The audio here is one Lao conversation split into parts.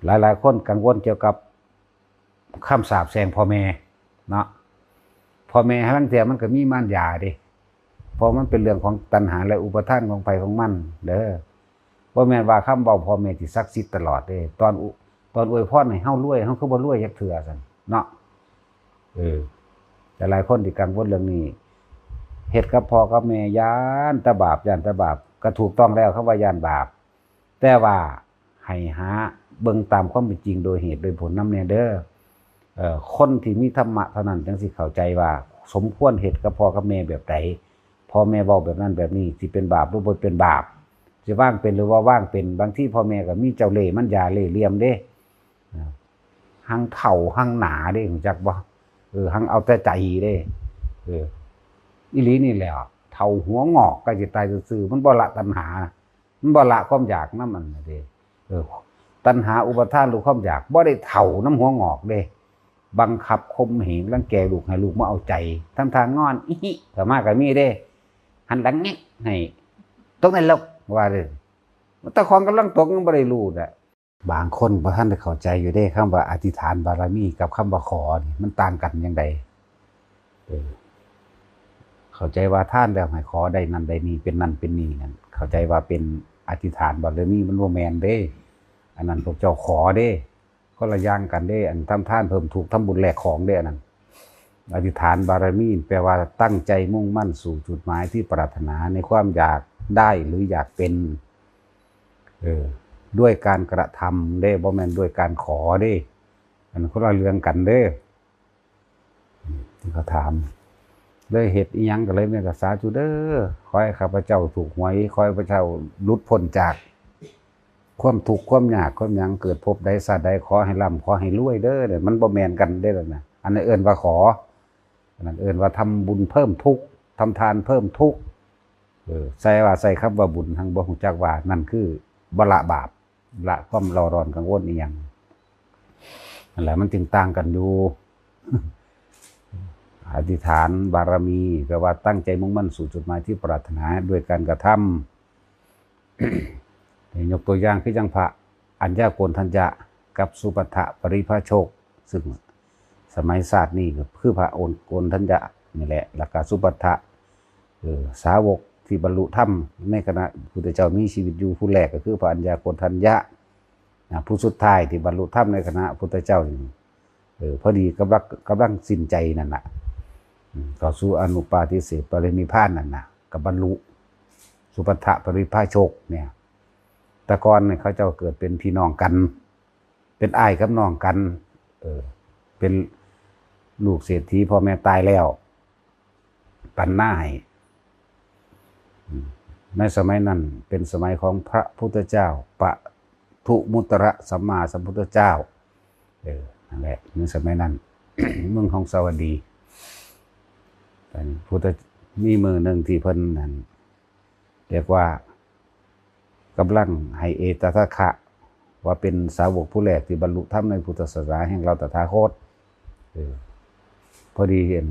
ຫຼາຍໆຄົນກັງວົນກ່ຽວກັບຄຳສາບແຊ່ງພໍ່ແມ່ເນາະ. ພໍ່ແມ່ຫາລາງເທື່ອມັນກໍມີມານຢາເດ້ ເພາະມັນເປັນເລື່ອງຂອງຕັນຫາ ແລະ ອຸປາທານຂອງໃຜຂອງມັນເດີ. ບໍ່ແມ່ນວ່າຄຳເວົ້າພໍ່ແມ່ທີ່ສັກສິດຕະຫຼອດເດ້. ຕອນ ຕອນອວຍພອນໃຫ້ເຮົາລວຍ ເຮົາຄືບໍ່ລວຍຈັກເທື່ອຊັ້ນເນາະ. ເອີ ຫຼາຍໆຄົນທີ່ກັງວົນເລື່ອງນີ້ ເຮັດກັບພໍ່ກັບແມ່ຢ້ານແຕ່ບາບ ຢ້ານແຕ່ບາບ ກໍຖືກຕ້ອງແລ້ວ ຄຳວ່າຢ້ານບາບ. ແຕ່ວ່າໃຫ້ຫາເບິ່ງຕາມຄວາມເປັນຈິງໂດຍເຫດໂດຍຜົນນຳແດ່ເດີ. ເອີ ຄົນທີ່ມີທຳມະເທົ່ານັ້ນ ຈັ່ງຊິເຂົ້າໃຈວ່າສົມຄວນເຮັດກັບພໍ່ກັບແມ່ແບບໃດ, ພໍ່ແມ່ເວົ້າແບບນັ້ນແບບນີ້ ຊິເປັນບາບ ຫຼື ບໍ່ເປັນບາບ, ຊິວາງເປັນ ຫຼື ບໍ່ວາງເປັນ. ບາງທີພໍ່ແມ່ກໍມີເຈົ້າເລ່ ມັນຢາເລ່ຫຼ່ຽມເດ້. ຫັ້ງເຖົ້າ ຮັ່ງໜາເດ້ ຮູ້ຈັກບໍ່? ເອີ ຮັ່ງເອົາແຕ່ໃຈເດ້. ເອີ ອີ່ຫຼີນີ້ແຫຼະ ເຖົ້າຫົວງອກ ໃກ້ຊິຕາຍຊື່ໆ ມັນບໍ່ລະຕັນຫາ ມັນບໍ່ລະຄວາມຢາກນຳອັນນັ້ນເດ້. ເອີ ຕັນຫາອຸປາທານ ຫຼື ຄວາມຢາກ ບໍ່ໄດ້ເຖົ້ານຳຫົວງອກເດ້. ບັງຄັບຂົ່ມເຫງ ລັງແກລູກ ໃຫ້ລູກມາເອົາໃຈ ທຳທ່າງອນ ອີຫິ ກໍມາກໍມີເດ້. ຫັນຫຼັງແງະໃຫ້ ຕົກໃນລົກ ວ່າເດ້. ຕາຂອງກຳລັງຕົກ ຍັງບໍ່ໄດ້ຮູ້ນະ. ບາງຄົນບໍ່ທັນໄດ້ເຂົ້າໃຈຢູ່ເດ້ ຄຳວ່າອະທິຖານບາລະມີກັບຄຳວ່າຂໍນີ້ ມັນຕ່າງກັນຈັ່ງໃດ? ເອີ ເຂົ້າໃຈວ່າທານແລ້ວໃຫ້ຂໍໄດ້ນັ້ນໄດ້ນີ້ ເປັນນັ້ນເປັນນີ້ນັ້ນ ເຂົ້າໃຈວ່າເປັນອະທິຖານບາລະມີ ມັນບໍ່ແມ່ນເດ້. ອັນນັ້ນພວກເຈົ້າຂໍເດ້ ຄົນລະຢ່າງກັນເດ້. ອັນທຳທານເພີ່ມທຸກ ທຳບຸນແລກຂອງເດ້. ອັນນັ້ນ ອະທິຖານບາລະມີ ແປວ່າຕັ້ງໃຈມຸ່ງໝັ້ນສູ່ຈຸດໝາຍທີ່ປາດຖະໜາ ໃນຄວາມຢາກໄດ້ ຫຼື ຢາກເປັນ ເອີ ດ້ວຍການກະທຳເດ້ ບໍ່ແມ່ນດ້ວຍການຂໍເດ້. ອັນຄົນລະເລື່ອງກັນເດ້. ເຂົາຖາມ ເລີຍເຮັດອີ່ຫຍັງກໍເລີຍແມ່ນກໍສາທຸເດີ ຂໍໃຫ້ຂ້າພະເຈົ້າຖືກຫວຍ ຂໍໃຫ້ຂ້າພະເຈົ້າຫຼຸດພົ້ນຈາກຄວາມທຸກຄວາມຍາກຄວາມຫຍັງ ເກີດພົບໃດຊາດໃດ ຂໍໃຫ້ລ່ຳ ຂໍໃຫ້ລວຍເດີ. ມັນບໍ່ແມ່ນກັນເດ້ລະນະ. ອັນນັ້ນເອີ້ນວ່າຂໍ ອັນນັ້ນເອີ້ນວ່າທຳບຸນເພີ່ມທຸກ ທຳທານເພີ່ມທຸກ. ເອີ ໃສ່ວ່າໃສ່ຄຳວ່າບຸນ ຮັ່ງບໍ່ຮູ້ຈັກວ່ານັ້ນຄືບໍ່ລະບາບ ລະຄວາມເລົ່າຮ້ອນກັງວົນອີ່ຫຍັງ. ນັ້ນແຫຼະ ມັນຈຶ່ງຕ່າງກັນຢູ່. ອະທິຖານບາລະມີ ແປວ່າຕັ້ງໃຈມຸ່ງໝັ້ນສູ່ຈຸດໝາຍທີ່ປາດຖະໜາດ້ວຍການກະທຳ. ຍົກຕົວຢ່າງຄືຈັ່ງພະອັນຍາໂກນທັນຍະກັບສຸພັດທະປະລິພາຊົກ ຊຶ່ງສະໄໝຊາດນີ້ກໍຄືພະໂອນ ໂກນທັນຍະນີ້ແຫຼະ ແລ້ວກະສຸພັດທະ ເອີ ສາວົກທີ່ບັນລຸທຳໃນຂະນະພຸດທະເຈົ້າມີຊີວິດຢູ່ ຜູ້ແລກກໍຄືພະອັນຍາໂກນທັນຍະນະ, ຜູ້ສຸດທ້າຍທີ່ບັນລຸທຳໃນຂະນະພຸດທະເຈົ້ານີ້ ເອີ ພໍດີກຳລັງ ກຳລັງສິ້ນໃຈນັ້ນນະ ອືມ ເຂົ້າສູ່ອະນຸປາທິເສດປະລິນິບພານນັ້ນນະ ກໍບັນລຸສຸພັດທະປະລິພາຊົກເນຍ. ແຕ່ກ່ອນນີ້ເຂົາເຈົ້າເກີດເປັນພີ່ນ້ອງກັນ ເປັນອ້າຍກັບນ້ອງກັນ ເອີ ເປັນລູກເສດຖີ ພໍ່ແມ່ຕາຍແລ້ວ ປັນນາໃຫ້ ອືມ ໃນສະໄໝນັ້ນເປັນສະໄໝຂອງພະພຸດທະເຈົ້າ ປະທຸມຸດຕະລະສຳມາສຳພຸດທະເຈົ້າ ເອີ ນັ້ນແຫຼະ ໃນສະໄໝນັ້ນ ເມືອງຫົງສາວະດີ ອັນພຸດທະ ມີມື້ໜຶ່ງທີ່ເພິ່ນນັ້ນ ຮຽກວ່າກຳລັງໃຫ້ເອດຕະຖາຄະ ວ່າເປັນສາວົກຜູ້ແລກທີ່ບັນລຸທຳໃນພຸດທະສາສະໜາແຫ່ງເຮົາຕະຖາຄົດ. ເອີ ພໍດີເຫັນ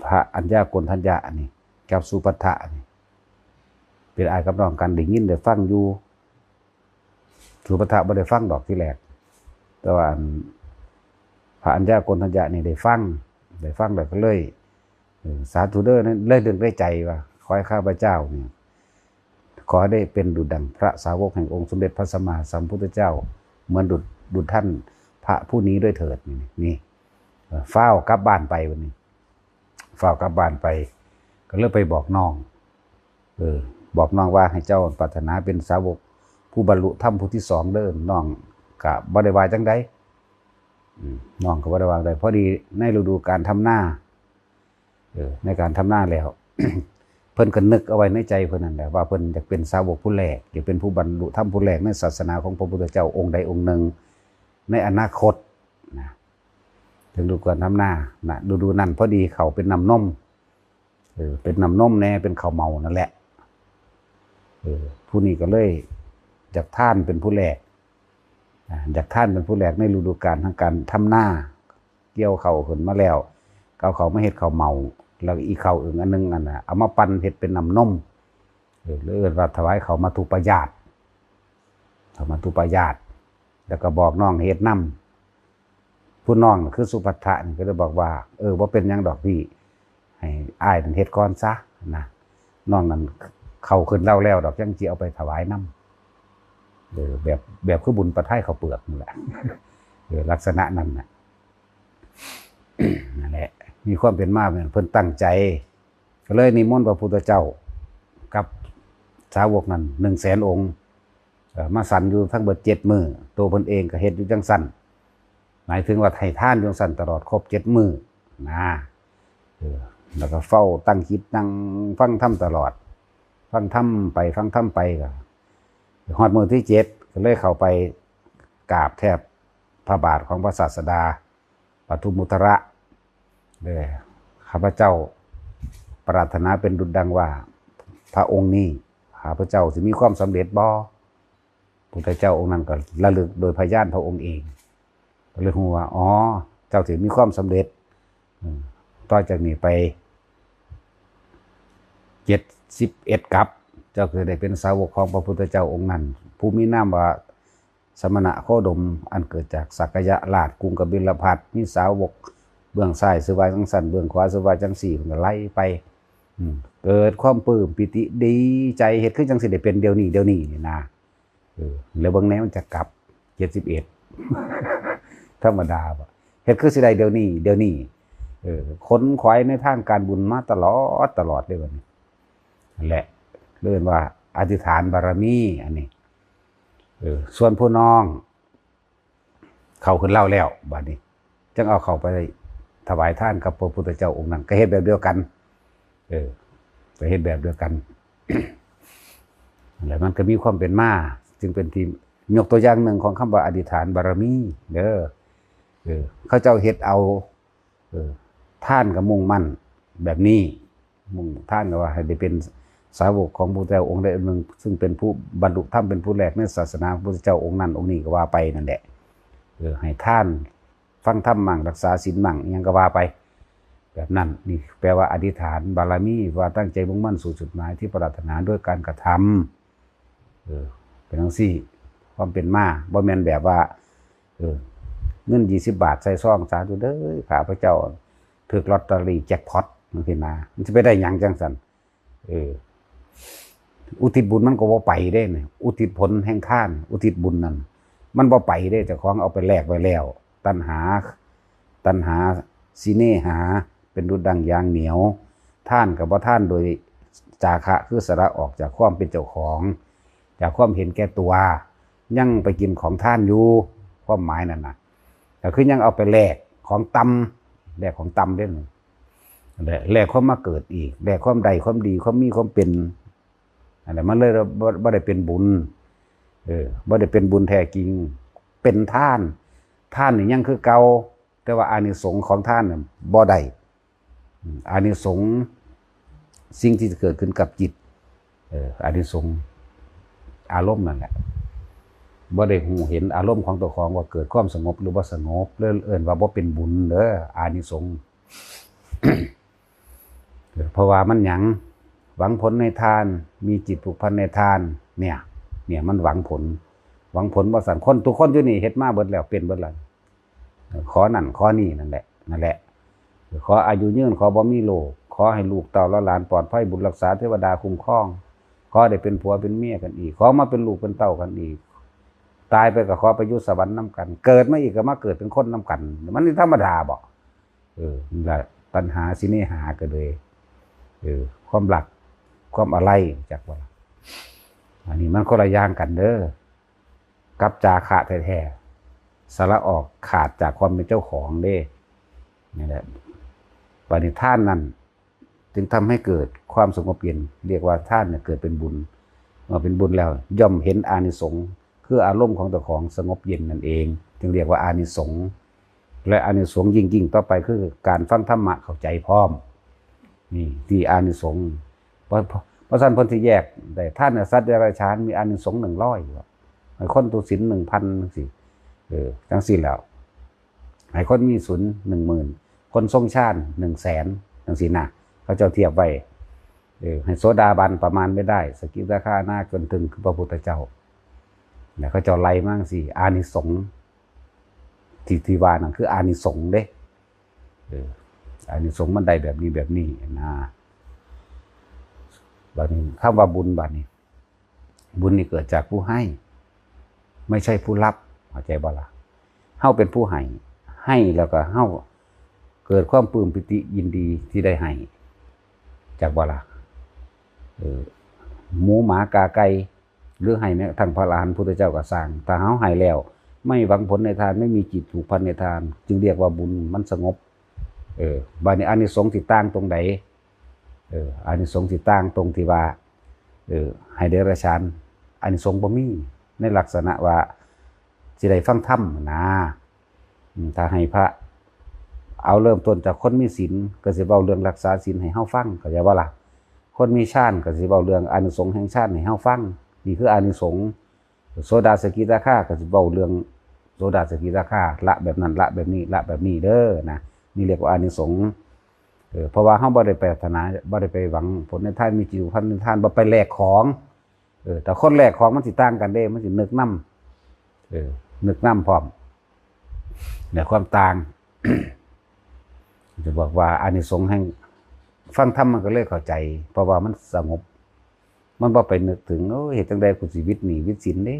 ພະອັນຍາໂກນທັນຍະນີ້ກັບສຸພັດທະນີ້ ເປັນອ້າຍກັບນ້ອງກັນ ໄດ້ຍິນໄດ້ຟັງຢູ່. ສຸພັດທະບໍ່ໄດ້ຟັງດອກທີແລກ ແຕ່ວ່າອັນ ພະອັນຍາໂກນທັນຍະນີ້ໄດ້ຟັງ ໄດ້ຟັງແລ້ວກໍເລີຍ ເອີ ສາທຸເດີ ເລີຍນຶກໃນໃຈວ່າ ຂໍໃຫ້ຂ້າພະເຈົ້ານີ້ ຂໍໃຫ້ໄດ້ເປັນດຸດດັ່ງພະສາວົກແຫ່ງອົງສົມເດັດພະສຳມາສຳພຸດທະເຈົ້າ ເໝືອນດຸດ ດຸດທ່ານພະຜູ້ນີ້ດ້ວຍເຖີດ. ນີ້ ນີ້ ເອີ ຟ້າວກັບບ້ານໄປບັດນີ້ ຟ້າວກັບບ້ານໄປ ກໍເລີຍໄປບອກນ້ອງ ເອີ ບອກນ້ອງວ່າໃຫ້ເຈົ້າປາດຖະໜາເປັນສາວົກຜູ້ບັນລຸທຳຜູ້ທີສອງເດີ. ນ້ອງກະບໍ່ໄດ້ວ່າຈັ່ງໃດ ອືມ ນ້ອງກໍບໍ່ໄດ້ວ່າໃດ. ພໍດີໃນລະດູການທຳນາ ເອີ ໃນການທຳນາແລ້ວ ເພິ່ນກໍນຶກເອົາໄວ້ໃນໃຈເພິ່ນນັ້ນແຫຼະ ວ່າເພິ່ນຢາກເປັນສາວົກຜູ້ແລກ ຢາກເປັນຜູ້ບັນລຸທຳຜູ້ແລກໃນສາສະໜາຂອງພະພຸດທະເຈົ້າອົງໃດອົງໜຶ່ງໃນອະນາຄົດນະ. ເຖິງລະດູການທຳນານະ ລະດູນັ້ນພໍດີເຂົ້າເປັນນ້ຳນົມ ເອີ ເປັນນ້ຳນົມແດ່ ເປັນເຂົ້າເໝົານັ້ນແຫຼະ. ເອີ ຜູ້ນີ້ກໍເລີຍຢາກທານເປັນຜູ້ແລກ ອາ ຢາກທານເປັນຜູ້ແລກໃນລະດູການທາງການທຳນາ ກ່ຽວເຂົ້າຂຶ້ນມາແລ້ວ ກໍເອົາເຂົ້າມາເຮັດເຂົ້າເໝົາ ແລ້ວອີກເຂົ້າອຶ່ງອັນໜຶ່ງນັ້ນນະ ເອົາມາປັ່ນເຮັດເປັນນ້ຳນົມ ເອີ ເອີ້ນວ່າຖວາຍເຂົ້າມັດຖຸປະຍາດ. ມັດຖຸປາຍາດ ແລ້ວກໍບອກນ້ອງເຮັດນຳ. ຜູ້ນ້ອງຄືສຸພັດທະນີ້ກໍເລີຍບອກວ່າ ເອີ ບໍ່ເປັນຫຍັງດອກພີ່ ໃຫ້ອ້າຍນັ້ນເຮັດກ່ອນຊະນະ ນ້ອງນັ້ນເຂົ້າຂຶ້ນເລົາແລ້ວດອກ ຈັ່ງຊິເອົາໄປຖວາຍນຳ. ເອີ ແບບ ແບບຄືບຸນປະທາຍເຂົ້າເປືອກນັ້ນແຫຼະ ເອີ ລັກສະນະນັ້ນນະ ນັ້ນແຫຼະ ມີຄວາມເປັນມາແມ່ນເພິ່ນຕັ້ງໃຈ ກໍເລີຍນິມົນພະພຸດທະເຈົ້າກັບສາວົກນັ້ນໜຶ່ງແສນອົງ ເອີ ມາສັນຢູ່ທັງເບິດເຈັດມື້ ໂຕເພິ່ນເອງກໍເຮັດຢູ່ຈັ່ງຊັ້ນ ໝາຍເຖິງວ່າໃຫ້ທານຢູ່ຈັ່ງຊັ້ນຕະຫຼອດຄົບເຈັດມື້ນະ ເອີ ແລ້ວກໍເຝົ້າຕັ້ງຈິດນັ່ງຟັງທຳຕະຫຼອດ ຟັງທຳໄປ ຟັງທຳໄປ ກໍຮອດມື້ທີເຈັດ ກໍເລີຍເຂົ້າໄປກາບແທບພະບາດຂອງພະສາດສະດາ ປະທຸມອຸດຕະຣະ ເດີ ຂ້າພະເຈົ້າປາດຖະໜາເປັນດຸດດັ່ງວ່າ ພະອົງນີ້ ຂ້າພະເຈົ້າຊິມີຄວາມສຳເລັດບໍ່? ພຸດທະເຈົ້າອົງນັ້ນກໍລະລຶກໂດຍພະຍານພະອົງເອງ ກໍເລີຍຮູ້ວ່າ ອໍ ເຈົ້າຊິມີຄວາມສຳເລັດ ອືມ ຕໍ່ຈາກນີ້ໄປເຈັດສິບເອັດກັບ ເຈົ້າກໍໄດ້ເປັນສາວົກຂອງພະພຸດທະເຈົ້າອົງນັ້ນ ຜູ້ມີນາມວ່າ ສະມະນະໂຄດົມ ອັນເກີດຈາກສາກະຍະລາດ ກຸງກະບິນລະພັດ ມີສາວົກເບື້ອງຊ້າຍຊື່ວ່າຈັ່ງຊັ້ນ ເບື້ອງຂວາຊື່ວ່າຈັ່ງຊີ້ ເພິ່ນກໍໄລ່ໄປ ອືມ ເກີດຄວາມປຶ້ມປີຕິດີໃຈ ເຮັດຄືຈັ່ງຊິໄດ້ເປັນດຽວນີ້ ດຽວນີ້ນີ້ນະ ເອີ ແລ້ວເບິ່ງແນວມັນຈະກັບ ເຈັດສິບເອັດ ທຳມະດາບໍ່ ເຮັດຄືຊິໄດ້ດຽວນີ້ ດຽວນີ້ ເອີ ຂົນຂວາຍໃນທາງການບຸນມາຕະຫຼອດ ຕະຫຼອດເດ້ບັດນີ້ ນັ້ນແຫຼະ ເອີ້ນວ່າອະທິຖານບາລະມີ ອັນນີ້ ເອີ ສ່ວນຜູ້ນ້ອງເຂົ້າຂຶ້ນເລົາແລ້ວ ບາດນີ້ຈຶ່ງເອົາເຂົ້າໄປຖວາຍທານກັບພະພຸດທະເຈົ້າອົງນັ້ນ ກໍເຮັດແບບດຽວກັນ ເອີ ກໍເຮັດແບບດຽວກັນ ແລ້ວມັນກໍມີຄວາມເປັນມາ ຈຶ່ງເປັນທີ່ຍົກຕົວຢ່າງໜຶ່ງຂອງຄຳວ່າອະທິຖານບາລະມີເດີ ເອີ ເຂົາເຈົ້າເຮັດເອົາ ເອີ ທ່ານກໍມຸ່ງໝັ້ນແບບນີ້ ມຸ່ງ ທ່ານກໍວ່າໃຫ້ໄດ້ເປັນສາວົກຂອງພະພຸດທະເຈົ້າອົງໃດອົງໜຶ່ງ ຊຶ່ງເປັນຜູ້ບັນລຸທຳເປັນຜູ້ແລກໃນສາສະໜາຂອງພະພຸດທະເຈົ້າອົງນັ້ນອົງນີ້ ກໍວ່າໄປນັ້ນແຫຼະ ເອີ ໃຫ້ທານ ຟັງທຳໝັ້ງ ຮັກສາສິນໝັ້ງ ອີ່ຫຍັງກໍວ່າໄປ ແບບນັ້ນ ນີ້ແປວ່າອະທິຖານບາລະມີ ວ່າຕັ້ງໃຈມຸ່ງໝັ້ນສູ່ຈຸດໝາຍທີ່ປາດຖະໜາດ້ວຍການກະທຳ ເອີ ເປັນຈັ່ງຊີ້ ຄວາມເປັນມາ ບໍ່ແມ່ນແບບວ່າ ເອີ ເງິນຊາວບາດໃສ່ຊອງ ສາທຸເດີ ຂ້າພະເຈົ້າຖືກລອດເຕີຣີແຈັກພອດ ຈັ່ງຊີ້ນະ ມັນຊິໄປໄດ້ຫຍັງຈັ່ງຊັ້ນ ເອີ ອຸທິດບຸນມັນກໍບໍ່ໄປເດ້ ອຸທິດຜົນແຫ່ງທານ ອຸທິດບຸນນັ້ນ ມັນບໍ່ໄປເດ້ ເຈົ້າຂອງເອົາໄປແລກໄວ້ແລ້ວ ຕັນຫາ ຕັນຫາ ສິເນຫາ ເປັນດຸດດັ່ງຢາງໜຽວ ທານກໍບໍ່ທານໂດຍຈາຄະ ຄືສະຫຼະອອກຈາກຄວາມເປັນເຈົ້າຂອງ ຈາກຄວາມເຫັນແກ່ຕົວ ຍັງໄປກິນຂອງທານຢູ່ ຄວາມໝາຍນັ້ນນະ ກໍຄືຍັງເອົາໄປແລກຂອງຕ່ຳ ແລກຂອງຕ່ຳເດ້ ແລກ ແລກຄວາມມາເກີດອີກ ແລກຄວາມໄດ້ຄວາມດີ ຄວາມມີຄວາມເປັນ ອັນນັ້ນມັນເລີຍບໍ່ ບໍ່ໄດ້ເປັນບຸນ ເອີ ບໍ່ໄດ້ເປັນບຸນແທ້ຈິງ ເປັນທານ ທານນີ້ຍັງຄືເກົ່າ ແຕ່ວ່າອານິສົງຂອງທານນັ້ນບໍ່ໄດ້ ອານິສົງສິ່ງທີ່ເກີດຂຶ້ນກັບຈິດ ເອີ ອານິສົງອາລົມນັ້ນແຫຼະ ບໍ່ໄດ້ຮູ້ເຫັນອາລົມຂອງເຈົ້າຂອງວ່າເກີດຄວາມສະຫງົບ ຫຼື ບໍ່ສະຫງົບ ເລີຍເອີ້ນວ່າບໍ່ເປັນບຸນເດີ ອານິສົງ ເພາະວ່າມັນຫຍັງ ຫວັງຜົນໃນທານ ມີຈິດຜູກພັນໃນທານ ເນຍ ເນຍ ມັນຫວັງຜົນ ຫວັງຜົນວ່າຊັ້ນ ຄົນທຸກຄົນຢູ່ນີ້ເຮັດມາເບິດແລ້ວ ເປັນເບິດແລ້ວ ຂໍນັ້ນຂໍນີ້ນັ້ນແຫຼະ ນັ້ນແຫຼະ ຂໍອາຍຸຍືນ ຂໍບໍ່ມີໂລກ ຂໍໃຫ້ລູກເຕົ້າຫຼານປອດໄພ ບຸນລັກສາເທວະດາຄຸ້ມຄອງ ຂໍໄດ້ເປັນຜົວເປັນເມຍກັນອີກ ຂໍມາເປັນລູກເປັນເຕົ້າກັນອີກ ຕາຍໄປກໍຂໍໄປຢູ່ສະຫວັນນຳກັນ ເກີດມາອີກກໍມາເກີດເປັນຄົນນຳກັນ ມັນທຳມະດາບໍ? ເອີ ນີ້ລະ ຕັນຫາສິເນຫາກໍເລີຍ ເອີ ຄວາມລັກ ຄວາມອາໄລ ຈັກວ່າ ອັນນີ້ມັນຄົນລະຢ່າງກັນເດີ ກັບຈາຄະແທ້ໆ ສະຫຼະອອກຂາດຈາກຄວາມເປັນເຈົ້າຂອງເດ້ ນີ້ແຫຼະ ປະນິທານນັ້ນ ຈຶ່ງທຳໃຫ້ເກີດຄວາມສະຫງົບເຢັນ ເອີ້ນວ່າທານເກີດເປັນບຸນ ເມື່ອເປັນບຸນແລ້ວ ຍ່ອມເຫັນອານິສົງ ຄືອາລົມຂອງເຈົ້າຂອງສະຫງົບເຢັນນັ້ນເອງ ຈຶ່ງເອີ້ນວ່າອານິສົງ ແລະ ອານິສົງຍິ່ງໆຕໍ່ໄປຄືການຟັງທຳມະເຂົ້າໃຈພ້ອມ ນີ້ທີ່ອານິສົງ ເພາະ ເພາະຊັ້ນເພິ່ນຊິແຍກໄດ້ ທານໃຫ້ສັດເດຍລະສານມີອານິສົງໜຶ່ງຮ້ອຍ ໃຫ້ຄົນຖືສິນໜຶ່ງພັນ ຈັ່ງຊີ້ ເອີ ຈັ່ງຊີ້ແລ້ວ ໃຫ້ຄົນມີສິນໜຶ່ງໝື່ນ ຄົນຊົງຊານໜຶ່ງແສນ ຈັ່ງຊີ້ນະ ເຂົາເຈົ້າທຽບໄວ້ ເອີ ໃຫ້ໂສດາບັນປະມານໄປໄດ້ ສະກິດາຄາອະນາ ຈົນເຖິງຄືພະພຸດທະເຈົ້າ ແລ້ວເຂົາເຈົ້າໄລ່ມາຈັ່ງຊີ້ ອານິສົງທີ່ ທີ່ວ່ານັ້ນຄືອານິສົງເດ້ ເອີ ອານິສົງມັນໄດ້ແບບນີ້ແບບນີ້ນະ. ບາດນີ້ຄຳວ່າບຸນ ບາດນີ້ ບຸນນີ້ເກີດຈາກຜູ້ໃຫ້ ໄມ່ໃຊ່ຜູ້ຮັບ ເຂົ້າໃຈບໍ່ລະ? ເຮົາເປັນຜູ້ໃຫ້ ໃຫ້ແລ້ວກໍເຮົາເກີດຄວາມປຶ້ມປີຕິຍິນດີທີ່ໄດ້ໃຫ້ ຈັກບໍ່ລະ? ເອີ ໝູໝາກາໄກ່ ຫຼືໃຫ້ແມ້ກະທັ່ງພະອະລະຫັນພຸດທະເຈົ້າກໍຊ່າງ ຖ້າເຮົາໃຫ້ແລ້ວ ໄມ່ຫວັງຜົນໃນທານ ໄມ່ມີຈິດຜູກພັນໃນທານ ຈຶ່ງຮຽກວ່າບຸນ ມັນສະຫງົບ. ເອີ ບາດນີ້ອານິສົງຊິຕ່າງຕົງໃດ? ເອີ ອານິສົງຊິຕ່າງຕົງທີ່ວ່າ ເອີ ໃຫ້ເດຍລະສານ ອານິສົງບໍ່ມີໃນລັກສະນະວ່າຊິໄດ້ຟັງທຳນະ. ອືມ ຖ້າໃຫ້ພະ ເອົາເລີ່ມຕົ້ນຈາກຄົນມີສິນ ກໍຊິເວົ້າເລື່ອງລັກສາສິນໃຫ້ເຮົາຟັງ ເຂົ້າໃຈບໍ່ລະ? ຄົນມີຊານກໍຊິເວົ້າເລື່ອງອານິສົງແຫ່ງຊານໃຫ້ເຮົາຟັງ ນີ້ຄືອານິສົງ. ໂສດາສະກິທາຄາກໍຊິເວົ້າເລື່ອງໂສດາສະກິທາຄາ ລະແບບນັ້ນ ລະແບບນີ້ ລະແບບນີ້ເດີນະ ນີ້ຮຽກວ່າອານິສົງ. ເອີ ເພາະວ່າເຮົາບໍ່ໄດ້ປາດຖະໜາ ບໍ່ໄດ້ໄປຫວັງຜົນໃນທານ ມີຈິດຜູກພັນໃນທານ ບໍ່ໄປແລກຂອງ. ເອີ ຖ້າຄົນແລກຂອງມັນຊິຕ່າງກັນເດ້ ມັນຊິນຶກນຳ ເອີ ນຶກນຳພ້ອມ ແລະ ຄວາມຕ່າງ ຈະບອກວ່າອານິສົງແຫ່ງຟັງທຳມັນກໍເລີຍເຂົ້າໃຈ ເພາະວ່າມັນສະຫງົບ ມັນບໍ່ໄປນຶກເຖິງ ໂອ້ຍ ເຮັດຈັ່ງໃດກູຊິວິດໜີ້ວິດສິນເດ້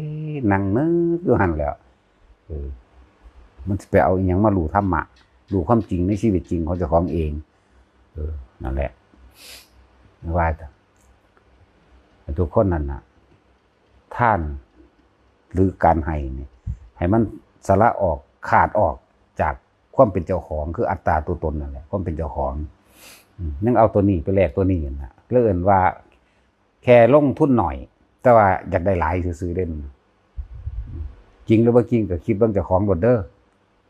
ນັ່ງນຶກຢູ່ຫັ້ນແຫຼ້ວ. ເອີ ມັນຊິໄປເອົາອີ່ຫຍັງມາຮູ້ທຳມະ ຮູ້ຄວາມຈິງໃນຊີວິດຈິງຂອງເຈົ້າຂອງເອງ? ເອີ ນັ້ນແຫຼະ ວ່າໃຫ້ທຸກຄົນນັ້ນນະ ທານ ຫຼື ການໃຫ້ນີ້ ໃຫ້ມັນສະຫຼະອອກ ຂາດອອກຈາກຄວາມເປັນເຈົ້າຂອງ ຄືອັດຕາຕົວຕົນນັ້ນແຫຼະ ຄວາມເປັນເຈົ້າຂອງ. ອືມ ຍັງເອົາຕົວນີ້ໄປແລກຕົວນີ້ຫັ້ນນະ ເລີຍເອີ້ນວ່າແຄ່ລົງທຶນໜ້ອຍ ແຕ່ວ່າຢາກໄດ້ຫຼາຍຊື່ໆເດ້. ຈິງຫຼືບໍ່ຈິງກໍຄິດເບິ່ງເຈົ້າຂອງໂລດເດີ.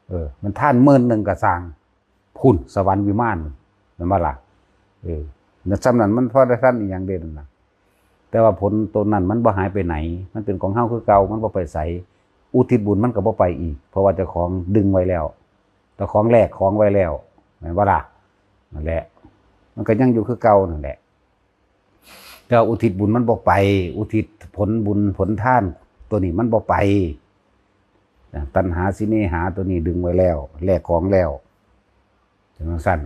ເອີ ມັນທານໝື່ນໜຶ່ງກໍຊ່າງ ພຸ້ນ ສະຫວັນວິມານ ແມ່ນບໍ່ລະ? ເອີ ນັ້ນ ສ່ຳນັ້ນມັນພໍໄດ້ທັນອີ່ຫຍັງເດ້ນັ້ນນະ ແຕ່ວ່າຜົນໂຕນັ້ນມັນບໍ່ຫາຍໄປໃຫນ ມັນເປັນຂອງເຮົາຄືເກົ່າ ມັນບໍ່ໄປໃສ ອຸທິດບຸນມັນກໍບໍ່ໄປອີກ ເພາະວ່າເຈົ້າຂອງດຶງໄວ້ແລ້ວ ເຈົ້າຂອງແລກຂອງໄວ້ແລ້ວ ແມ່ນບໍ່ລະ? ນັ້ນແຫຼະ ມັນກໍຍັງຢູ່ຄືເກົ່ານັ້ນແຫຼະ. ແຕ່ວ່າອຸທິດບຸນມັນບໍ່ໄປ ອຸທິດຜົນບຸນຜົນທານໂຕນີ້ມັນບໍ່ໄປ. ນະ ຕັນຫາສິເນຫາໂຕນີ້ດຶງໄວ້ແລ້ວ ແລກຂອງແລ້ວ ຈັ່ງຊັ້ນ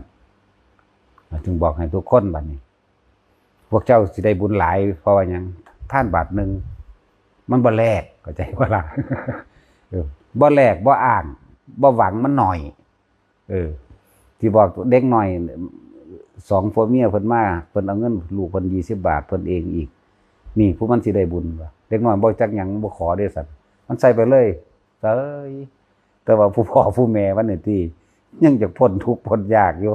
ຈຶ່ງບອກໃຫ້ທຸກຄົນບັດນີ້ ພວກເຈົ້າຊິໄດ້ບຸນຫຼາຍ ເພາະວ່າຫຍັງ? ທານບາດໜຶ່ງມັນບໍ່ແລກ ເຂົ້າໃຈບໍ່ລະ? ເອີ ບໍ່ແລກ ບໍ່ອ້າງ ບໍ່ຫວັງ ມັນໜ້ອຍ. ເອີ ທີ່ບອກເດັກນ້ອຍ ສອງຜົວເມຍເພິ່ນມາ ເພິ່ນເອົາເງິນລູກເພິ່ນ ຊາວບາດ ເພິ່ນເອງອີກ ນີ້ຜູ້ມັນຊິໄດ້ບຸນວະ? ເດັກນ້ອຍບໍ່ຈັກຫຍັງ ບໍ່ຂໍເດ້ຊັ້ນ ມັນໃສ່ໄປເລີຍ ເຊີຍ. ແຕ່ວ່າຜູ້ພໍ່ຜູ້ແມ່ມັນນີ້ຕິ ຍັງຢາກພົ້ນທຸກພົ້ນຍາກຢູ່.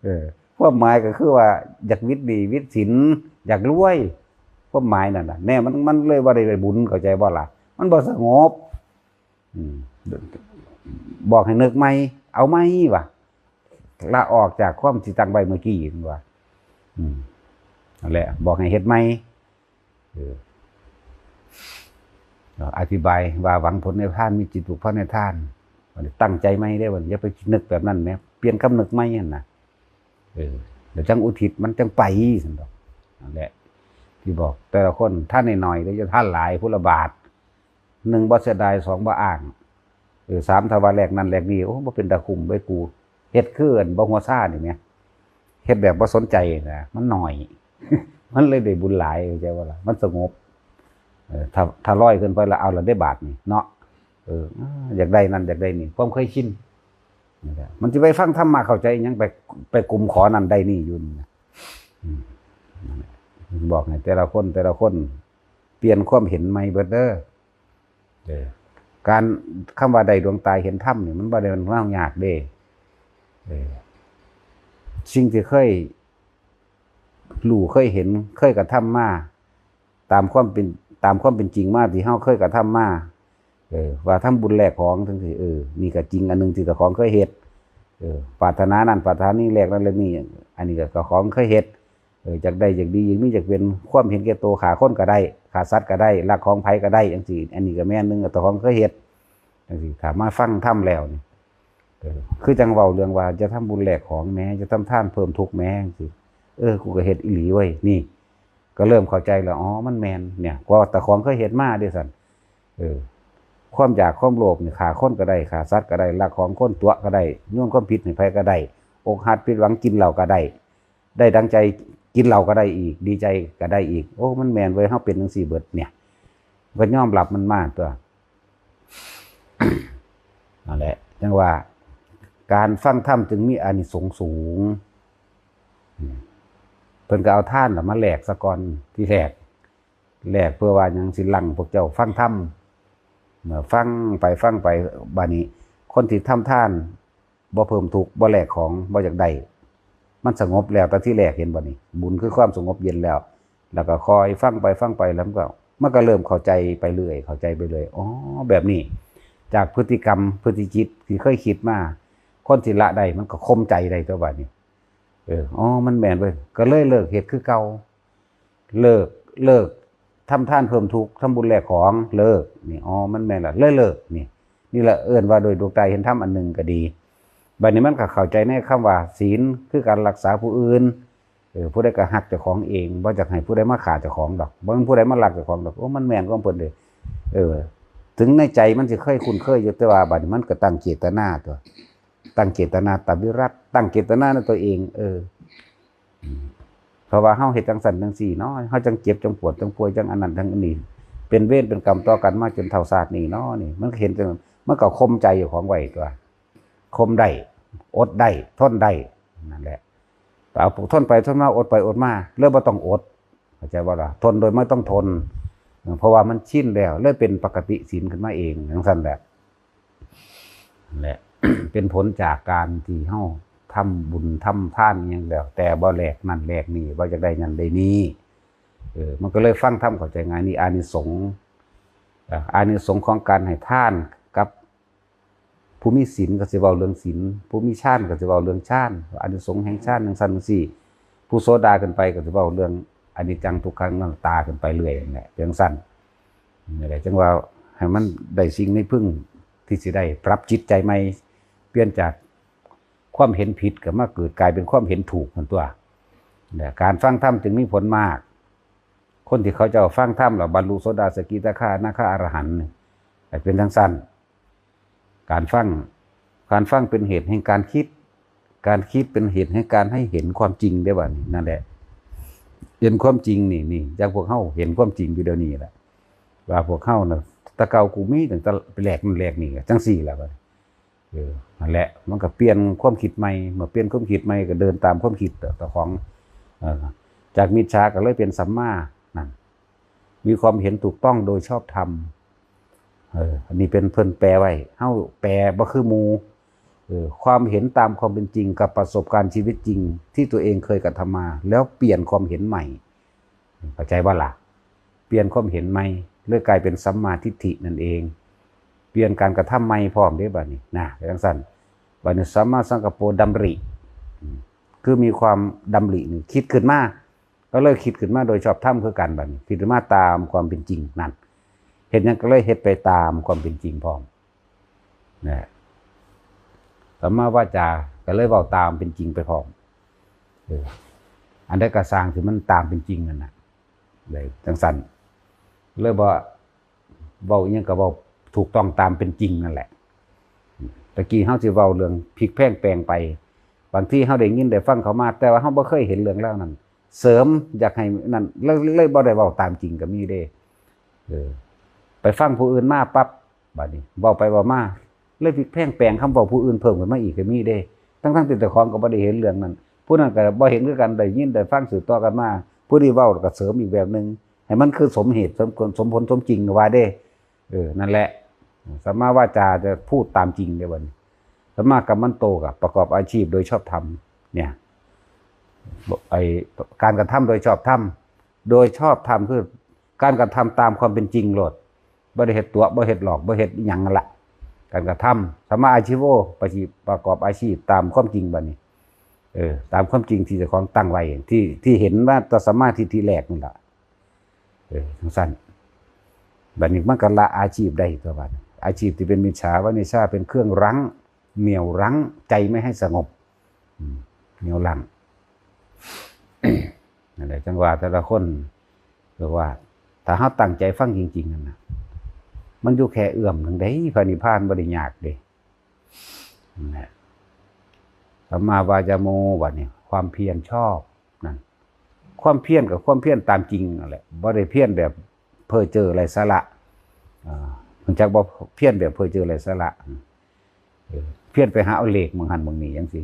ເອີ ຄວາມໝາຍກໍຄືວ່າ ຢາກວິດໜີ້ວິດສິນ ຢາກລວຍ ຄວາມໝາຍນັ້ນນະ ແນ່ ມັນ ມັນເລີຍບໍ່ໄດ້ບຸນ ເຂົ້າໃຈບໍ່ລະ? ມັນບໍ່ສະຫງົບ. ອືມ ບອກໃຫ້ນຶກໃໝ່ ເອົາໃໝ່ວ່າ ລະອອກຈາກຄວາມທີ່ຕັ້ງໄວ້ເມື່ອກີ້ວ່າ ອືມ ນັ້ນແຫຼະ ບອກໃຫ້ເຮັດໃໝ່. ເອີ ອະທິບາຍວ່າຫວັງຜົນໃນທານ ມີຈິດຜູກພັນໃນທານ ບັດນີ້ຕັ້ງໃຈໃໝ່ເດ້ ບັດນີ້ຢ່າໄປນຶກແບບນັ້ນແໝ ປ່ຽນຄຳນຶກໃໝ່ຫັ້ນນະ. ເອີ ແລ້ວຈັ່ງອຸທິດມັນຈັ່ງໄປ ຊັ້ນດອກ. ນັ້ນແຫຼະ ທີ່ບອກແຕ່ລະຄົນ ທານໜ້ອຍໆ ຢ່າທານຫຼາຍ ຜູ້ລະບາດ ໜຶ່ງ ບໍ່ເສຍດາຍ ສອງ ບໍ່ອ້າງ ເອີ ສາມ ຖ້າວ່າແລກນັ້ນແລກນີ້ ໂອ້ ບໍ່ເປັນຕາຄຸ້ມເວີຍກູ ເຮັດຄືອັນບໍ່ຫົວຊານີ້ແໝ ເຮັດແບບບໍ່ສົນໃຈນະ ມັນໜ້ອຍ ມັນເລີຍໄດ້ບຸນຫຼາຍ ເຂົ້າໃຈບໍ່ລະ? ມັນສະຫງົບ. ເອີ ຖ້າ ຖ້າລອຍຂຶ້ນໄປລະ ເອົາລະເດ້ບາດນີ້ເນາະ ເອີ ຢາກໄດ້ນັ້ນຢາກໄດ້ນີ້ ຄວາມເຄີຍຊິນ ມັນຊິໄປຟັງທຳມະເຂົ້າໃຈຫຍັງ ໄປ ໄປກຸ່ມຂໍນັ້ນໄດ້ນີ້ຢູ່ນີ້ນະ. ອືມ ນັ້ນແຫຼະ ບອກໃຫ້ແຕ່ລະຄົນ ແຕ່ລະຄົນປ່ຽນຄວາມເຫັນໃໝ່ເບິດເດີ. ເອີ ການ ຄຳວ່າໄດ້ດວງຕາເຫັນທຳນີ້ ມັນບໍ່ໄດ້ແມ່ນເລື່ອງຍາກເດ້. ເອີ ສິ່ງທີ່ເຄີຍຮູ້ ເຄີຍເຫັນ ເຄີຍກະທຳມາ ຕາມຄວາມເປັນ ຕາມຄວາມເປັນຈິງມາ ທີ່ເຮົາເຄີຍກະທຳມາ ເອີ ວ່າທຳບຸນແລກຂອງຈັ່ງຊີ້ ເອີ ນີ້ກະຈິງອັນໜຶ່ງທີ່ເຈົ້າຂອງເຄີຍເຮັດ. ເອີ ປາດຖະໜານັ້ນປາດຖະໜານີ້ ແລກນັ້ນແລກນີ້ ອັນນີ້ກະເຈົ້າຂອງເຄີຍເຮັດ. ເອີ ຢາກໄດ້ ຢາກດີ ຢາກມີ ຢາກເປັນ ຄວາມເຫັນແກ່ໂຕ ຂ້າຄົນກະໄດ້ ຂ້າສັດກະໄດ້ ລັກຂອງໃຜກະໄດ້ ຈັ່ງຊີ້ ອັນນີ້ກະແມ່ນໜຶ່ງ ເຈົ້າຂອງເຄີຍເຮັດ ຈັ່ງຊີ້. ຖ້າມາຟັງທຳແລ້ວນີ້ ເອີ ຄືຈັ່ງເວົ້າເລື່ອງວ່າ ຢ່າທຳບຸນແລກຂອງແໝ ຢ່າທຳທານເພີ່ມທຸກແໝ ຈັ່ງຊີ້. ເອີ ກູກະເຮັດອີ່ຫຼີເວີຍ ນີ້ ກະເລີ່ມເຂົ້າໃຈແລ້ວ ອໍ ມັນແມ່ນ ເພາະວ່າເຈົ້າຂອງເຄີຍເຮັດມາເດ້ຊັ້ນ. ເອີ ຄວາມຢາກຄວາມໂລບນີ້ ຂ້າຄົນກໍໄດ້ ຂ້າສັດກໍໄດ້ ລັກຂອງຄົນຕົວະກໍໄດ້ ໂຍນຄວາມຜິດໃຫ້ໃຜກໍໄດ້ ອົກຫັກຜິດຫວັງ ກິນເຫຼົ້າກໍໄດ້ ໄດ້ດັ່ງໃຈ ກິນເຫຼົ້າກໍໄດ້ອີກ ດີໃຈກໍໄດ້ອີກ. ໂອ້ ມັນແມ່ນເວີຍ ເຮົາເປັນຈັ່ງຊີ້ເບິດເນຍ ກໍຍອມຮັບມັນມາຕົວະ. ນັ້ນແຫຼະ ຈັ່ງວ່າການຟັງທຳຈຶ່ງມີອານິສົງສູງ. ເພິ່ນກໍເອົາທານລະມາແລກສາກ່ອນ ທີແລກ ແລກເພື່ອວ່າຫຍັງ? ຊິຫຼັ່ງພວກເຈົ້າຟັງທຳ. ເມື່ອຟັງໄປຟັງໄປ ບາດນີ້ຄົນທີ່ທຳທານ ບໍ່ເພີ່ມທຸກ ບໍ່ແລກຂອງ ບໍ່ຢາກໄດ້ ມັນສະຫງົບແລ້ວ ແຕ່ທີແລກ ເຫັນບໍ່ນີ້? ບຸນຄືຄວາມສະຫງົບເຢັນແລ້ວ ແລ້ວກໍຄ່ອຍຟັງໄປຟັງໄປ ແລ້ວມັນກໍ ມັນກໍເລີ່ມເຂົ້າໃຈໄປເລື້ອຍ ເຂົ້າໃຈໄປເລື້ອຍ. ອໍ ແບບນີ້ ຈາກພຶດຕິກຳ ພຶດຕິຈິດທີ່ເຄີຍຄິດມາ ຄົນທີ່ລະໄດ້ ມັນກໍຂົ່ມໃຈໄດ້ຕົວະບາດນີ້. ເອີ ອໍ ມັນແມ່ນເວີຍ ກໍເລີຍເລີກເຮັດຄືເກົ່າ. ເລີກ ເລີກທຳທານເພີ່ມທຸກ ທຳບຸນແລກຂອງ ເລີກນີ້. ອໍ ມັນແມ່ນລະ ເລີຍເລີກນີ້. ນີ້ລະເອີ້ນວ່າໂດຍດວງຕາເຫັນທຳອັນໜຶ່ງກໍດີ. ບາດນີ້ມັນກໍເຂົ້າໃຈໃນຄຳວ່າ ສິນຄືການຮັກສາຜູ້ອື່ນ. ເອີ ຜູ້ໃດກໍຮັກເຈົ້າຂອງເອງ ບໍ່ຢາກໃຫ້ຜູ້ໃດມາຂ້າເຈົ້າຂອງດອກ ບໍ່ແມ່ນຜູ້ໃດມາລັກເຈົ້າຂອງດອກ. ໂອ້ ມັນແມ່ນຂອງເພິ່ນເດ້. ເອີ ເຖິງໃນໃຈມັນຊິເຄີຍຄຸ້ນເຄີຍຢູ່ ແຕ່ວ່າບາດນີ້ມັນກໍຕັ້ງເຈດຕະນາຕົວະ ຕັ້ງເຈດຕະນາຕະວິລັດ ຕັ້ງເຈດຕະນາໃນຕົວເອງ. ເອີ ເພາະວ່າເຮົາເຮັດຈັ່ງຊັ້ນຈັ່ງຊີ້ເນາະ ເຮົາຈັ່ງເຈັບ ຈັ່ງປວດ ຈັ່ງປ່ວຍ ຈັ່ງອັນນັ້ນ ຈັ່ງອັນນີ້ ເປັນເວນເປັນກຳຕໍ່ກັນມາຈົນເທົ່າຊາດນີ້ເນາະ. ນີ້ມັນເຫັນຈັ່ງ ມັນກໍຂົ່ມໃຈເຈົ້າຂອງໄວ້ຕົວະ ຂົ່ມໄດ້ ອົດໄດ້ ທົນໄດ້ ນັ້ນແຫຼະ. ເອົາ ທົນໄປທົນມາ ອົດໄປອົດມາ ເລີຍບໍ່ຕ້ອງອົດ ເຂົ້າໃຈບໍ່ລະ? ທົນໂດຍບໍ່ຕ້ອງທົນ ເພາະວ່າມັນຊິນແລ້ວ ເລີຍເປັນປະກະຕິສິນຂຶ້ນມາເອງ ຈັ່ງຊັ້ນແຫຼະ. ແຫຼະ ເປັນຜົນຈາກການທີ່ເຮົາທຳບຸນທຳທານອີ່ຫຍັງແລ້ວ ແຕ່ບໍ່ແລກນັ້ນແລກນີ້ ບໍ່ຢາກໄດ້ນັ້ນໄດ້ນີ້. ເອີ ມັນກໍເລີຍຟັງທຳເຂົ້າໃຈງ່າຍ. ນີ້ອານິສົງ ອາ ອານິສົງຂອງການໃຫ້ທານກັບຜູ້ມີສິນກໍຊິເວົ້າເລື່ອງສິນ ຜູ້ມີຊານກໍຊິເວົ້າເລື່ອງຊານ ອານິສົງແຫ່ງຊານຈັ່ງຊັ້ນຈັ່ງຊີ້. ຜູ້ໂສດາຂຶ້ນໄປກໍຊິເວົ້າເລື່ອງອະນິດຈັງ ທຸກຂັງ ອະນັດຕາຂຶ້ນໄປເລື້ອຍນັ້ນແຫຼະ ຈັ່ງຊັ້ນ. ນີ້ແຫຼະ ຈັ່ງວ່າໃຫ້ມັນໄດ້ສິ່ງໃນເພິ່ງທີ່ຊິໄດ້ປັບຈິດໃຈໃໝ່ ປ່ຽນຈາກຄວາມເຫັນຜິດກໍມາເກີດກາຍເປັນຄວາມເຫັນຖືກຫັ້ນຕົວະ. ແລະ ການຟັງທຳຈຶ່ງມີຜົນມາກ. ຄົນທີ່ເຂົາເຈົ້າຟັງທຳແລ້ວບັນລຸໂສດາ ສະກິດາຄາ ອະນາຄາ ອະລະຫັນ ໃຫ້ເປັນຈັ່ງຊັ້ນ. ການຟັງ ການຟັງເປັນເຫດແຫ່ງການຄິດ ການຄິດເປັນເຫດແຫ່ງການໃຫ້ເຫັນຄວາມຈິງເດ້ ບາດນີ້. ນັ້ນແຫຼະ ເຫັນຄວາມຈິງນີ້ ນີ້ ຢ່າງພວກເຮົາເຫັນຄວາມຈິງຢູ່ດຽວນີ້ແຫຼະ ວ່າພວກເຮົານະ ແຕ່ເກົ່າກູມີຕັ້ງແຕ່ແລກນັ້ນແລກນີ້ ຈັ່ງຊີ້ແຫຼະ ບາດນີ້. ເອີ ນັ້ນແຫຼະ ມັນກໍປ່ຽນຄວາມຄິດໃໝ່ ເມື່ອປ່ຽນຄວາມຄິດໃໝ່ກໍເດີນຕາມຄວາມຄິດເຈົ້າຂອງ ເອີ ຈາກມິດສາກໍເລີຍເປັນສຳມາ ນັ້ນ ມີຄວາມເຫັນຖືກຕ້ອງໂດຍຊອບທຳ. ເອີ ອັນນີ້ເປັນເພິ່ນແປໄວ້ ເຮົາແປບໍ່ຄືໝູ່. ເອີ ຄວາມເຫັນຕາມຄວາມເປັນຈິງກັບປະສົບການຊີວິດຈິງທີ່ຕົວເອງເຄີຍກະທຳມາ ແລ້ວປ່ຽນຄວາມເຫັນໃໝ່ ເຂົ້າໃຈບໍ່ລະ? ປ່ຽນຄວາມເຫັນໃໝ່ ເລີຍກາຍເປັນສຳມາທິດຖິນັ້ນເອງ. ປ່ຽນການກະທຳໃໝ່ພ້ອມເດ້ ບາດນີ້ນະ ຈັ່ງຊັ້ນ. ບາດນີ້ສຳມາສັງກັບໂປ ດຳລິ ຄືມີຄວາມດຳລິນີ້ ຄິດຂຶ້ນມາ ກໍເລີຍຄິດຂຶ້ນມາໂດຍຊອບທຳຄືກັນ. ບາດນີ້ຄິດຂຶ້ນມາຕາມຄວາມເປັນຈິງນັ້ນ ເຮັດຫຍັງກໍເລີຍເຮັດໄປຕາມຄວາມເປັນຈິງພ້ອມ ນະ. ສຳມາວາຈາກໍເລີຍເວົ້າຕາມເປັນຈິງໄປພ້ອມ. ເອີ ອັນໃດກໍຊ່າງທີ່ມັນຕາມເປັນຈິງນັ້ນນະ ໄດ້ຈັ່ງຊັ້ນ ເລີຍບໍ່ ເວົ້າອີ່ຫຍັງກໍເວົ້າຖືກຕ້ອງຕາມເປັນຈິງນັ້ນແຫຼະ. ຕະກີ້ເຮົາຊິເວົ້າເລື່ອງພິກແພງແປງໄປ ບາງທີເຮົາໄດ້ຍິນໄດ້ຟັງເຂົ້າມາ ແຕ່ວ່າເຮົາບໍ່ເຄີຍເຫັນເລື່ອງລາວນັ້ນ ເສີມຢາກໃຫ້ນັ້ນ ເລີຍ ເລີຍບໍ່ໄດ້ເວົ້າຕາມຈິງກໍມີເດ້. ເອີ ໄປຟັງຜູ້ອື່ນມາປັບ ບາດນີ້ເວົ້າໄປເວົ້າມາ ເລີຍພິກແພງແປງຄຳເວົ້າຜູ້ອື່ນເພີ່ມຂຶ້ນມາອີກກໍມີເດ້ ທັງໆທີ່ເຈົ້າຂອງກໍບໍ່ໄດ້ເຫັນເລື່ອງນັ້ນ ຜູ້ນັ້ນກໍບໍ່ເຫັນຄືກັນ ໄດ້ຍິນໄດ້ຟັງສືບຕໍ່ກັນມາ ຜູ້ນີ້ເວົ້າກໍເສີມອີກແບບໜຶ່ງ ໃຫ້ມັນຄືສົມເຫດສົມຜົນ ສົມຜົນສົມຈິງວ່າເດ້. ເອີ ນັ້ນແຫຼະ ສຳມາວາຈາຈະພູດຕາມຈິງເດ້ ບັດນີ້. ສຳມາກັມມັນໂຕ ກໍປະກອບອາຊີບໂດຍຊອບທຳ ເນຍ ໄອ້ ການກະທຳໂດຍຊອບທຳ ໂດຍຊອບທຳຄືການກະທຳຕາມຄວາມເປັນຈິງໂລດ ບໍ່ໄດ້ເຮັດຕົວະ ບໍ່ເຮັດຫຼອກ ບໍ່ເຮັດອີ່ຫຍັງນັ້ນລະ ການກະທຳ. ສຳມາອາຊີໂວ ປະ ປະກອບອາຊີບຕາມຄວາມຈິງ ບັດນີ້ ເອີ ຕາມຄວາມຈິງທີ່ເຈົ້າຂອງຕັ້ງໄວ້ ທີ່ ທີ່ເຫັນມາແຕ່ສຳມາທິດຖິແລກນັ້ນລະ. ເອີ ຈັ່ງຊັ້ນ ບັດນີ້ມັນກໍລະອາຊີບໄດ້ຕົວະ ບັດອາຊີບທີ່ເປັນມິດສາ ວະນິດສາ ເປັນເຄື່ອງຄັ້ງ ໜຽວຄັ້ງໃຈໄມ່ໃຫ້ສະຫງົບ ອືມ ໜຽວຄັ້ງ. ນັ້ນແຫຼະ ຈັ່ງວ່າແຕ່ລະຄົນ ຄືວ່າ ຖ້າເຮົາຕັ້ງໃຈຟັງຈິງໆ ນັ້ນນະ ມັນຢູ່ແຄ່ເອື້ອມໜຶ່ງເດ້ ພະນິບພານບໍ່ໄດ້ຍາກເດ້. ນັ້ນແຫຼະ ສຳມາວາຍາໂມ ບັດນີ້ ຄວາມພຽນຊອບນັ້ນ ຄວາມພຽນກໍຄວາມພຽນຕາມຈິງນັ້ນແຫຼະ ບໍ່ໄດ້ພຽນແບບເພ້ອເຈີໄຮ້ສາລະ. ເອີ ຮູ້ຈັກບໍ່? ພຽນແບບເພ້ອເຈີໄຮ້ສາລະ ເອີ ພຽນໄປຫາເອົາເລກໝ່ອງຫັ້ນໝ່ອງນີ້ຈັ່ງຊີ້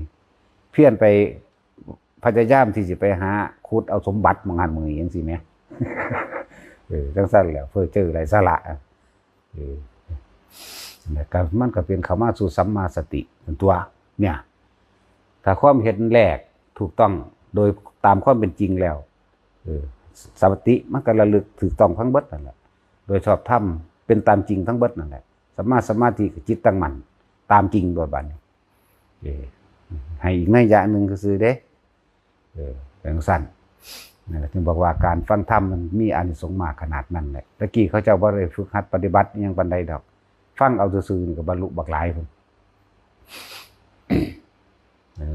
ພຽນໄປ ພະຍາຍາມທີ່ຊິໄປຫາຂຸດເອົາສົມບັດໝ່ອງຫັ້ນໝ່ອງນີ້ຈັ່ງຊີ້ແໝ່. ເອີ ຈັ່ງຊັ້ນແຫຼະ ເພ້ອເຈີໄຮ້ສາລະ. ເອີ ແລ້ວກໍມັນກໍເປັນເຂົ້າມາສູ່ສຳມາສະຕິນັ້ນຕົວະ ເນຍ. ຖ້າຄວາມເຫັນແລກຖືກຕ້ອງໂດຍຕາມຄວາມເປັນຈິງແລ້ວ ເອີ ສະຕິມັນກໍລະລຶກຖືກຕ້ອງທັງເບິດນັ້ນແຫຼະ ໂດຍຊອບທຳ ເປັນຕາມຈິງທັງເບິດນັ້ນແຫຼະ. ສຳມາສະມາທິກໍຈິດຕັ້ງໝັ້ນຕາມຈິງໂລດບາດນີ້. ເອີ ໃຫ້ອີກໄນຍະໜຶ່ງຊື່ໆເດ້. ເອີ ຈັ່ງຊັ້ນ ນັ້ນແຫຼະ ຈຶ່ງບອກວ່າການຟັງທຳມັນມີອານິສົງມາກຂະໜາດນັ້ນແຫຼະ. ແຕ່ກີ້ເຂົາເຈົ້າບໍ່ໄດ້ຝຶກຫັດປະຕິບັດອີ່ຫຍັງປານໃດດອກ ຟັງເອົາຊື່ໆນີ້ກໍບັນລຸບັກຫຼາຍພຸ້ນ. ເອີ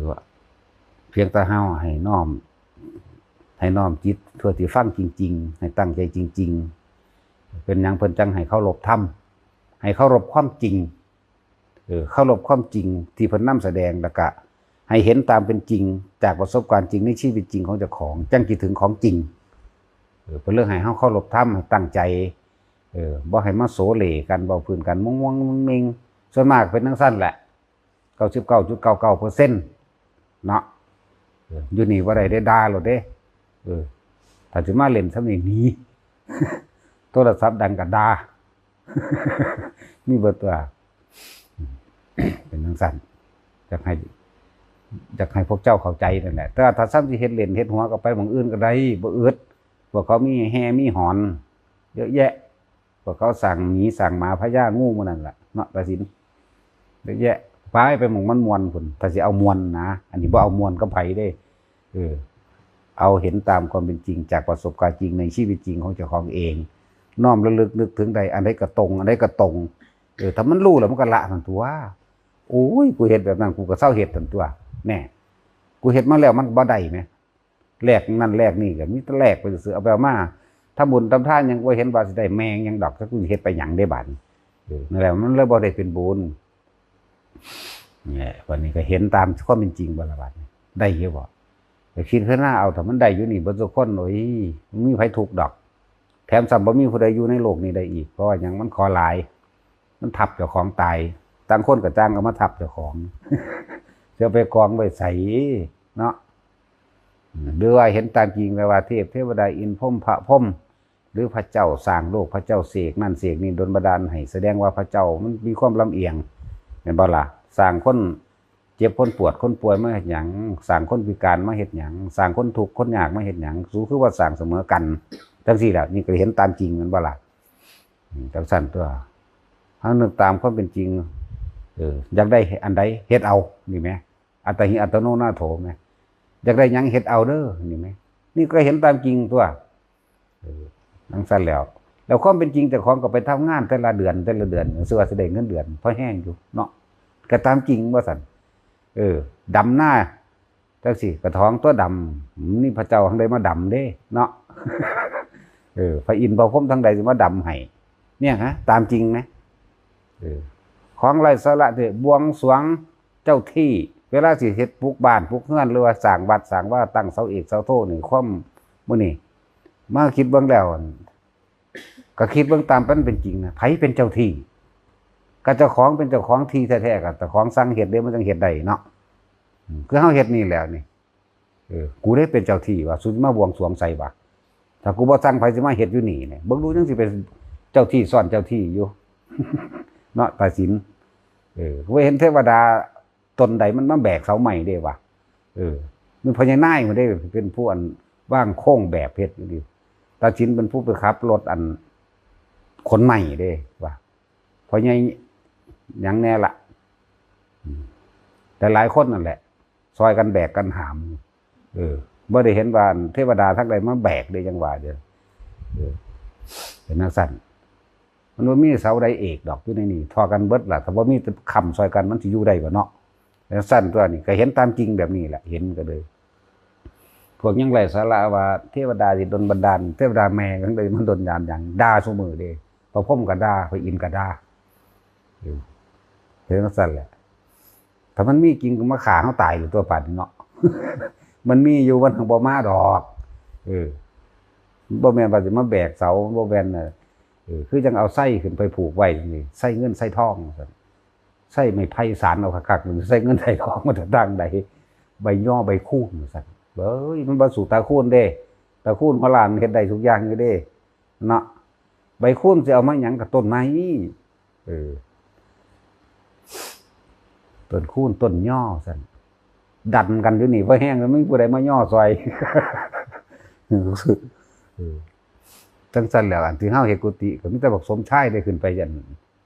ພຽງແຕ່ເຮົາໃຫ້ນ້ອມ ໃຫ້ນ້ອມຈິດເພື່ອທີ່ຟັງຈິງໆ ໃຫ້ຕັ້ງໃຈຈິງໆ. ເປັນຫຍັງເພິ່ນຈັ່ງໃຫ້ເຄົາລົບທຳ? ໃຫ້ເຄົາລົບຄວາມຈິງ. ເອີ ເຄົາລົບຄວາມຈິງທີ່ເພິ່ນນຳສະແດງ ແລ້ວກະໃຫ້ເຫັນຕາມເປັນຈິງ ຈາກປະສົບການຈິງໃນຊີວິດຈິງຂອງເຈົ້າຂອງ ຈັ່ງຊິເຖິງຂອງຈິງ. ເອີ ເພິ່ນເລີຍໃຫ້ເຮົາເຄົາລົບທຳ ໃຫ້ຕັ້ງໃຈ ເອີ ບໍ່ໃຫ້ມາໂສເຫຼກັນ ເວົ້າພື້ນກັນ ມົງໆເມັງໆ. ສ່ວນມາກເປັນຈັ່ງຊັ້ນແຫຼະ ເກົ້າສິບເກົ້າຈຸດເກົ້າເກົ້າເປີເຊັນເນາະ. ເອີ ຢູ່ນີ້ບໍ່ໄດ້ເດ້ ດ່າໂລດເດ້. ເອີ ຖ້າຊິມາເຫຼັ້ນສ່ຳນີ້ໜີ ໂທລະສັບດັງກໍດ່າ ມີເບິດຕົວະ. ເປັນຈັ່ງຊັ້ນ ຢາກໃຫ້ ຢາກໃຫ້ພວກເຈົ້າເຂົ້າໃຈນັ້ນແຫຼະ. ແຕ່ວ່າຖ້າສ່ຳຊິເຮັດເຫຼັ້ນເຮັດຫົວກໍໄປໝ່ອງອື່ນກໍໄດ້ ບໍ່ອຶດ. ພວກເຂົາມີແຮ່ມີຫອນເຍອະແຍະ ພວກເຂົາສ້າງໝີສ້າງໝາພະຍາງູໝູ່ນັ້ນລະເນາະ ຕາສິນ ເຍອະແຍະ. ໄປ ໄປໝ່ອງມັນມ່ວນພຸ້ນ ຖ້າຊິເອົາມ່ວນນະ. ອັນນີ້ບໍ່ເອົາມ່ວນກັບໃຜເດ້. ເອີ ເອົາເຫັນຕາມຄວາມເປັນຈິງ ຈາກປະສົບການຈິງໃນຊີວິດຈິງຂອງເຈົ້າຂອງເອງ. ນ້ອມລະລຶກນຶກເຖິງໄດ້ ອັນໃດກໍຕົງ ອັນໃດກໍຕົງ. ເອີ ຖ້າມັນຮູ້ແລ້ວມັນກໍລະຫັ້ນຕົວະ. ໂອ້ຍ ກູເຮັດແບບນັ້ນ ກູກໍເຊົາເຮັດຫັ້ນຕົວະ. ແນ່ ກູເຮັດມາແລ້ວມັນບໍ່ໄດ້ແໝ. ແລກນັ້ນແລກນີ້ກໍມີແຕ່ແລກໄປຊື່ໆ ເອົາໄປເອົາມາ ທຳບຸນທຳທານຫຍັງບໍ່ເຫັນວ່າຊິໄດ້ແມ່ງຫຍັງດອກ ຈັກກູຊິເຮັດໄປຫຍັງເດ້ບາດນີ້. ເອີ ນັ້ນແຫຼະ ມັນເລີຍບໍ່ໄດ້ເປັນບຸນ. ນີ້ແຫຼະ ບາດນີ້ກໍເຫັນຕາມຄວາມເປັນຈິງບໍ່ລະບາດນີ້ ໄດ້ຢູ່ບໍ່? ກໍຄິດພິຈາລະນາເອົາ ຖ້າມັນໄດ້ຢູ່ນີ້ເບິດທຸກຄົນ ໂອ້ຍ ບໍ່ມີໃຜທຸກດອກ. ແຖມຊ້ຳບໍ່ມີຜູ້ໃດຢູ່ໃນໂລກນີ້ໄດ້ອີກ ເພາະວ່າຫຍັງ? ມັນຂໍຫຼາຍ ມັນທັບເຈົ້າຂອງຕາຍ. ຕ່າງຄົນກໍຕ່າງເອົາມາທັບເຈົ້າຂອງ ຈະໄປກອງໄວ້ໃສເນາະ? ຫຼືວ່າເຫັນຕາມຈິງແລ້ວວ່າເທບເທວະດາ ອິນພົມ ພະພົມ ຫຼືພະເຈົ້າສ້າງໂລກ ພະເຈົ້າເສກນັ້ນເສກນີ້ດົນບັນດານໃຫ້ ສະແດງວ່າພະເຈົ້າມັນມີຄວາມລຳອຽງ ແມ່ນບໍ່ລະ? ສ້າງຄົນເຈັບຄົນປວດຄົນປ່ວຍມາເຮັດຫຍັງ? ສ້າງຄົນພິການມາເຮັດຫຍັງ? ສ້າງຄົນທຸກຄົນຍາກມາເຮັດຫຍັງ? ສູຄືວ່າສ້າງສະເໝີກັນ ຈັ່ງຊີ້ແຫຼະ. ນີ້ກໍເຫັນຕາມຈິງແມ່ນບໍ່ລະ? ອືມ ຈັ່ງຊັ້ນຕົວະ ເຮົານຶກຕາມຄວາມເປັນຈິງ. ເອີ ຢາກໄດ້ອັນໃດເຮັດເອົາ ນີ້ແໝ ອັດຕະຫິອັດຕະໂນນາໂຖແໝ. ຢາກໄດ້ຫຍັງເຮັດເອົາເດີ ນີ້ແໝ. ນີ້ກໍເຫັນຕາມຈິງຕົວະ. ເອີ ຈັ່ງຊັ້ນແລ້ວ ແລ້ວຄວາມເປັນຈິງເຈົ້າຂອງກໍໄປທຳງານແຕ່ລະເດືອນ ແຕ່ລະເດືອນ ຮູ້ສຶກວ່າຊິໄດ້ເງິນເດືອນພໍແຮງຢູ່ເນາະ ກໍຕາມຈິງວ່າຊັ້ນ. ເອີ ດຳນາ ຈັກຊິກະຖອງຕົວະດຳ ນີ້ພະເຈົ້າຫັ້ນໄດ້ມາດຳເດ້ເນາະ. ເອີ ພະອິນພະພົມທາງໃດຊິມາດຳໃຫ້ ເນຍຮະ ຕາມຈິງນະ. ເອີ ຂອງໄຮ້ສາລະເດ້ ບວງສວງເຈົ້າທີ່ ເວລາຊິເຮັດ ປຸກບ້ານປຸກເຮືອນ ຫຼືວ່າສ້າງວັດສ້າງວາ ຕັ້ງເສົາເອກເສົາໂທນີ້ ຄວາມ ມື້ນີ້ມາຄິດເບິ່ງແລ້ວ ກໍຄິດເບິ່ງຕາມມັນເປັນຈິງນະ ໃຜເປັນເຈົ້າທີ່? ກໍເຈົ້າຂອງເປັນເຈົ້າຂອງທີ່ແທ້ໆ ກໍເຈົ້າຂອງສັ່ງເຮັດເດ້ ມັນຈັ່ງເຮັດໄດ້ເນາະ. ອືມ ຄືເຮົາເຮັດນີ້ແຫຼະນີ້ ເອີ ກູເດ້ເປັນເຈົ້າທີ່ວ່າ ສູມາບວງສວງໃສ່ວ່າ ຖ້າກູບໍ່ສັ່ງ ໃຜຊິມາເຮັດຢູ່ນີ້? ເບິ່ງດູ ຍັງຊິເປັນເຈົ້າທີ່ຊ້ອນເຈົ້າທີ່ຢູ່ເນາະ ຕາສິນ. ເອີ ກູເຫັນເທວະດາ ຕົນໃດມັນມາແບກເສົາໄມ້ເດ້ວ່າ. ເອີ ມີພໍ່ໃຫຍ່ນາຍພຸ້ນເດ້ ເປັນຜູ້ອັນວາງໂຄງແບບເຮັດຢູ່ນີ້ ຕາສິນເປັນຜູ້ໄປຂັບລົດອັນຂົນໄມ້ເດ້ວ່າ ພໍ່ໃຫຍ່ຫຍັງແດ່ລະ ອືມ ຫຼາຍໆຄົນນັ້ນແຫຼະ ຊ່ອຍກັນແບກກັນຫາມ. ເອີ ບໍ່ໄດ້ເຫັນວ່າເທວະດາທາງໃດມາແບກເດ້ ຈັ່ງວ່າເດ້. ເອີ ເປັນຈັ່ງຊັ້ນ ມັນບໍ່ມີເສົາໃດເອກດອກຢູ່ໃນນີ້ ທໍ່ກັນເບິດລະ ຖ້າບໍ່ມີຄ້ຳຊ່ອຍກັນ ມັນຊິຢູ່ໄດ້ບໍ່ເນາະ? ຈັ່ງຊັ້ນຕົວະ ນີ້ກໍເຫັນຕາມຈິງແບບນີ້ແຫຼະ ເຫັນກໍເລີຍ ພວກຍັງໄຮ້ສາລະວ່າເທວະດາຊິດົນບັນດານ ເທວະດາແມ່ຫຍັງໄດ້ມາດົນບັນດານຫຍັງ ດ່າຊຸມື້ເດ້. ພະພົມກໍດ່າ ພະອິນກໍດ່າ ເອີ ເຮັດຈັ່ງຊັ້ນແຫຼະ. ຖ້າມັນມີຈິງກໍມາຂ້າເຮົາຕາຍໂລດຕົວະ ບາດນີ້ເນາະ. ມັນມີຢູ່ ມັນຫາກບໍ່ມາດອກ. ເອີ ບໍ່ແມ່ນວ່າຊິມາແບກເສົາ ບໍ່ແມ່ນນະ. ເອີ ຄືຈັ່ງເອົາໄຊຂຶ້ນໄປຜູກໄວ້ນີ້ ໄຊເງິນໄຊທອງວ່າຊັ້ນ ໄຊໄມ້ໄຜ່ສານເອົາຄັກໆ ມັນຊິໄຊເງິນໄຊທອງມາແຕ່ທາງໃດ? ໃບຍໍໃບຄູນວ່າຊັ້ນ. ເອີຍ ມັນບໍ່ສູ້ຕາຄູນເດ້. ຕາຄູນຫົວລ້ານເຮັດໄດ້ທຸກຢ່າງຢູ່ເດ້ເນາະ. ໃບຄູນຊິເອົາມາຫຍັງກັບຕົ້ນໄມ້? ເອີ ຕົ້ນຄູນຕົ້ນຍໍວ່າຊັ້ນ ດັນກັນຢູ່ນີ້ ບໍ່ແຮງແລ້ວ ມີຜູ້ໃດມາຍໍຊ່ອຍ? ເອີ ຈັ່ງຊັ້ນແຫຼະ. ອັນທີ່ເຮົາເຮັດກຸຕິກໍມີແຕ່ບັກສົມຊາຍໄດ້ຂຶ້ນໄປ ອັນ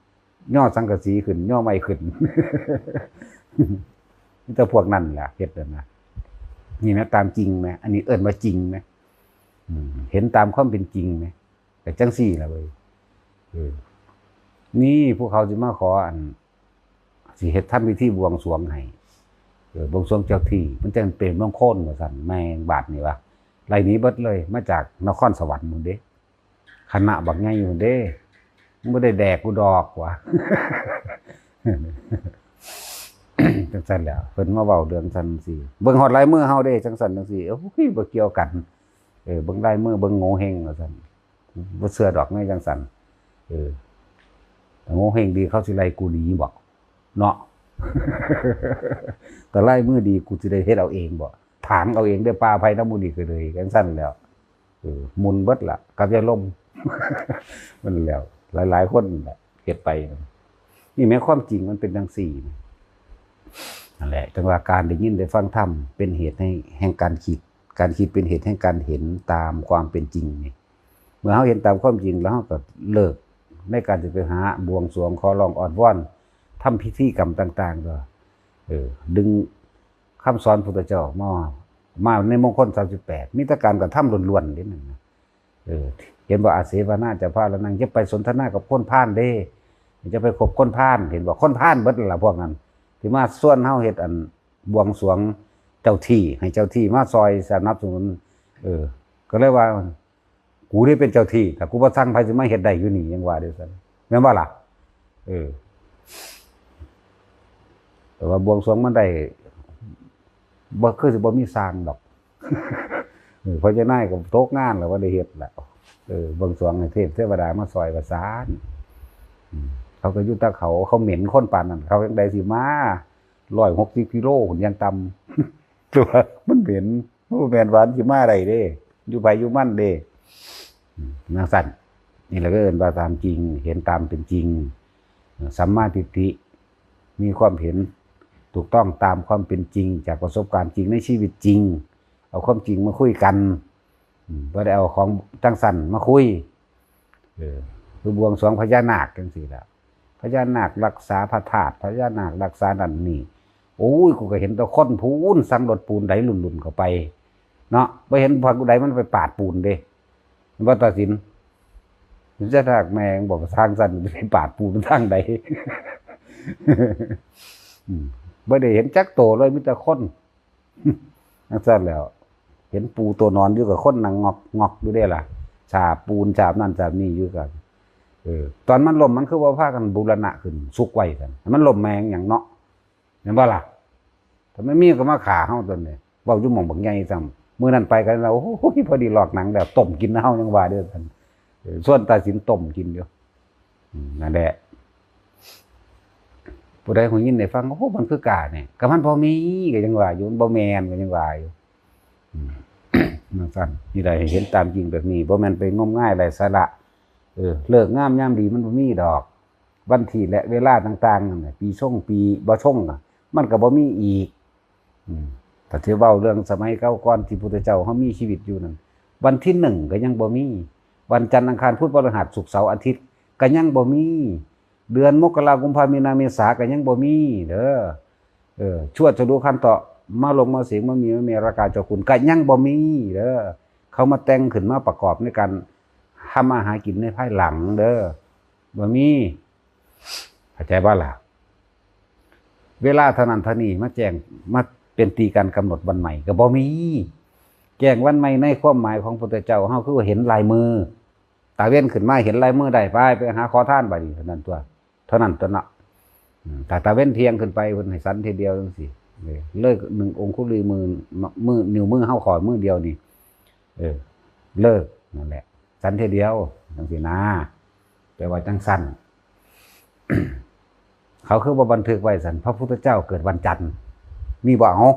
ຍໍສັງກະສີຂຶ້ນ ຍໍໄມ້ຂຶ້ນ ມີແຕ່ພວກນັ້ນແຫຼະເຮັດນັ້ນນະ. ນີ້ແຫຼະຕາມຈິງແມະ ອັນນີ້ເອີ້ນວ່າຈິງແມະ ເຫັນຕາມຄວາມເປັນຈິງແມະ. ກໍຈັ່ງຊີ້ລະເວີຍ ເອີ ນີ້ພວກເຂົາຊິມາຂໍ ອັນ ຊິເຮັດທຳພິທີບວງສວງໃຫ້ ເອີ ບວງສວງເຈົ້າທີ່ ມັນຈັ່ງເປັນມຸງຄົນວ່າຊັ້ນ. ແມ່ນບາດນີ້ວະ ໄລ່ໜີເບິດເລີຍ ມາຈາກນະຄອນສະຫວັນພຸ້ນເດ້ ຄະນະບັກໃຫຍ່ພຸ້ນເດ້ ມຶງບໍ່ໄດ້ແດກກູດອກວ່າ ຈັ່ງຊັ້ນແຫຼະ. ເພິ່ນມາເວົ້າເລື່ອງຊັ້ນຊີ້ ເບິ່ງຮອດລາຍມືເຮົາເດ້ ຈັ່ງຊັ້ນຈັ່ງຊີ້ ໂອ້ຍ ບໍ່ກ່ຽວກັນ ເອີ ເບິ່ງລາຍມື ເບິ່ງໂງເຮງວ່າຊັ້ນ. ບໍ່ເຊື່ອດອກແນວຈັ່ງຊັ້ນ ເອີ ໂງເຮງດີ ເຂົາຊິໄລ່ກູໜີບໍເນາະ? ແຕ່ລາຍມືດີ ກູຊິໄດ້ເຮັດເອົາເອງບໍ? ຖາງເອົາເອງເດີ້ ປ່າໄຜ່ນຳໝູ່ນີ້ກໍເລີຍ ຈັ່ງຊັ້ນແຫຼ້ວ. ເອີ ໝຸ່ນເບິດລະ ກັບຢາລົມ ມັນແລ້ວ ຫຼາຍໆຄົນແຫຼະເຮັດໄປ. ນີ້ແມ່ນຄວາມຈິງມັນເປັນຈັ່ງຊີ້ ນັ້ນແຫຼະ ຈັ່ງວ່າການໄດ້ຍິນໄດ້ຟັງທຳ ເປັນເຫດໃຫ້ ແຫ່ງການຄິດ ການຄິດເປັນເຫດແຫ່ງການເຫັນຕາມຄວາມເປັນຈິງນີ້. ເມື່ອເຮົາເຫັນຕາມຄວາມຈິງແລ້ວ ເຮົາກໍເລີກໃນການຊິໄປຫາບວງສວງ ຂໍຮ້ອງ ອ້ອນວອນ ທຳພິທີກຳຕ່າງໆ ກໍ ເອີ ດຶງຄຳສອນພຸດທະເຈົ້າມາ ມາໃນມົງຄົນສາມສິບແປດ ມີແຕ່ການກະທຳລ້ວນໆເດ້ນັ້ນນະ. ເອີ ເຫັນບໍ່? ອາເສວະນາຈະພາລະນັງ ຢ່າໄປສົນທະນາກັບຄົນພານເດ້ ຢ່າໄປຄົບຄົນພານ ເຫັນບໍ່? ຄົນພານເບິດລະພວກນັ້ນ ທີ່ມາຊວນເຮົາເຮັດອັນ ບວງສວງເຈົ້າທີ່ ໃຫ້ເຈົ້າທີ່ມາຊ່ອຍສະໜັບສະໜູນ. ເອີ ກໍເລີຍວ່າ ກູໄດ້ເປັນເຈົ້າທີ່ ຖ້າກູບໍ່ສັ່ງ ໃຜຊິມາເຮັດໄດ້ຢູ່ນີ້? ຍັງວ່າເດ້ຊັ້ນ ແມ່ນບໍ່ລະ? ເອີ ແຕ່ວ່າບວງສວງມັນໄດ້ ບໍ່ ຄືຊິບໍ່ມີຊ່າງດອກ. ເອີ ພໍ່ໃຫຍ່ນາຍກໍຕົກງານແລ້ວ ບໍ່ໄດ້ເຮັດແລ້ວ. ເອີ ບວງສວງໃຫ້ເທບເທວະດາມາຊ່ອຍວ່າຊັ້ນ. ເຂົາກໍຢູ່ແຕ່ເຂົາ ເຂົາເໝັນຄົນປານນັ້ນ ເຂົາຈັ່ງໃດຊິມາ ຮ້ອຍຫົກສິບກິໂລພຸ້ນຢ່າງຕ່ຳ ແຕ່ວ່າມັນເໝັນ ມັນບໍ່ແມ່ນວ່າມັນຊິມາໄດ້ເດ້ ຢູ່ໃຜຢູ່ມັນເດ້ ຈັ່ງຊັ້ນ. ນີ້ແຫຼະກໍເອີ້ນວ່າຕາມຈິງ ເຫັນຕາມເປັນຈິງ ສຳມາທິດຖິ ມີຄວາມເຫັນຖືກຕ້ອງຕາມຄວາມເປັນຈິງ ຈາກປະສົບການຈິງໃນຊີວິດຈິງ ເອົາຄວາມຈິງມາຄຸຍກັນ ບໍ່ໄດ້ເອົາຂອງຈັ່ງຊັ້ນມາຄຸຍ. ເອີ ຄືບວງສວງພະຍານາກຈັ່ງຊີ້ລະ ພະຍານາກລັກສາພະທາດ ພະຍານາກລັກສານັ້ນນີ້. ໂອ້ຍ ກູກໍເຫັນແຕ່ຄົນພຸ້ນ ສັ່ງລົດປູນໃດລຸ້ນໆເຂົ້າໄປເນາະ ບໍ່ເຫັນຜູ້ໃດມັນໄປປາດປູນເດ້. ເຫັນບໍ່ ຕາສິນ? ຈະທາກແມ່ງບໍ່ ທາງຊັ້ນໄປປາດປູນທາງໃດ? ອືມ ບໍ່ໄດ້ເຫັນຈັກໂຕເລີຍ ມີແຕ່ຄົນ. ຈັ່ງຊັ້ນແລ້ວ ເຫັນປູໂຕນອນຢູ່ກັບຄົນນັ່ງງອກໆຢູ່ເດ້ລະ ສາບປູນສາບນັ້ນສາບນີ້ຢູ່ກັນ. ເອີ ຕອນມັນລົ້ມ ມັນຄືບໍ່ພາກັນບູລະນະຂຶ້ນ ສຸກໄວ້ຊັ້ນ ໃຫ້ມັນລົ້ມແມ່ນຫຍັງເນາະ ແມ່ນບໍ່ລະ? ຖ້າມັນມີກໍມາຂ້າເຮົາຕົວນີ້ ເວົ້າຢູ່ໝ່ອງບັກໃຫຍ່ຊ້ຳ. ມື້ນັ້ນໄປກັນແລ້ວ ໂອ້ຍ ພໍດີລອກໜັງແລ້ວ ຕົ້ມກິນນຳເຮົາ ຍັງວ່າເດ້ຊັ້ນ. ເອີ ຊວນຕາສິນຕົ້ມກິນຢູ່. ອືມ ນັ້ນແຫຼະ ຜູ້ໃດຮູ້ຍິນໄດ້ຟັງ ໂອ້ ມັນຄືກ້າແທ້ ກໍມັນບໍ່ມີ ກໍຍັງວ່າຢູ່ ມັນບໍ່ແມ່ນ ກໍຍັງວ່າຢູ່. ອືມ ຈັ່ງຊັ້ນ ນີ້ໄດ້ເຫັນຕາມຈິງແບບນີ້ ບໍ່ແມ່ນໄປງົມງາຍໄຮ້ສາລະ. ເອີ ເລີກງາມຍາມດີມັນບໍ່ມີດອກ ວັນທີ ແລະ ເວລາຕ່າງໆນັ້ນນະ ປີຊົງ ປີບໍ່ຊົງນະ ມັນກໍບໍ່ມີອີກ. ອືມ ຖ້າຊິເວົ້າເລື່ອງສະໄໝເກົ່າກ່ອນທີ່ພຸດທະເຈົ້າເຮົາມີຊີວິດຢູ່ນັ້ນ ວັນທີໜຶ່ງກໍຍັງບໍ່ມີ ວັນຈັນ ອັງຄານ ພຸດ ພະລະຫັດ ສຸກ ເສົາ ອາທິດ ກໍຍັງບໍ່ມີ ເດືອນມົກກະລາ ກຸມພາ ມີນາ ເມສາ ກໍຍັງບໍ່ມີເດີ. ເອີ ຊວດ ສະດຸ ຄັນເຕາະ ມະລົງ ມະສິງ ມະມີ ມະເມ ລະກາ ເຈົ້າຄຸນ ກໍຍັງບໍ່ມີເດີ. ເຂົາມາແຕ່ງຂຶ້ນມາປະກອບໃນການທຳມາຫາກິນໃນພາຍຫຼັງເດີ ບໍ່ມີ. ເຂົ້າໃຈບໍ່ລະ? ເວລາເທົ່ານັ້ນເທົ່ານີ້ມາແຈ້ງ ມາເປັນຕີການກຳນົດວັນໃໝ່ກໍບໍ່ມີ. ແຈ້ງວັນໃໝ່ໃນຄວາມໝາຍຂອງພຸດທະເຈົ້າເຮົາ ຄືວ່າເຫັນລາຍມື ຕາເວັນຂຶ້ນມາເຫັນລາຍມືໄດ້ ໄປ ໄປຫາຂໍທານບາດນີ້ ເທົ່ານັ້ນຕົວະ ເທົ່ານັ້ນຕົວະເນາະ. ອືມ ຖ້າຕາເວັນທ່ຽງຂຶ້ນໄປ ເພິ່ນໃຫ້ສັນເທື່ອດຽວຈັ່ງຊີ້ ເລີຍໜຶ່ງອົງຄຸລີມື້ ມື ນິ້ວມືເຮົາຂ້ອຍມືດຽວນີ້ ເອີ ເລີກ ນັ້ນແຫຼະ ສັນເທື່ອດຽວ ຈັ່ງຊີ້ນາ ແປວ່າຈັ່ງຊັ້ນ. ເຂົາຄືບໍ່ບັນທຶກໄວ້ຊັ້ນ? ພະພຸດທະເຈົ້າເກີດວັນຈັນ ມີບໍ່? ເອົາ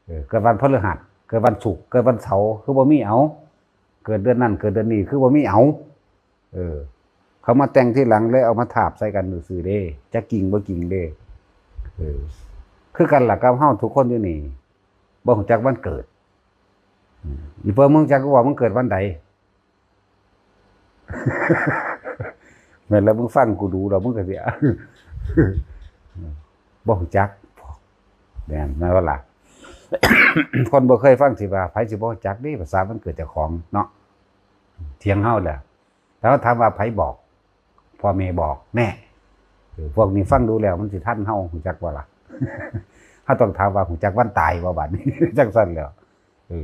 ເອີ ເກີດວັນພະฤຫັດ ເກີດວັນສຸກ ເກີດວັນເສົາ ຄືບໍ່ມີ? ເອົາ ເກີດເດືອນນັ້ນ ເກີດເດືອນນີ້ ຄືບໍ່ມີ? ເອົາ ເອີ ເຂົາມາແຕ່ງທີຫຼັງ ເລີຍເອົາມາທາບໃສ່ກັນຊື່ໆເດ້ ຈັກຈິງບໍ່ຈິງເດ້. ເອີ ຄືກັນລະກັບເຮົາທຸກຄົນຢູ່ນີ້ ບໍ່ຮູ້ຈັກວັນເກີດ. ອີເປີ ມຶງຈັກວ່າມຶງເກີດວັນໃດ? ແມ່ນແລ້ວ ມຶງຟັງກູດູແລ້ວ ມຶງກໍຊິ ບໍ່ຮູ້ຈັກ. ແມ່ນ ແມ່ນບໍ່ລະ? ຄົນບໍ່ເຄີຍຟັງ ຊິວ່າ ໃຜຊິບໍ່ຮູ້ຈັກເດ້ ພາສາວັນເກີດເຈົ້າຂອງເນາະ ຖຽງເຮົາແຫຼະ. ແຕ່ວ່າຖາມວ່າໃຜບອກ? ພໍ່ແມ່ບອກ. ແນ່ ເອີ ພວກນີ້ຟັງດູແລ້ວ ມັນຊິທັນເຮົາ ຮູ້ຈັກບໍ່ລະ? ເຮົາຕ້ອງຖາມວ່າ ຮູ້ຈັກວັນຕາຍບໍ່ບາດນີ້? ຈັ່ງຊັ້ນແຫຼ້ວ. ເອີ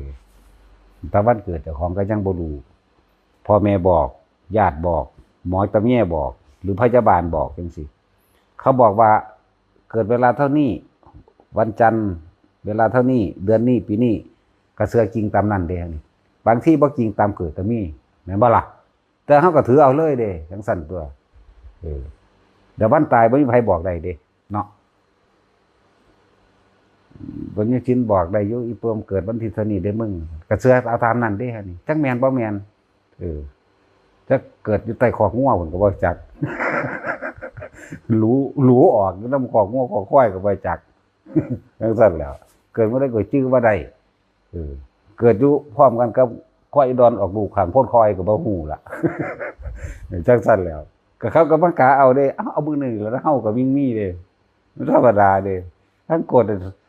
ແຕ່ວັນເກີດເຈົ້າຂອງກໍຍັງບໍ່ຮູ້. ພໍ່ແມ່ບອກ, ຍາດບອກ, ໝໍຕຳແຍບອກ ຫຼືພະຍາບານບອກຈັ່ງຊີ້. ເຂົາບອກວ່າເກີດເວລາເທົ່ານີ້, ວັນຈັນເວລາເທົ່ານີ້, ເດືອນນີ້, ປີນີ້, ກໍເຊື່ອຈິງຕາມນັ້ນເດ້. ບາງທີບໍ່ຈິງຕາມເກີດກໍມີ, ແມ່ນບໍ່ລະ? ແຕ່ເຮົາກໍຖືເອົາເລີຍເດ້ ຈັ່ງຊັ້ນຕົວະ. ເອີ ແຕ່ວັນຕາຍບໍ່ມີໃຜບອກໄດ້ເດ້ເນາະ. ບຸນຍະສິນບອກໄດ້ຢູ່ ອີ່ເປີມເກີດວັນທີເທົ່ານີ້ເດ້ມຶງ ກໍເຊື່ອເອົາຕາມນັ້ນເດ້ ອັນນີ້ ຈັກແມ່ນບໍ່ແມ່ນ. ເອີ ຈັກເກີດຢູ່ໃຕ້ຄອກງົວພຸ້ນກໍບໍ່ຈັກ ຫຼູ ຫຼູອອກຢູ່ນຳຄອກງົວຄອກຄວາຍກໍບໍ່ຈັກ ຈັ່ງຊັ້ນແຫຼ້ວ. ເກີດມື້ໃດກໍຈື່ບໍ່ໄດ້. ເອີ ເກີດຢູ່ພ້ອມກັນກັບຄວາຍອີ່ດອນອອກລູກຂ້າງໂພນຄອຍກໍບໍ່ຮູ້ລະ ຈັ່ງຊັ້ນແຫຼ້ວ. ກໍເຂົາກໍມາກະເອົາເດ້ ເອົາ ເອົາມື້ໜຶ່ງແລ້ວ ເຮົາກໍມີ ມີເດ້ ມັນທຳມະດາເດ້. ທັງຄົນ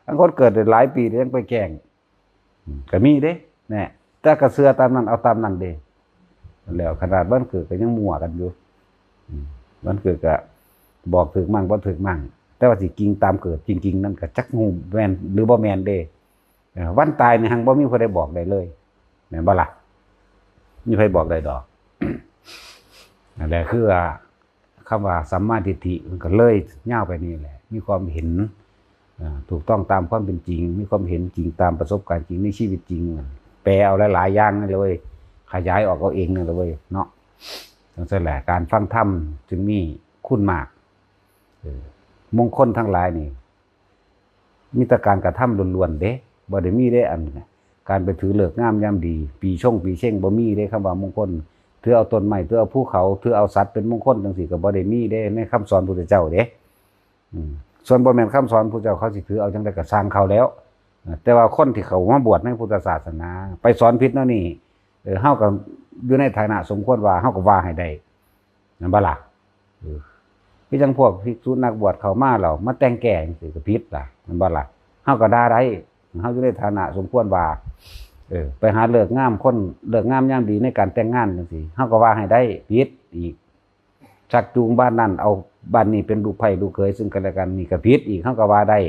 ທັງຄົນເກີດໄດ້ຫຼາຍປີແຕ່ຍັງໄປແກ້ງ ອືມ ກໍມີເດ້ ແນ່ ແຕ່ກໍເຊື່ອຕາມນັ້ນ ເອົາຕາມນັ້ນເດ້. ແລ້ວຂະໜາດວັນເກີດກໍຍັງມົ້ວກັນຢູ່ ອືມ ວັນເກີດກໍບອກຖືກໝັ້ງບໍ່ຖືກໝັ້ງ ແຕ່ວ່າຊິຈິງຕາມເກີດຈິງໆນັ້ນກໍຈັກຮູ້ແມ່ນຫຼືບໍ່ແມ່ນເດ້. ເອີ ວັນຕາຍນີ້ຮັ່ງບໍ່ມີຜູ້ໃດບອກໄດ້ເລີຍ ແມ່ນບໍ່ລະ? ມີໃຜບອກໄດ້ດອກ. ນັ້ນແຫຼະ ຄືວ່າ ຄຳວ່າສຳມາທິດຖິ ມັນກໍເລີຍຍາວໄປນີ້ແຫຼະ ມີຄວາມເຫັນ ເອີ ຖືກຕ້ອງຕາມຄວາມເປັນຈິງ ມີຄວາມເຫັນຈິງຕາມປະສົບການຈິງໃນຊີວິດຈິງ. ແປເອົາຫຼາຍໆຢ່າງນັ້ນລະເວີຍ ຂະຫຍາຍອອກເອົາເອງນັ້ນລະເວີຍເນາະ. ຈັ່ງຊັ້ນແຫຼະ ການຟັງທຳຈຶ່ງມີຄຸນມາກ. ເອີ ມົງຄົນທັງຫຼາຍນີ້ ມີແຕ່ການກະທຳລ້ວນໆເດ້ ບໍ່ໄດ້ມີເດ້ ອັນ ການໄປຖືເລີກງາມຍາມດີ ປີຊົງປີເຊັງ ບໍ່ມີເດ້. ຄຳວ່າມົງຄົນ ຖືເອົາຕົ້ນໄມ້ ຖືເອົາພູເຂົາ ຖືເອົາສັດເປັນມົງຄົນ ຈັ່ງຊີ້ກໍບໍ່ໄດ້ມີເດ້ ໃນຄຳສອນພຸດທະເຈົ້າເດ້. ອືມ ສ່ວນບໍ່ແມ່ນຄຳສອນພຸດທະເຈົ້າ ເຂົາຊິຖືເອົາຈັ່ງໃດກໍຊ່າງເຂົາແລ້ວ. ແຕ່ວ່າຄົນທີ່ເຂົ້າມາບວດໃນພຸດທະສາສະໜາ ໄປສອນຜິດແນວນີ້ ເອີ ເຮົາກໍຢູ່ໃນຖານະສົມຄວນວ່າ ເຮົາກໍວ່າໃຫ້ໄດ້. ແມ່ນບໍ່ລະ? ເອີ ຄືຈັ່ງພວກພິກສຸນັກບວດເຂົ້າມາແລ້ວມາແຕ່ງແກ້ຈັ່ງຊີ້ກໍຜິດລະ ແມ່ນບໍ່ລະ? ເຮົາກໍດ່າໄດ້ ເຮົາຢູ່ໃນຖານະສົມຄວນວ່າ ເອີ ໄປຫາເລີກງາມຄົນ ເລີກງາມຍາມດີໃນການແຕ່ງງານຈັ່ງຊີ້ ເຮົາກໍວ່າໃຫ້ໄດ້ ຜິດອີກ. ຊັກຈູງບ້ານນັ້ນ ເອົາບ້ານນີ້ເປັນລູກໃພ້ລູກເຂີຍຊຶ່ງກັນແລະກັນ ນີ້ກໍຜິດອີກ ເຮົາກໍວ່າໄດ້.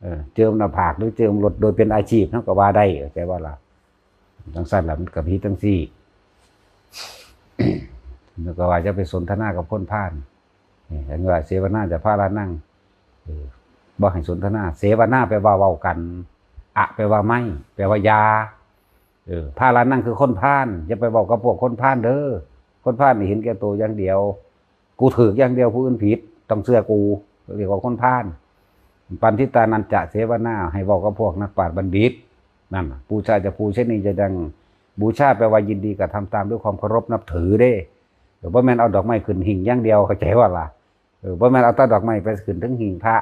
ເອີ ເຈິມໜ້າຜາກ ຫຼື ເຈິມລົດໂດຍເປັນອາຊີບ ເຮົາກໍວ່າໄດ້ ເຂົ້າໃຈບໍ່ລະ? ຈັ່ງຊັ້ນລະ ມັນກໍຜິດຈັ່ງຊີ້. ແລ້ວກໍວ່າຢ່າໄປສົນທະນາກັບຄົນພານ ນີ້ ເຫັນວ່າເສວະນາຈະພາລານັງ ເອີ ບໍ່ໃຫ້ສົນທະນາ. ເສວະນາແປວ່າເວົ້າກັນ ອະແປວ່າໄມ່ ແປວ່າຢ່າ. ເອີ ພາລານັງຄືຄົນພານ ຢ່າໄປເວົ້າກັບພວກຄົນພານເດີ. ຄົນພານນີ້ເຫັນແກ່ໂຕຢ່າງດຽວ ກູຖືກຢ່າງດຽວ ຜູ້ອື່ນຜິດ ຕ້ອງເຊື່ອກູ ເອີ້ນວ່າຄົນພານ. ປັນທິຕານັນຈະເສວະນາ ໃຫ້ເວົ້າກັບພວກນັກປາດບັນດິດ ນັ້ນນະ. ປູຊາຈະປູຊະນີຈະດັງ ບູຊາແປວ່າຍິນດີກະທຳຕາມດ້ວຍຄວາມເຄົາລົບນັບຖືເດ້. ເອີ ບໍ່ແມ່ນເອົາດອກໄມ້ຂຶ້ນຫິ້ງຢ່າງດຽວ ເຂົ້າໃຈບໍ່ລະ? ເອີ ບໍ່ແມ່ນເອົາແຕ່ດອກໄມ້ໄປຂຶ້ນເທິງຫິ້ງພະ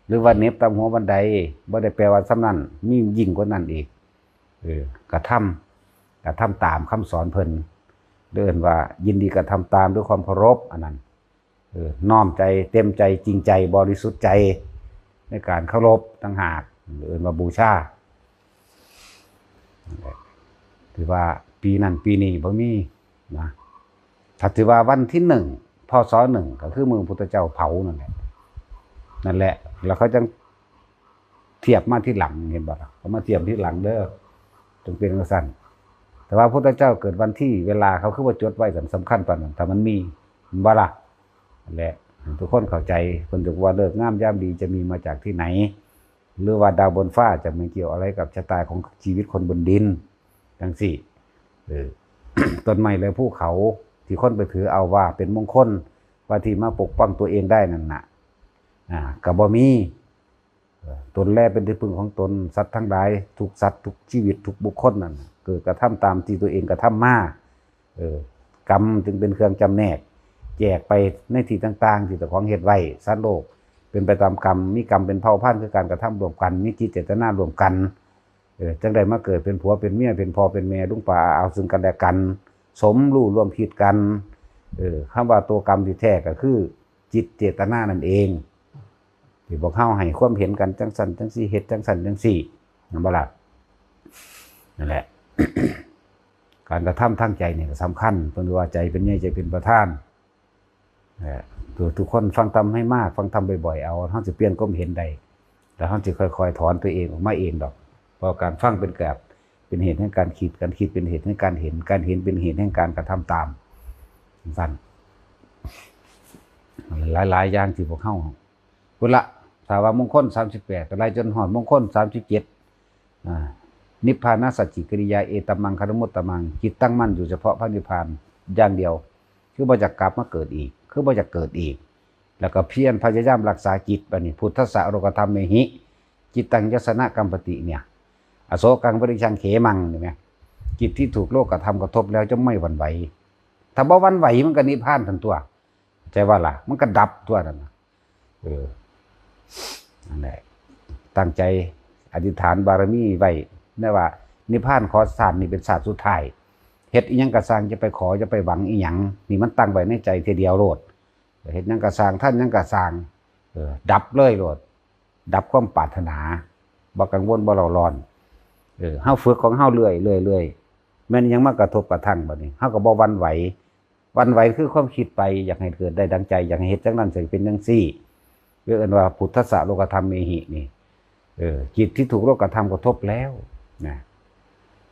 ຫຼືວ່າເໜັບຕາມຫົວບັນໄດ ບໍ່ໄດ້ແປວ່າສ່ຳນັ້ນ ມີຍິ່ງກວ່ານັ້ນອີກ. ເອີ ກະທຳ ກະທຳຕາມຄຳສອນເພິ່ນ ເອີ້ນວ່າຍິນດີກະທຳຕາມດ້ວຍຄວາມເຄົາລົບ ອັນນັ້ນ ເອີ ນ້ອມໃຈ ເຕັມໃຈ ຈິງໃຈ ບໍລິສຸດໃຈໃນການເຄົາລົບຕ່າງຫາກ ເອີ້ນວ່າບູຊາ. ຖືວ່າປີນັ້ນປີນີ້ບໍ່ມີນະ. ຖ້າຖືວ່າວັນທີໜຶ່ງ ພ.ສ. ໜຶ່ງ ກໍຄືມື້ພຸດທະເຈົ້າເຜົານັ້ນແຫຼະ ນັ້ນແຫຼະ ແລ້ວເຂົາຈັ່ງທຽບມາທີຫຼັງ ເຫັນບໍ່ລະ? ເຂົາມາທຽບທີຫຼັງເດີ ຈຶ່ງເປັນຈັ່ງຊັ້ນ. ແຕ່ວ່າພຸດທະເຈົ້າເກີດວັນທີເວລາ ເຂົາຄືບໍ່ຈົດໄວ້ ສຳຄັນປານນັ້ນ ຖ້າມັນມີ ແມ່ນບໍ່ລະ? ແລະ ໃຫ້ທຸກຄົນເຂົ້າໃຈ ເພິ່ນຈະວ່າ ເລີກງາມຍາມດີຈະມີມາຈາກທີ່ໃນ ຫຼືວ່າດາວບົນຟ້າຈະມາກ່ຽວອະໄລກັບຊະຕາຂອງຊີວິດຄົນບົນດິນ ຈັ່ງຊີ້. ເອີ ຕົ້ນໄມ້ ແລະ ພູເຂົາ ທີ່ຄົນໄປຖືເອົາວ່າເປັນມົງຄົນ ວ່າທີ່ມາປົກປ້ອງຕົວເອງໄດ້ນັ້ນນະ ອາ ກໍບໍ່ມີ. ເອີ ຕົນແລເປັນທີ່ເພິ່ງຂອງຕົນ ສັດທັງຫຼາຍ ທຸກສັດ ທຸກຊີວິດ ທຸກບຸກຄົນນັ້ນ ເກີດກະທຳຕາມທີ່ຕົວເອງກະທຳມາ. ເອີ ກຳຈຶ່ງເປັນເຄື່ອງຈຳແນກ ແຈກໄປໃນທີ່ຕ່າງໆ ທີ່ເຈົ້າຂອງເຮັດໄວ້. ສັດໂລກເປັນໄປຕາມກຳ ມີກຳເປັນເຜົ່າພັນ ຄືການກະທຳຮ່ວມກັນ ມີຈິດເຈດຕະນາຮ່ວມກັນ. ເອີ ຈັ່ງໄດ້ມາເກີດເປັນຜົວເປັນເມຍ ເປັນພໍ່ເປັນແມ່ ລຸງປ້າອາອາວຊຶ່ງກັນແລະກັນ ສົມຮູ້ຮ່ວມຄິດກັນ. ເອີ ຄຳວ່າຕົວກຳທີ່ແທ້ກໍຄືຈິດເຈດຕະນານັ້ນເອງ ທີ່ພວກເຮົາໃຫ້ຄວາມເຫັນກັນຈັ່ງຊັ້ນຈັ່ງຊີ້ ເຮັດຈັ່ງຊັ້ນຈັ່ງຊີ້ ແມ່ນບໍ່ລະ? ນັ້ນແຫຼະ ການກະທຳທາງໃຈນີ້ກໍສຳຄັນ ເພິ່ນວ່າໃຈເປັນໃຫຍ່ ໃຈເປັນປະທານ. ເອີ ທຸກຄົນຟັງທຳໃຫ້ມາກ ຟັງທຳບ່ອຍໆ ເອົາ ເຮົາຊິປ່ຽນຄວາມເຫັນໄດ້ ແລ້ວເຮົາຊິຄ່ອຍໆຖອນຕົວເອງອອກມາເອງດອກ. ເພາະການຟັງເປັນການ ເປັນເຫດແຫ່ງການຄິດ ການຄິດເປັນເຫດແຫ່ງການເຫັນ ການເຫັນເປັນເຫດແຫ່ງການກະທຳຕາມ ຈັ່ງຊັ້ນ ຫຼາຍໆຢ່າງທີ່ພວກເຮົາ ພຸ້ນລະ ຖ້າວ່າມົງຄົນສາມສິບແປດ ກໍໄລ່ຈົນຮອດມົງຄົນສາມສິບເຈັດ ອາ ນິບພານະສັດຈິກິລິຍາ ເອຕັມມັງຄະລະມຸດຕະມັງ ຈິດຕັ້ງໝັ້ນຢູ່ສະເພາະພະນິບພານຢ່າງດຽວ ຄືບໍ່ຢາກກັບມາເກີດອີກ ຄືບໍ່ຢາກເກີດອີກ ແລ້ວກໍພຽນພະຍາຍາມຮັກສາຈິດ. ບັດນີ້ ພຸດທັດສະໂລກະທຳເມຫິ ຈິດຕັງຍັດສະນະກຳປະຕິ ເນ່ຍ ອະໂສກັງປະລິສັງເຂມັງ ນີ້ແໝ່ ຈິດທີ່ຖືກໂລກະທຳກະທົບແລ້ວຈະໄມ່ຫວັ່ນໄຫວ. ຖ້າບໍ່ຫວັ່ນໄຫວມັນກໍນິບພານທັນຕົວະ ເຂົ້າໃຈບໍ່ລະ? ມັນກໍດັບຕົວະນັ້ນນະ. ເອີ ນັ້ນແຫຼະ ຕັ້ງໃຈອະທິຖານບາລະມີໄວ້ນະວ່າ ນິບພານຂໍຊາດນີ້ເປັນຊາດສຸດທ້າຍ ເຮັດອີ່ຫຍັງກໍຊ່າງ ຢ່າໄປຂໍ ຢ່າໄປຫວັງອີ່ຫຍັງ ນີ້ມັນຕັ້ງໄວ້ໃນໃຈເທື່ອດຽວໂລດ. ເຮັດຫຍັງກໍຊ່າງ ທຳຫຍັງກໍຊ່າງ ເອີ ດັບເລີຍໂລດ ດັບຄວາມປາດຖະໜາ ບໍ່ກັງວົນ ບໍ່ເລົ່າຮ້ອນ. ເອີ ເຮົາຝຶກຂອງເຮົາເລື້ອຍໆ ເລື້ອຍໆ ແມ່ນຫຍັງມາກະທົບກະທັງ ບັດນີ້ເຮົາກໍບໍ່ຫວັ່ນໄຫວ. ຫວັ່ນໄຫວຄືຄວາມຄິດໄປ ຢາກໃຫ້ເກີດໄດ້ດັ່ງໃຈ ຢາກໃຫ້ເຮັດຈັ່ງນັ້ນ ໃຫ້ເປັນຈັ່ງຊີ້ ເອີ້ນວ່າ ພຸດທັດສະໂລກະທຳເມຫິ ນີ້. ເອີ ຈິດທີ່ຖືກໂລກະທຳກະທົບແລ້ວນະ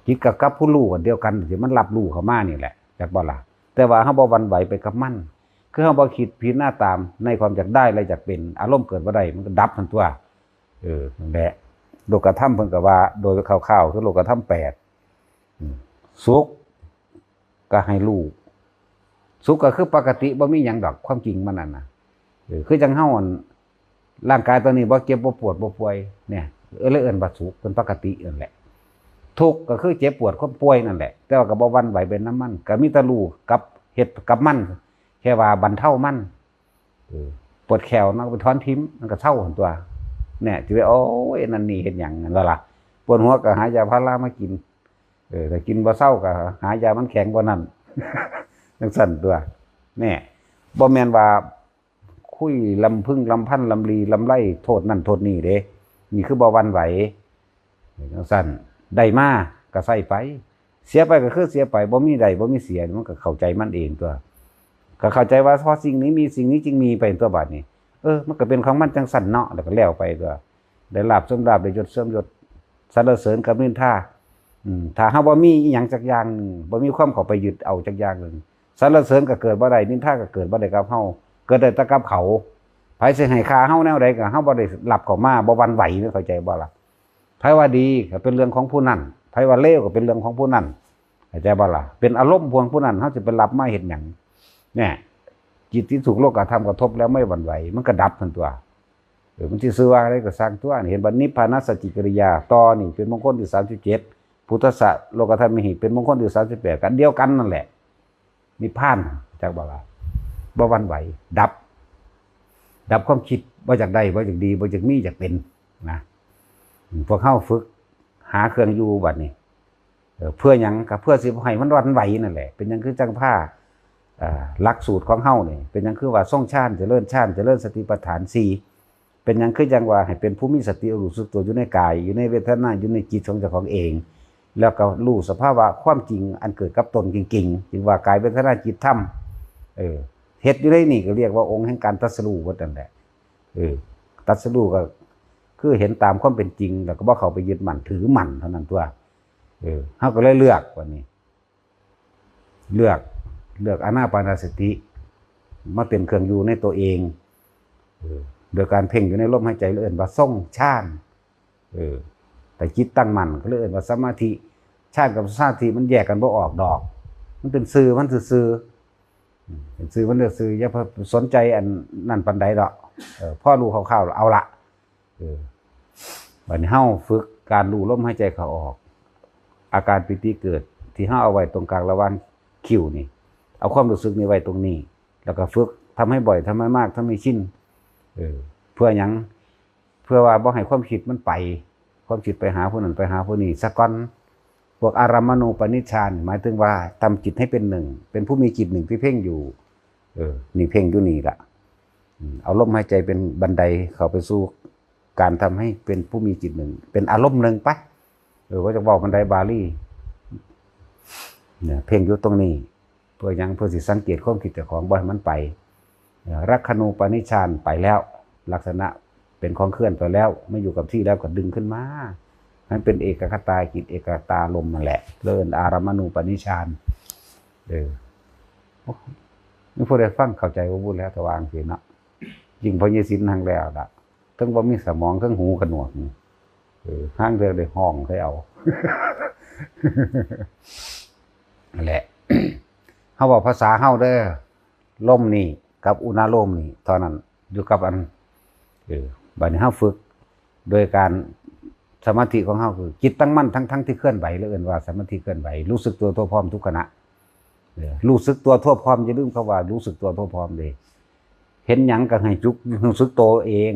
ຈິດກັບ ກັບຜູ້ຮູ້ອັນດຽວກັນ ທີ່ມັນຮັບຮູ້ເຂົ້າມານີ້ແຫຼະ ຈັກບໍ່ລະ? ແຕ່ວ່າເຮົາບໍ່ຫວັ່ນໄຫວໄປກັບມັນ ຄືເຮົາບໍ່ຄິດພິຈາລະນາຕາມໃນຄວາມຢາກໄດ້ ແລະ ຢາກເປັນ ອາລົມເກີດບໍ່ໄດ້ ມັນກໍດັບຫັ້ນຕົວະ. ເອີ ນັ້ນແຫຼະ ໂລກະທຳເພິ່ນກໍວ່າ ໂດຍຄ່າວໆ ຄືໂລກະທຳແປດ ອືມ ສຸກກໍໃຫ້ຮູ້ ສຸກກໍຄືປົກກະຕິ ບໍ່ມີຫຍັງດອກ ຄວາມຈິງມັນນັ້ນນະ. ເອີ ຄືຈັ່ງເຮົາ ອັນ ຮ່າງກາຍຕົວນີ້ບໍ່ເຈັບ ບໍ່ປວດ ບໍ່ປ່ວຍ ເນ່ຍ ເອີ ເລີຍເອີ້ນວ່າສຸກ ເປັນປົກກະຕິນັ້ນແຫຼະ. ທຸກກໍຄືເຈັບປວດ ຄວາມປ່ວຍນັ້ນແຫຼະ ແຕ່ວ່າກໍບໍ່ຫວັ່ນໄຫວໄປນຳມັນ ກໍມີແຕ່ຮູ້ກັບ ເຮັດກັບມັນ ແຄ່ວ່າບັນເທົາມັນ. ເອີ ປວດແຂ້ວເນາະ ໄປຖອນຖິ້ມ ມັນກໍເຊົາຫັ້ນຕົວະ. ແນ່ ຊິໄປ ໂອ້ຍ ນັ້ນນີ້ເຮັດຫຍັງ ແມ່ນບໍ່ລະ? ປວດຫົວກໍຫາຢາພາລາມາກິນ ເອີ ຖ້າກິນບໍ່ເຊົາກໍຫາຢາມັນແຂງກວ່ານັ້ນ ຈັ່ງຊັ້ນຕົວະ. ແນ່ ບໍ່ແມ່ນວ່າຄຸຍລຳພຶງລຳພັນ ລຳລີລຳໄລ ໂທດນັ້ນໂທດນີ້ເດ້. ນີ້ຄືບໍ່ຫວັ່ນໄຫວ ຈັ່ງຊັ້ນ ໄດ້ມາກໍໃຊ້ໄປ ເສຍໄປກໍຄືເສຍໄປ ບໍ່ມີໄດ້ບໍ່ມີເສຍ ມັນກໍເຂົ້າໃຈມັນເອງຕົວະ. ກໍເຂົ້າໃຈວ່າ ເພາະສິ່ງນີ້ມີ ສິ່ງນີ້ຈຶ່ງມີໄປຕົວະ ບາດນີ້ ເອີ ມັນກໍເປັນຂອງມັນຈັ່ງຊັ້ນເນາະ ແລ້ວກໍແລ້ວໄປຕົວະ. ໄດ້ລາບເສີມລາບ ໄດ້ຍົດເສີມຍົດ ສັນລະເສີນກັບນິນທາ ອືມ ຖ້າເຮົາບໍ່ມີອີ່ຫຍັງຈັກຢ່າງໜຶ່ງ ບໍ່ມີຄວາມເຂົ້າໄປຍຶດເອົາຈັກຢ່າງໜຶ່ງ ສັນລະເສີນກໍເກີດບໍ່ໄດ້ ນິນທາກໍເກີດບໍ່ໄດ້ກັບເຮົາ ເກີດໄດ້ແຕ່ກັບເຂົາ. ໃຜຊິໃຫ້ຄ່າເຮົາແນວໃດ ກໍເຮົາບໍ່ໄດ້ຮັບເຂົ້າມາ ບໍ່ຫວັ່ນໄຫວ ເຂົ້າໃຈບໍ່ລະ? ໃຜວ່າດີກໍເປັນເລື່ອງຂອງຜູ້ນັ້ນ ໃຜວ່າເລວກໍເປັນເລື່ອງຂອງຜູ້ນັ້ນ ເຂົ້າໃຈບໍ່ລະ? ເປັນອາລົມຂອງຜູ້ນັ້ນ ເຮົາຊິໄປຮັບມາເຮັດຫຍັງ? ແນ່ ຈິດທີ່ຖືກໂລກະທຳກະທົບແລ້ວໄມ່ຫວັ່ນໄຫວ ມັນກໍດັບຫັ້ນຕົວະ. ເອີ ມັນຊິຊື່ວ່າໃດກໍຊ່າງຕົວະ. ເຫັນບໍ່? ນິບພານະສັດຈິກິລິຍາ ຕໍ່ນີ້ເປັນມົງຄົນທີສາມສິບເຈັດ ພຸດທັດສະໂລກະທຳເມຫິ ເປັນມົງຄົນທີສາມສິບແປດ ກັນດຽວກັນນັ້ນແຫຼະ. ນິບພານ ຈັກບໍ່ລະ? ບໍ່ຫວັ່ນໄຫວ ດັບ ດັບຄວາມຄິດ ບໍ່ຢາກໄດ້ ບໍ່ຢາກດີ ບໍ່ຢາກມີ ຢາກເປັນນະ. ພວກເຮົາຝຶກຫາເຄື່ອງຢູ່ບັດນີ້ ເອີ ເພື່ອຫຍັງ? ກໍເພື່ອຊິບໍ່ໃຫ້ມັນຫວັ່ນໄຫວນັ້ນແຫຼະ. ເປັນຫຍັງຄືຈັ່ງພາ ເອີ ຫຼັກສູດຂອງເຮົານີ້ ເປັນຫຍັງຄືວ່າຊົງຊານ ຈະເລີນຊານ ຈະເລີນສະຕິປັດຖານສີ່ ເປັນຫຍັງຄືຈັ່ງວ່າໃຫ້ເປັນຜູ້ມີສະຕິຮູ້ສຶກຕົວຢູ່ໃນກາຍ ຢູ່ໃນເວທະນາ ຢູ່ໃນຈິດຂອງເຈົ້າຂອງເອງ ແລ້ວກໍຮູ້ສະພາວະຄວາມຈິງອັນເກີດກັບຕົນຈິງໆ ຈຶ່ງວ່າກາຍເວທະນາຈິດທຳ. ເອີ ເຮັດຢູ່ໃນນີ້ກໍລຽກວ່າອົງແຫ່ງການຕັດສະຮູ້ເບິດນັ້ນແຫຼະ. ເອີ ຕັດສະຮູ້ກໍຄືເຫັນຕາມຄວາມເປັນຈິງ ແລ້ວກໍບໍ່ເຂົ້າໄປຍຶດໝັ້ນຖືໝັ້ນເທົ່ານັ້ນຕົວະ. ເອີ ເຮົາກໍເລີຍເລືອກບັດນີ້ ເລືອກ ເລືອກອານາປານະສະຕິມາເປັນເຄື່ອງຢູ່ໃນຕົວເອງ ໂດຍການເພັ່ງຢູ່ໃນລົມຫາຍໃຈ ເອີ້ນວ່າຊົງຊານ. ເອີ ແຕ່ຈິດຕັ້ງໝັ້ນກໍເລີຍເອີ້ນວ່າສະມາທິ. ຊານກັບສະມາທິມັນແຍກກັນບໍ່ອອກດອກ ມັນເປັນຊື່ມັນຊື່ໆ ເປັນຊື່ມັນຊື່ໆ ຢ່າໄປສົນໃຈອັນນັ້ນປານໃດດອກ. ເອີ ພໍຮູ້ຄ່າວໆ ເອົາລະ. ເອີ ບັດນີ້ເຮົາຝຶກການຮູ້ລົມຫາຍໃຈເຂົ້າອອກ ອາການປີຕິເກີດ ທີ່ເຮົາເອົາໄວ້ຕົງກາງລະຫວ່າງຄິ້ວນີ້ ເອົາຄວາມຮູ້ສຶກນີ້ໄວ້ຕົງນີ້ ແລ້ວກໍຝຶກ ທຳໃຫ້ບ່ອຍ ທຳໃຫ້ມາກ ທຳໃຫ້ຊິນ. ເອີ ເພື່ອຫຍັງ? ເພື່ອວ່າບໍ່ໃຫ້ຄວາມຄິດມັນໄປ ຄວາມຄິດໄປຫາຜູ້ນັ້ນໄປຫາຜູ້ນີ້ສາກ່ອນ. ພວກອາລະມະນູປະນິດຊານ ໝາຍເຖິງວ່າທຳຈິດໃຫ້ເປັນໜຶ່ງ ເປັນຜູ້ມີຈິດໜຶ່ງທີ່ເພັ່ງຢູ່. ເອີ ນີ້ເພັ່ງຢູ່ນີ້ລະ ເອົາລົມຫາຍໃຈເປັນບັນໄດເຂົ້າໄປສູ່ການທຳໃຫ້ເປັນຜູ້ມີຈິດໜຶ່ງ ເປັນອາລົມໜຶ່ງໄປ. ເອີ ວ່າຈະເວົ້າບັນໄດບາລີ ເພັ່ງຢູ່ຕົງນີ້. ເພື່ອຫຍັງ? ເພື່ອຊິສັງເກດຄວາມຄິດເຈົ້າຂອງ ບໍ່ໃຫ້ມັນໄປ. ເອີ ລັກຂະນູປະນິດຊານໄປແລ້ວ ລັກສະນະເປັນຂອງເຄື່ອນໄປແລ້ວ ມາຢູ່ກັບທີ່ແລ້ວກໍດຶງຂຶ້ນມາໃຫ້ເປັນເອກະຄະຕາຈິດ ເອກະຄະຕາລົມນັ້ນແຫຼະ ເອີ້ນອາລະມະນູປະນິດຊານ. ເອີ ມີຜູ້ໃດຟັງເຂົ້າໃຈບໍ່ບຸແລ້ວ ແຕ່ວ່າຈັ່ງຊີ້ເນາະ ຍິ່ງພໍ່ໃຫຍ່ສິນຫັ້ນແລ້ວລະ ເຖິງບໍ່ມີສະໝອງ ເຖິງຫູກະໜວກ. ເອີ ຫາງເທື່ອໄດ້ຮ້ອງໃສ່ເອົາ ນັ້ນແຫຼະ. ເຮົາເວົ້າພາສາເຮົາເດີ ລົມນີ້ກັບອຸນາໂລມນີ້ເທົ່ານັ້ນ ຢູ່ກັບອັນ ເອີ ບັດນີ້ເຮົາຝຶກໂດຍການ ສະມາທິຂອງເຮົາຄືຈິດຕັ້ງໝັ້ນ ທັງໆທີ່ເຄື່ອນໄຫວ ເອີ້ນວ່າສະມາທິເຄື່ອນໄຫວ ຮູ້ສຶກຕົວທົ່ວພ້ອມທຸກຂະນະ. ເອີ ຮູ້ສຶກຕົວທົ່ວພ້ອມ ຢ່າລືມຄຳວ່າຮູ້ສຶກຕົວທົ່ວພ້ອມເດ້. ເຫັນຫຍັງກໍໃຫ້ຈຸກ ຮູ້ສຶກໂຕເອງ.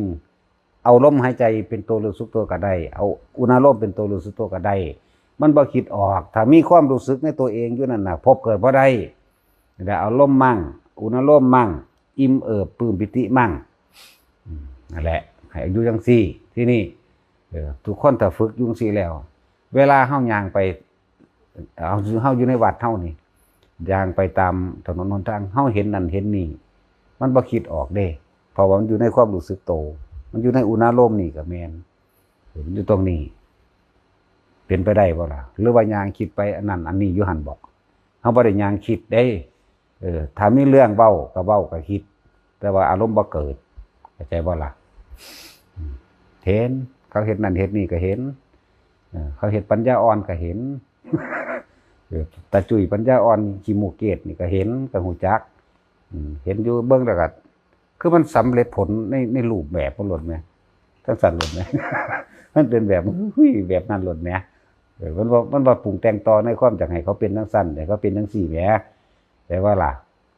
ເອົາລົມຫາຍໃຈເປັນໂຕຮູ້ສຶກໂຕກໍໄດ້ ເອົາອຸນາໂລມເປັນໂຕຮູ້ສຶກໂຕກໍໄດ້ ມັນບໍ່ຄິດອອກ. ຖ້າມີຄວາມຮູ້ສຶກໃນຕົວເອງຢູ່ນັ້ນນະ ພົບເກີດບໍ່ໄດ້. ແລ້ວເອົາລົມມັ້ງ ອຸນາໂລມມັ້ງ ອີ່ມເອີບ ປຶ້ມປີຕິມັ້ງ. ອືມ ນັ້ນແຫຼະ ໃຫ້ຢູ່ຈັ່ງຊີ້. ທີນີ້ ເອີ ທຸກຄົນຖ້າຝຶກຢູ່ຈັ່ງຊີ້ແລ້ວ ເວລາເຮົາຍ່າງໄປ ເຮົາ ເຮົາຢູ່ໃນວັດເຮົານີ້ ຍ່າງໄປຕາມຖະໜົນຫົນທາງ ເຮົາເຫັນນັ້ນເຫັນນີ້ ມັນບໍ່ຄິດອອກເດ້ ເພາະວ່າມັນຢູ່ໃນຄວາມຮູ້ສຶກໂຕ ມັນຢູ່ໃນອຸນາໂລມນີ້ກໍແມ່ນ ມັນຢູ່ຕົງນີ້. ເປັນໄປໄດ້ບໍ່ລະ? ຫຼືວ່າຍ່າງຄິດໄປອັນນັ້ນອັນນີ້ຢູ່ຫັ້ນບໍ? ເຮົາບໍ່ໄດ້ຍ່າງຄິດເດ້. ເອີ ຖ້າມີເລື່ອງເວົ້າກໍເວົ້າກໍຄິດ ແຕ່ວ່າອາລົມບໍ່ເກີດ ເຂົ້າໃຈບໍ່ລະ? ເຫັນ ເຂົາເຮັດນັ້ນເຮັດນີ້ກໍເຫັນ ເອີ ເຂົາເຮັດປັນຍາອ່ອນກໍເຫັນ ເອີ ຕາຈຸ້ຍປັນຍາອ່ອນ ຂີ້ມູກເກດນີ້ກໍເຫັນ ກໍຮູ້ຈັກ. ເຫັນຢູ່ ເບິ່ງແລ້ວກໍຄືມັນສຳເລັດຜົນໃນ ໃນຮູບແບບມັນໂລດແມ ຈັ່ງຊັ້ນໂລດແມ ມັນເປັນແບບ ຫຸ້ຍ ແບບນັ້ນໂລດແມ. ເອີ ມັນບໍ່ ມັນບໍ່ປຸງແຕ່ງຕໍ່ໃນຄວາມຢາກໃຫ້ເຂົາເປັນຈັ່ງຊັ້ນ ໃຫ້ເຂົາເປັນຈັ່ງຊີ້ແໝ ແຕ່ວ່າລະ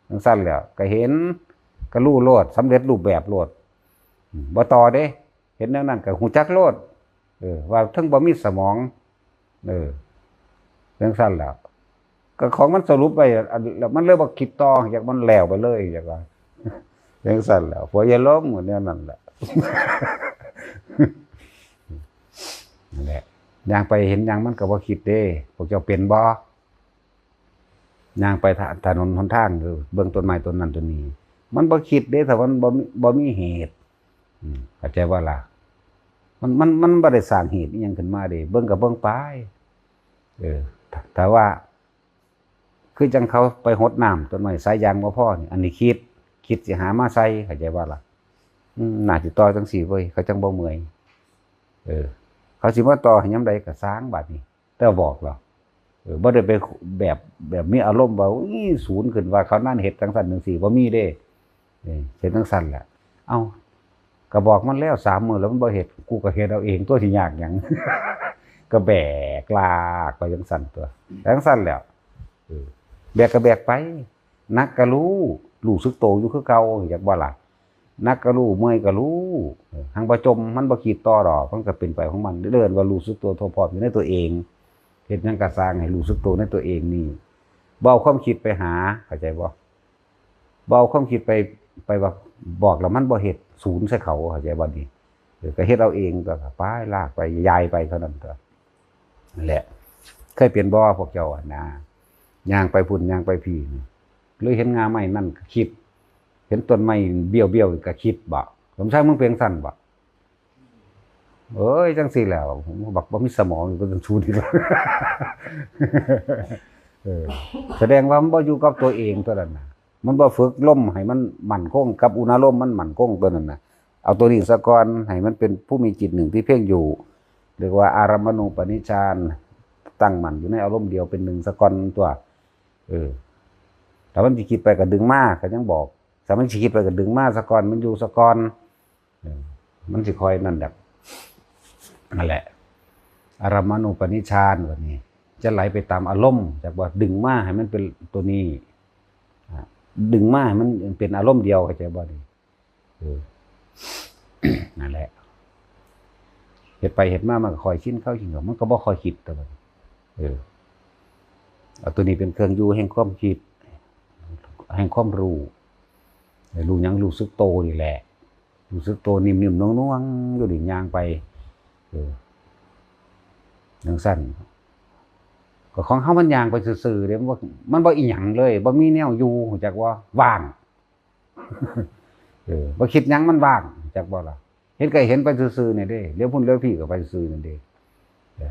ຈັ່ງຊັ້ນແລ້ວກໍເຫັນ ກໍຮູ້ໂລດ ສຳເລັດຮູບແບບໂລດ ອືມ ບໍ່ຕໍ່ເດ້. ເຫັນແນວນັ້ນກໍຮູ້ຈັກໂລດ ເອີ ວ່າເຖິງບໍ່ມີສະໝອງ ເອີ ຈັ່ງຊັ້ນແຫຼະ ກໍຂອງມັນສະຫຼຸບໄວ້ ອັນ ແລ້ວມັນເລີຍບໍ່ຄິດຕໍ່ ຢາກມັນແລ້ວໄປເລີຍ ຢາກວ່າ ຈັ່ງຊັ້ນແຫຼະ ພວກຢ່າລົມ ກໍແນວນັ້ນແຫຼະ ນັ້ນແຫຼະ ຍ່າງໄປເຫັນຫຍັງມັນກໍບໍ່ຄິດເດ້. ພວກເຈົ້າເປັນບໍ່? ຍ່າງໄປຖະ ຖະໜົນຫົນທາງ ເບິ່ງຕົ້ນໄມ້ຕົ້ນນັ້ນຕົ້ນນີ້ ມັນບໍ່ຄິດເດ້ ຖ້າມັນບໍ່ມີ ບໍ່ມີເຫດ ອືມ ເຂົ້າໃຈບໍ່ລະ? ມັນ ມັນ ມັນບໍ່ໄດ້ສ້າງເຫດອີ່ຫຍັງຂຶ້ນມາເດ້ ເບິ່ງກໍເບິ່ງໄປ. ເອີ ຖ້າ ຖ້າວ່າ ຄືຈັ່ງເຂົາໄປຫົດນ້ຳຕົ້ນໄມ້ສາຍຢາງບໍ່ພໍນີ້ ອັນນີ້ຄິດ ຄິດຊິຫາມາໃສ່ ເຂົ້າໃຈບໍ່ລະ? ອືມ ໜ້າຊິຕໍ່ຈັ່ງຊີ້ເວີຍ ເຂົາຈັ່ງບໍ່ເມື່ອຍ. ເອີ ເຂົາຊິມາຕໍ່ໃຫ້ຍາມໃດກໍຊ່າງບາດນີ້ ແຕ່ບອກລະ ເອີ ບໍ່ໄດ້ໄປແບບ ແບບມີອາລົມວ່າ ອຸ້ຍ ສູນຂຶ້ນວ່າເຂົານັ້ນເຮັດຈັ່ງຊັ້ນຈັ່ງຊີ້ ບໍ່ມີເດ້. ເອີ ເຮັດຈັ່ງຊັ້ນແຫຼະ ເອົ້າ ກໍບອກມັນແລ້ວສາມມື້ແລ້ວມັນບໍ່ເຮັດ ກູກໍເຮັດເອົາເອງຕົວະ ຊິຍາກຫຍັງ ກໍແບກລາກໄປຈັ່ງຊັ້ນຕົວະ ຈັ່ງຊັ້ນແຫຼະ. ເອີ ແບກກໍແບກໄປ ໜັກກໍຮູ້ ຮູ້ສຶກໂຕຢູ່ຄືເກົ່າ ຢາກບໍ່ລະ? ໜັກກໍຮູ້ ເມື່ອຍກໍຮູ້ ເອີ ຫາກບໍ່ຈົມ ມັນບໍ່ຄິດຕໍ່ດອກ ມັນກໍເປັນໄປຂອງມັນ. ເອີ້ນວ່າຮູ້ສຶກຕົວທົ່ວພ້ອມຢູ່ໃນຕົວເອງ ເຮັດຫຍັງກໍຊ່າງໃຫ້ຮູ້ສຶກໂຕໃນຕົວເອງນີ້ ບໍ່ເອົາຄວາມຄິດໄປຫາ ເຂົ້າໃຈບໍ່? ບໍ່ເອົາຄວາມຄິດໄປ ໄປວ່າບອກແລ້ວມັນບໍ່ເຮັດ ສູນໃສ່ເຂົາ ເຂົ້າໃຈບໍ່ນີ້? ເອີ ກໍເຮັດເອົາເອງຕົວະ ກໍໄປລາກໄປ ຢາຍໄປເທົ່ານັ້ນຕົວະ. ນັ້ນແຫຼະ ເຄີຍເປັນບໍ່ພວກເຈົ້າຫັ້ນນະ ຍ່າງໄປພຸ້ນຍ່າງໄປພີ້ ຫຼືເຫັນງ່າໄມ້ນັ້ນກໍຄິດ ເຫັນຕົ້ນໄມ້ບ້ຽວໆກໍຄິດບໍ? ສົມຊາຍ ມຶງເປັນຈັ່ງຊັ້ນບໍ? ເອີຍ ຈັ່ງຊີ້ແຫຼະ ບັກບໍ່ມີສະໝອງຢູ່ກັບສູນນີ້ ເອີ ເອີ ສະແດງວ່າມັນບໍ່ຢູ່ກັບຕົວເອງຕົວນັ້ນນະ ມັນບໍ່ຝຶກລົມໃຫ້ມັນໝັ້ນຄົງ ກັບອຸນາລົມມັນໝັ້ນຄົງຕົວນັ້ນນະ. ເອົາຕົວນີ້ສາກ່ອນ ໃຫ້ມັນເປັນພູມີຈິດໜຶ່ງທີ່ເພງຢູ່ ເອີ້ນວ່າອາລັມມະນູປະນິດຊານ ຕັ້ງໝັ້ນຢູ່ໃນອາລົມດຽວເປັນໜຶ່ງສາກ່ອນຕົວະ. ເອີ ຖ້າມັນຊິຄິດໄປກໍດຶງມາ ກໍຍັງບອກ ຖ້າມັນຊິຄິດໄປກໍດຶງມາສາກ່ອນ ມັນຢູ່ສາກ່ອນ. ເອີ ມັນຊິຄ່ອຍນັ້ນດອກ. ນັ້ນແຫຼະ ອາລັມມະນູປະນິດຊານ ບາດນີ້ຈະໄຫຼໄປຕາມອາລົມ ຈັກວ່າດຶງມາໃຫ້ມັນເປັນຕົວນີ້ ອາ ດຶງມາໃຫ້ມັນເປັນອາລົມດຽວ ເຂົ້າໃຈບໍ່ນີ້? ເອີ ນັ້ນແຫຼະ ເຮັດໄປເຮັດມາມັນກໍຄ່ອຍຊິນເຂົ້າຊິນເຂົ້າ ມັນກໍບໍ່ຄ່ອຍຄິດຕົວະ. ເອີ ເອົາຕົວນີ້ເປັນເຄື່ອງຢູ່ແຫ່ງຄວາມຄິດ ແຫ່ງຄວາມຮູ້ ໃຫ້ຮູ້ຫຍັງ? ຮູ້ສຶກໂຕນີ້ແຫຼະ ຮູ້ສຶກໂຕນິ້ມໆ ນວງໆ ຢູ່ນີ້ ຍ່າງໄປ ເອີ ຈັ່ງຊັ້ນ. ກໍຂອງເຮົາມັນຍ່າງໄປຊື່ໆເດ້ ມັນບໍ່ ມັນບໍ່ອີ່ຫຍັງເລີຍ ບໍ່ມີແນວຢູ່ ຮູ້ຈັກບໍ່? ວ່າງ ເອີ ບໍ່ຄິດຫຍັງ ມັນວ່າງ ຮູ້ຈັກບໍ່ລະ? ເຫັນກໍເຫັນໄປຊື່ໆນີ້ເດ້ ຫຼຽວພຸ້ນຫຼຽວພີ້ກໍໄປຊື່ໆນີ້ເດ້. ເອີ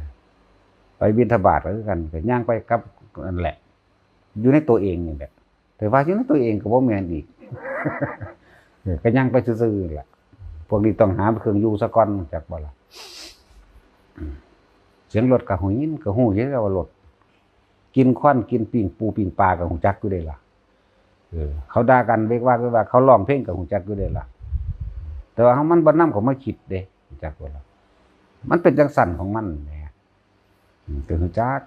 ໄປບິນທະບາດກໍຄືກັນ ກໍຍ່າງໄປກັບນັ້ນແຫຼະ ຢູ່ໃນຕົວເອງນີ້ແຫຼະ. ແຕ່ວ່າຢູ່ໃນຕົວເອງກໍບໍ່ແມ່ນອີກ ເອີ ກໍຍ່າງໄປຊື່ໆນີ້ແຫຼະ. ພວກນີ້ຕ້ອງຫາເຄື່ອງຢູ່ສາກ່ອນ ຮູ້ຈັກບໍ່ລະ? ອືມ ສຽງລົດກໍຮູ້ຍິນ ກໍຮູ້ຢູ່ແລ້ວວ່າລົດ ກິ່ນຄວັນ ກິ່ນປີ້ງປູປີ້ງປາກໍຮູ້ຈັກຢູ່ເດ້ລະ. ເອີ ເຂົາດ່າກັນເວກວາກເວກວາກ ເຂົາຮ້ອງເພງກໍຮູ້ຈັກຢູ່ເດ້ລະ. ແຕ່ວ່າເຮົາ ມັນບໍ່ນຳເຂົ້າມາຄິດເດ້ ຮູ້ຈັກບໍ່ລະ? ມັນເປັນຈັ່ງຊັ້ນຂອງມັນແຫຼະ. ອືມ ກໍຮູ້ຈັກ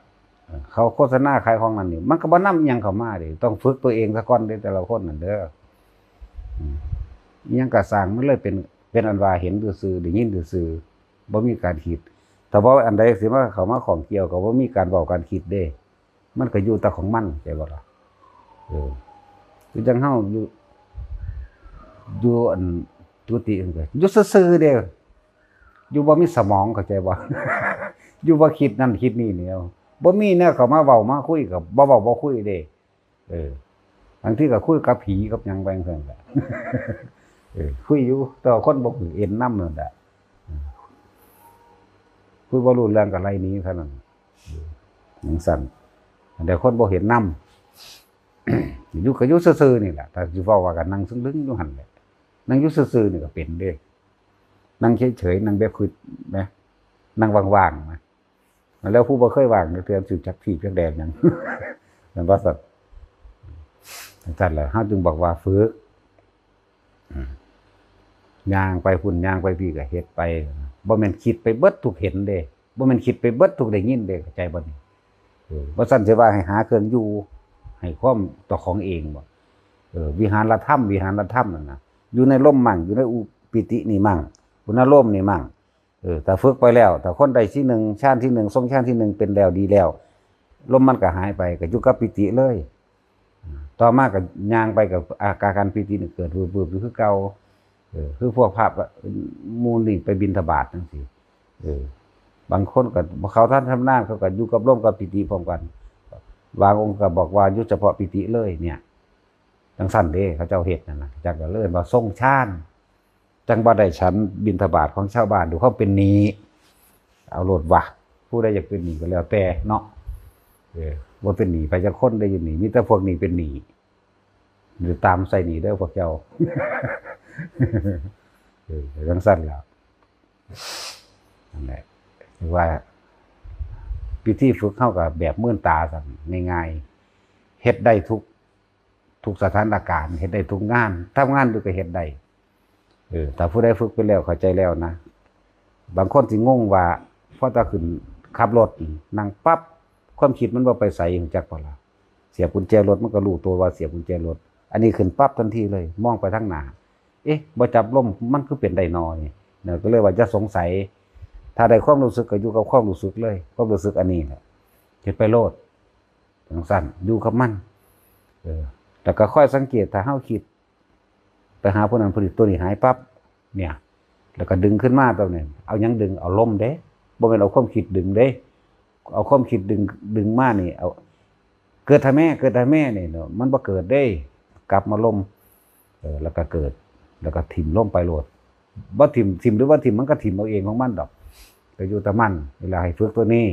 ເອີ ເຂົາໂຄສະນາຂາຍຂອງນັ້ນນີ້ ມັນກໍບໍ່ນຳອີ່ຫຍັງເຂົ້າມາເດ້ ຕ້ອງຝຶກຕົວເອງສາກ່ອນເດ້ ແຕ່ລະຄົນນັ້ນເດີ. ອືມ ອີ່ຫຍັງກໍຊ່າງ ມັນເລີຍເປັນ ເປັນອັນວ່າເຫັນຊື່ໆ ໄດ້ຍິນຊື່ໆ ບໍ່ມີການຄິດ. ຖ້າເວົ້າອັນໃດຊິມາ ເຂົ້າມາຂ້ອງກ່ຽວ ກໍບໍ່ມີການເວົ້າການຄິດເດ້ ມັນກໍຢູ່ແຕ່ຂອງມັນ ເຂົ້າໃຈບໍ່ລະ? ເອີ ຄືຈັ່ງເຮົາຢູ່ ຢູ່ອັນ ກຸຕິ ຢູ່ຊື່ໆເດ້ ຢູ່ບໍ່ມີສະໝອງ ເຂົ້າໃຈບໍ່? ຢູ່ບໍ່ຄິດນັ້ນຄິດນີ້ນີ້ ບໍ່ມີແນວເຂົ້າມາເວົ້າມາຄຸຍ ກໍບໍ່ເວົ້າບໍ່ຄຸຍເດ້. ເອີ ບາງທີກໍຄຸຍກັບຜີກັບຫຍັງໄປຈັ່ງຊັ້ນແຫຼະ. ເອີ ຄຸຍຢູ່ ແຕ່ວ່າຄົນບໍ່ຖືກເອັນນຳນັ້ນແຫຼະ ເອີ ຄຸຍບໍ່ຮູ້ເລື່ອງກໍໄລ່ໜີເທົ່ານັ້ນ ເອີ ຈັ່ງຊັ້ນ. ອັນໃດຄົນບໍ່ເຫັນນຳ ຢູ່ກໍຢູ່ຊື່ໆນີ້ແຫຼະ ຖ້າຊິເວົ້າວ່າກໍນັ່ງຊຶ້ງລຶງຢູ່ຫັ້ນແຫຼະ. ນັ່ງຢູ່ຊື່ໆນີ້ກໍເປັນເດ້ ນັ່ງເສຍໆ ນັ່ງແບບຄຶດນະ ນັ່ງວ່າງໆນະ. ແລ້ວຜູ້ບໍ່ເຄີຍວ່າງຈັກເທື່ອ ຊິຈັກຖີບຈັກແດນຫຍັງ ແມ່ນບໍ່ຊັ້ນ? ຈັ່ງຊັ້ນແຫຼະ ເຮົາຈຶ່ງບອກວ່າຝຶກ ອືມ ຍ່າງໄປພຸ້ນຍ່າງໄປພີ້ກໍເຮັດໄປ ບໍ່ແມ່ນຄິດໄປເບິດທຸກເຫັນເດ້ ບໍ່ແມ່ນຄິດໄປເບິດທຸກໄດ້ຍິນເດ້ ເຂົ້າໃຈບໍ່ນີ້? ເອີ ບໍ່ຊັ້ນຊິວ່າໃຫ້ຫາເຄື່ອງຢູ່ ໃຫ້ຄວາມເຈົ້າຂອງເອງບໍ່? ເອີ ວິຫານລະທຳ ວິຫານລະທຳນັ້ນນະ ຢູ່ໃນລົມມັ່ງ ຢູ່ໃນອຸ ປີຕິນີ້ມັ່ງ ອຸນາລົມນີ້ມັ່ງ. ເອີ ຖ້າຝຶກໄປແລ້ວ ຖ້າຄົນໄດ້ທີໜຶ່ງ ຊານທີໜຶ່ງ ຊົງຊານທີໜຶ່ງເປັນແລ້ວ ດີແລ້ວ ລົມມັນກໍຫາຍໄປ ກໍຢູ່ກັບປີຕິເລີຍ. ຕໍ່ມາກໍຍ່າງໄປ ກໍອາການປີຕິນີ້ເກີດວືບໆຢູ່ຄືເກົ່າ. ເອີ ຄືພວກພະ ໝູ່ນີ້ໄປບິນທະບາດຈັ່ງຊີ້ ເອີ ບາງຄົນກໍບໍ່ເຂົ້າທານຊຳນານ ເຂົາກໍຢູ່ກັບລົມກັບປີຕິພ້ອມກັນ ບາງອົງກໍບອກວ່າຢູ່ສະເພາະປີຕິເລີຍເນຍ ຈັ່ງຊັ້ນເດ້ ເຂົາເຈົ້າເຮັດນັ້ນນະ ຈັກກໍເອີ້ນວ່າຊົງຊານ. ຈັ່ງບໍ່ໄດ້ສັນບິນທະບາດຂອງຊາວບ້ານ ດ້ວຍຄວາມເປັນໜີ້ ເອົາໂລດວ່າ ຜູ້ໃດຢາກເປັນໜີ້ກໍແລ້ວແຕ່ເນາະ. ເອີ ບໍ່ເປັນໜີ້ໃຜຈັກຄົນໄດ້ຢູ່ນີ້ ມີແຕ່ພວກນີ້ເປັນໜີ້ ຫຼືຕາມໃສ່ໜີ້ເດີພວກເຈົ້າ. ເອີ ຈັ່ງຊັ້ນແຫຼະ ນັ້ນແຫຼະ ຖືວ່າວິທີຝຶກເຮົາກໍແບບມື່ນຕາຊັ້ນ ງ່າຍໆ ເຮັດໄດ້ທຸກ ທຸກສະຖານະການ ເຮັດໄດ້ທຸກງານ ທຳງານຢູ່ກໍເຮັດໄດ້. ເອີ ຖ້າຜູ້ໃດຝຶກໄປແລ້ວ ເຂົ້າໃຈແລ້ວນະ ບາງຄົນຊິງົງວ່າ ພໍຕາຂຶ້ນຂັບລົດ ນັ່ງປັບ ຄວາມຄິດມັນບໍ່ໄປໃສ ຮູ້ຈັກບໍ່ລະ? ສຽບກຸນແຈລົດ ມັນກໍຮູ້ໂຕວ່າສຽບກຸນແຈລົດ ອັນນີ້ຂຶ້ນປັບທັນທີເລີຍ ມອງໄປທາງໜ້າ ເອະ ບໍ່ຈັບລົມ ມັນຄືເປັນໄດ້ນໍນີ້ ກໍເລີຍວ່າຢ່າສົງໄສ ຖ້າໄດ້ຄວາມຮູ້ສຶກກໍຢູ່ກັບຄວາມຮູ້ສຶກເລີຍ ຄວາມຮູ້ສຶກອັນນີ້ແຫຼະ ເຮັດໄປໂລດ ຈັ່ງຊັ້ນ ຢູ່ກັບມັນ ເອີ ແລ້ວກໍຄອຍສັງເກດ ຖ້າເຮົາຄິດໄປຫາຜູ້ນັ້ນຜູ້ນີ້ ຕົວນີ້ຫາຍປັບ ເນຍ ແລ້ວກໍດຶງຂຶ້ນມາຕົວນີ້ ເອົາຫຍັງດຶງ? ເອົາລົມເດ້ ບໍ່ແມ່ນເອົາຄວາມຄິດດຶງເດ້ ເອົາຄວາມຄິດດຶງ ດຶງມານີ້ ເອົາ ເກີດທະແມ່ ເກີດທະແມ່ນີ້ເນາະ ມັນບໍ່ເກີດເດ້ ກັບມາລົມ ເອີ ແລ້ວກໍເກີດ ແລ້ວກໍຖິ້ມລົມໄປໂລດ ບໍ່ຖິ້ມ ຖິ້ມຫຼືບໍ່ຖິ້ມ ມັນກໍຖິ້ມເອົາເອງຂອງມັນດອກ ກໍຢູ່ແຕ່ມັນ ເວລາໃຫ້ຝຶກຕົວນີ້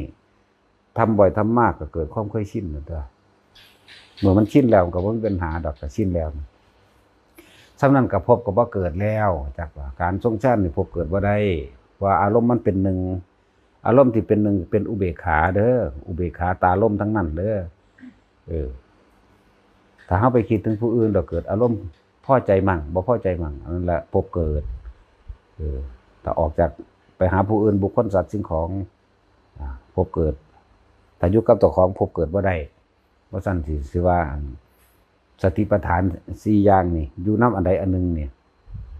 ທຳບ່ອຍທຳມາກໍເກີດຄວາມເຄີຍຊິນນັ້ນຕົວະ ເມື່ອມັນຊິນແລ້ວ ມັນກໍບໍ່ມີບັນຫາດອກ ກໍຊິນແລ້ວ. ສ່ຳນັ້ນກໍພົບກໍບໍ່ເກີດແລ້ວ ຈັກວ່າການຊົງຊານນີ້ພົບເກີດບໍ່ໄດ້ ເພາະວ່າອາລົມມັນເປັນໜຶ່ງ ອາລົມທີ່ເປັນໜຶ່ງເປັນອຸເບກຂາເດີ້ ອຸເບກຂາຕາລົມທັງນັ້ນເດີ້. ເອີ ຖ້າເຮົາໄປຄິດເຖິງຜູ້ອື່ນ ແລ້ວເກີດອາລົມພໍໃຈໝັ່ງ ບໍ່ພໍໃຈໝັ່ງ ອັນນັ້ນລະພົບເກີດ. ເອີ ຖ້າອອກຈາກໄປຫາຜູ້ອື່ນ ບຸກຄົນ ສັດ ສິ່ງຂອງ ອາ ພົບເກີດ. ຖ້າຢູ່ກັບເຈົ້າຂອງ ພົບເກີດບໍ່ໄດ້. ບໍ່ຊັ້ນຊິ ຊິວ່າ ອັນ ສະຕິປະທານສີ່ຢ່າງນີ້ ຢູ່ນຳອັນໃດອັນໜຶ່ງນີ້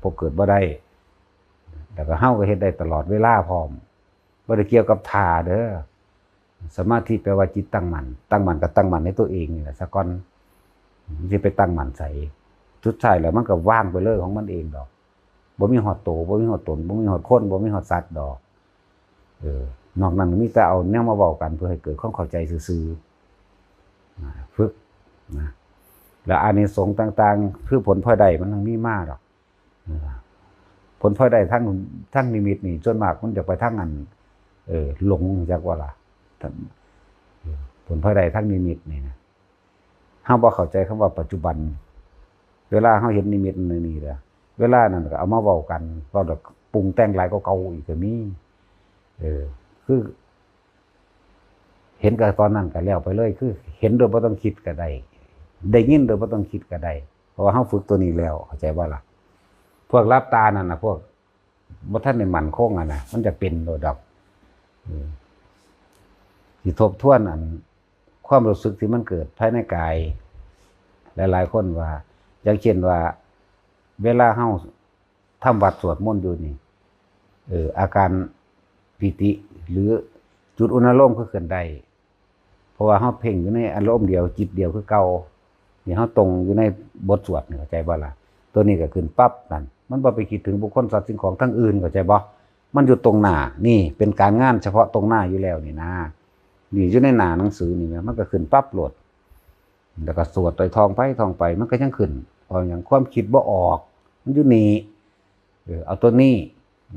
ພົບເກີດບໍ່ໄດ້. ແລ້ວກໍເຮົາກໍເຮັດໄດ້ຕະຫຼອດເວລາພ້ອມ ບໍ່ໄດ້ກ່ຽວກັບທ່າເດີ້. ສະມາທິແປວ່າຈິດຕັ້ງໝັ້ນ, ຕັ້ງໝັ້ນກໍຕັ້ງໝັ້ນໃນຕົວເອງນີ້ແຫຼະຊະກ່ອນ, ມັນຊິໄປຕັ້ງໝັ້ນໃສ? ສຸດທ້າຍແລ້ວມັນກໍວ່າງໄປເລີຍຂອງມັນເອງດອກ, ບໍ່ມີຮອດໂຕ, ບໍ່ມີຮອດຕົນ, ບໍ່ມີຮອດຄົນ, ບໍ່ມີຮອດສັດດອກ. ເອີ ນອກນັ້ນມີແຕ່ເອົາແນວມາເວົ້າກັນເພື່ອໃຫ້ເກີດຄວາມເຂົ້າໃຈຊື່ໆ. ອາ ຝຶກນະ ແລ້ວອານິສົງຕ່າງໆ ຄືຜົນພອຍໄດ້ມັນຍັງມີມາດອກ. ເອີ ຜົນພອຍໄດ້ທາງ ທາງນິມິດນີ້ ສ່ວນມາກມັນຈະໄປທາງອັນ ເອີ ຫຼົງ ຮູ້ຈັກບໍ່ລະ? ເອີ ຜົນພອຍໄດ້ທາງນິມິດນີ້ນະ ເຮົາບໍ່ເຂົ້າໃຈຄຳວ່າປັດຈຸບັນ. ເວລາເຮົາເຫັນນິມິດອັນນີ້ລະ ເວລານັ້ນກໍເອົາມາເວົ້າກັນ ເວົ້າແລ້ວປຸງແຕ່ງຫຼາຍກວ່າເກົ່າອີກກໍມີ. ເອີ ຄື ເຫັນກໍຕອນນັ້ນກໍແລ້ວໄປເລີຍ ຄືເຫັນໂດຍບໍ່ຕ້ອງຄິດກໍໄດ້ ໄດ້ຍິນໂດຍບໍ່ຕ້ອງຄິດກໍໄດ້ ເພາະວ່າເຮົາຝຶກຕົວນີ້ແລ້ວ ເຂົ້າໃຈບໍ່ລະ? ພວກຫຼັບຕານັ້ນນະ ພວກບໍ່ທັນໄດ້ໝັ້ນຄົງຫັ້ນນະ ມັນຈະເປັນໂລດດອກ. ເອີ ຊິທົບທວນອັນຄວາມຮູ້ສຶກທີ່ມັນເກີດພາຍໃນກາຍ ຫຼາຍໆຄົນວ່າ ຢ່າງເຊັ່ນວ່າ ເວລາເຮົາ ທຳວັດສວດມົນຢູ່ນີ້ ເອີ ອາການປີຕິ ຫຼື ຈຸດອຸນາໂລມຄືເຄື່ອນໄດ້ ເພາະວ່າເຮົາເພັ່ງຢູ່ໃນອາລົມດຽວ ຈິດດຽວຄືເກົ່າ ນີ້ເຮົາຕົງຢູ່ໃນບົດສວດນີ້ ເຂົ້າໃຈບໍ່ລະ? ຕົວນີ້ກໍຂຶ້ນປັບນັ້ນ ມັນບໍ່ໄປຄິດເຖິງບຸກຄົນ ສັດ ສິ່ງຂອງທາງອື່ນ ເຂົ້າໃຈບໍ່? ມັນຢູ່ຕົງໜ້າ ນີ້ເປັນການງານສະເພາະຕົງໜ້າຢູ່ແລ້ວນີ້ນາ ນີ້ຢູ່ໃນໜ້າໜັງສືນີ້ນະ ມັນກໍຂຶ້ນປັບໂລດ. ແລ້ວກໍສວດໄປ ທ່ອງໄປ ທ່ອງໄປ ມັນກໍຍັງຂຶ້ນ. ເພາະຫຍັງ? ຄວາມຄິດບໍ່ອອກ ມັນຢູ່ນີ້ ເອີ ເອົາຕົວນີ້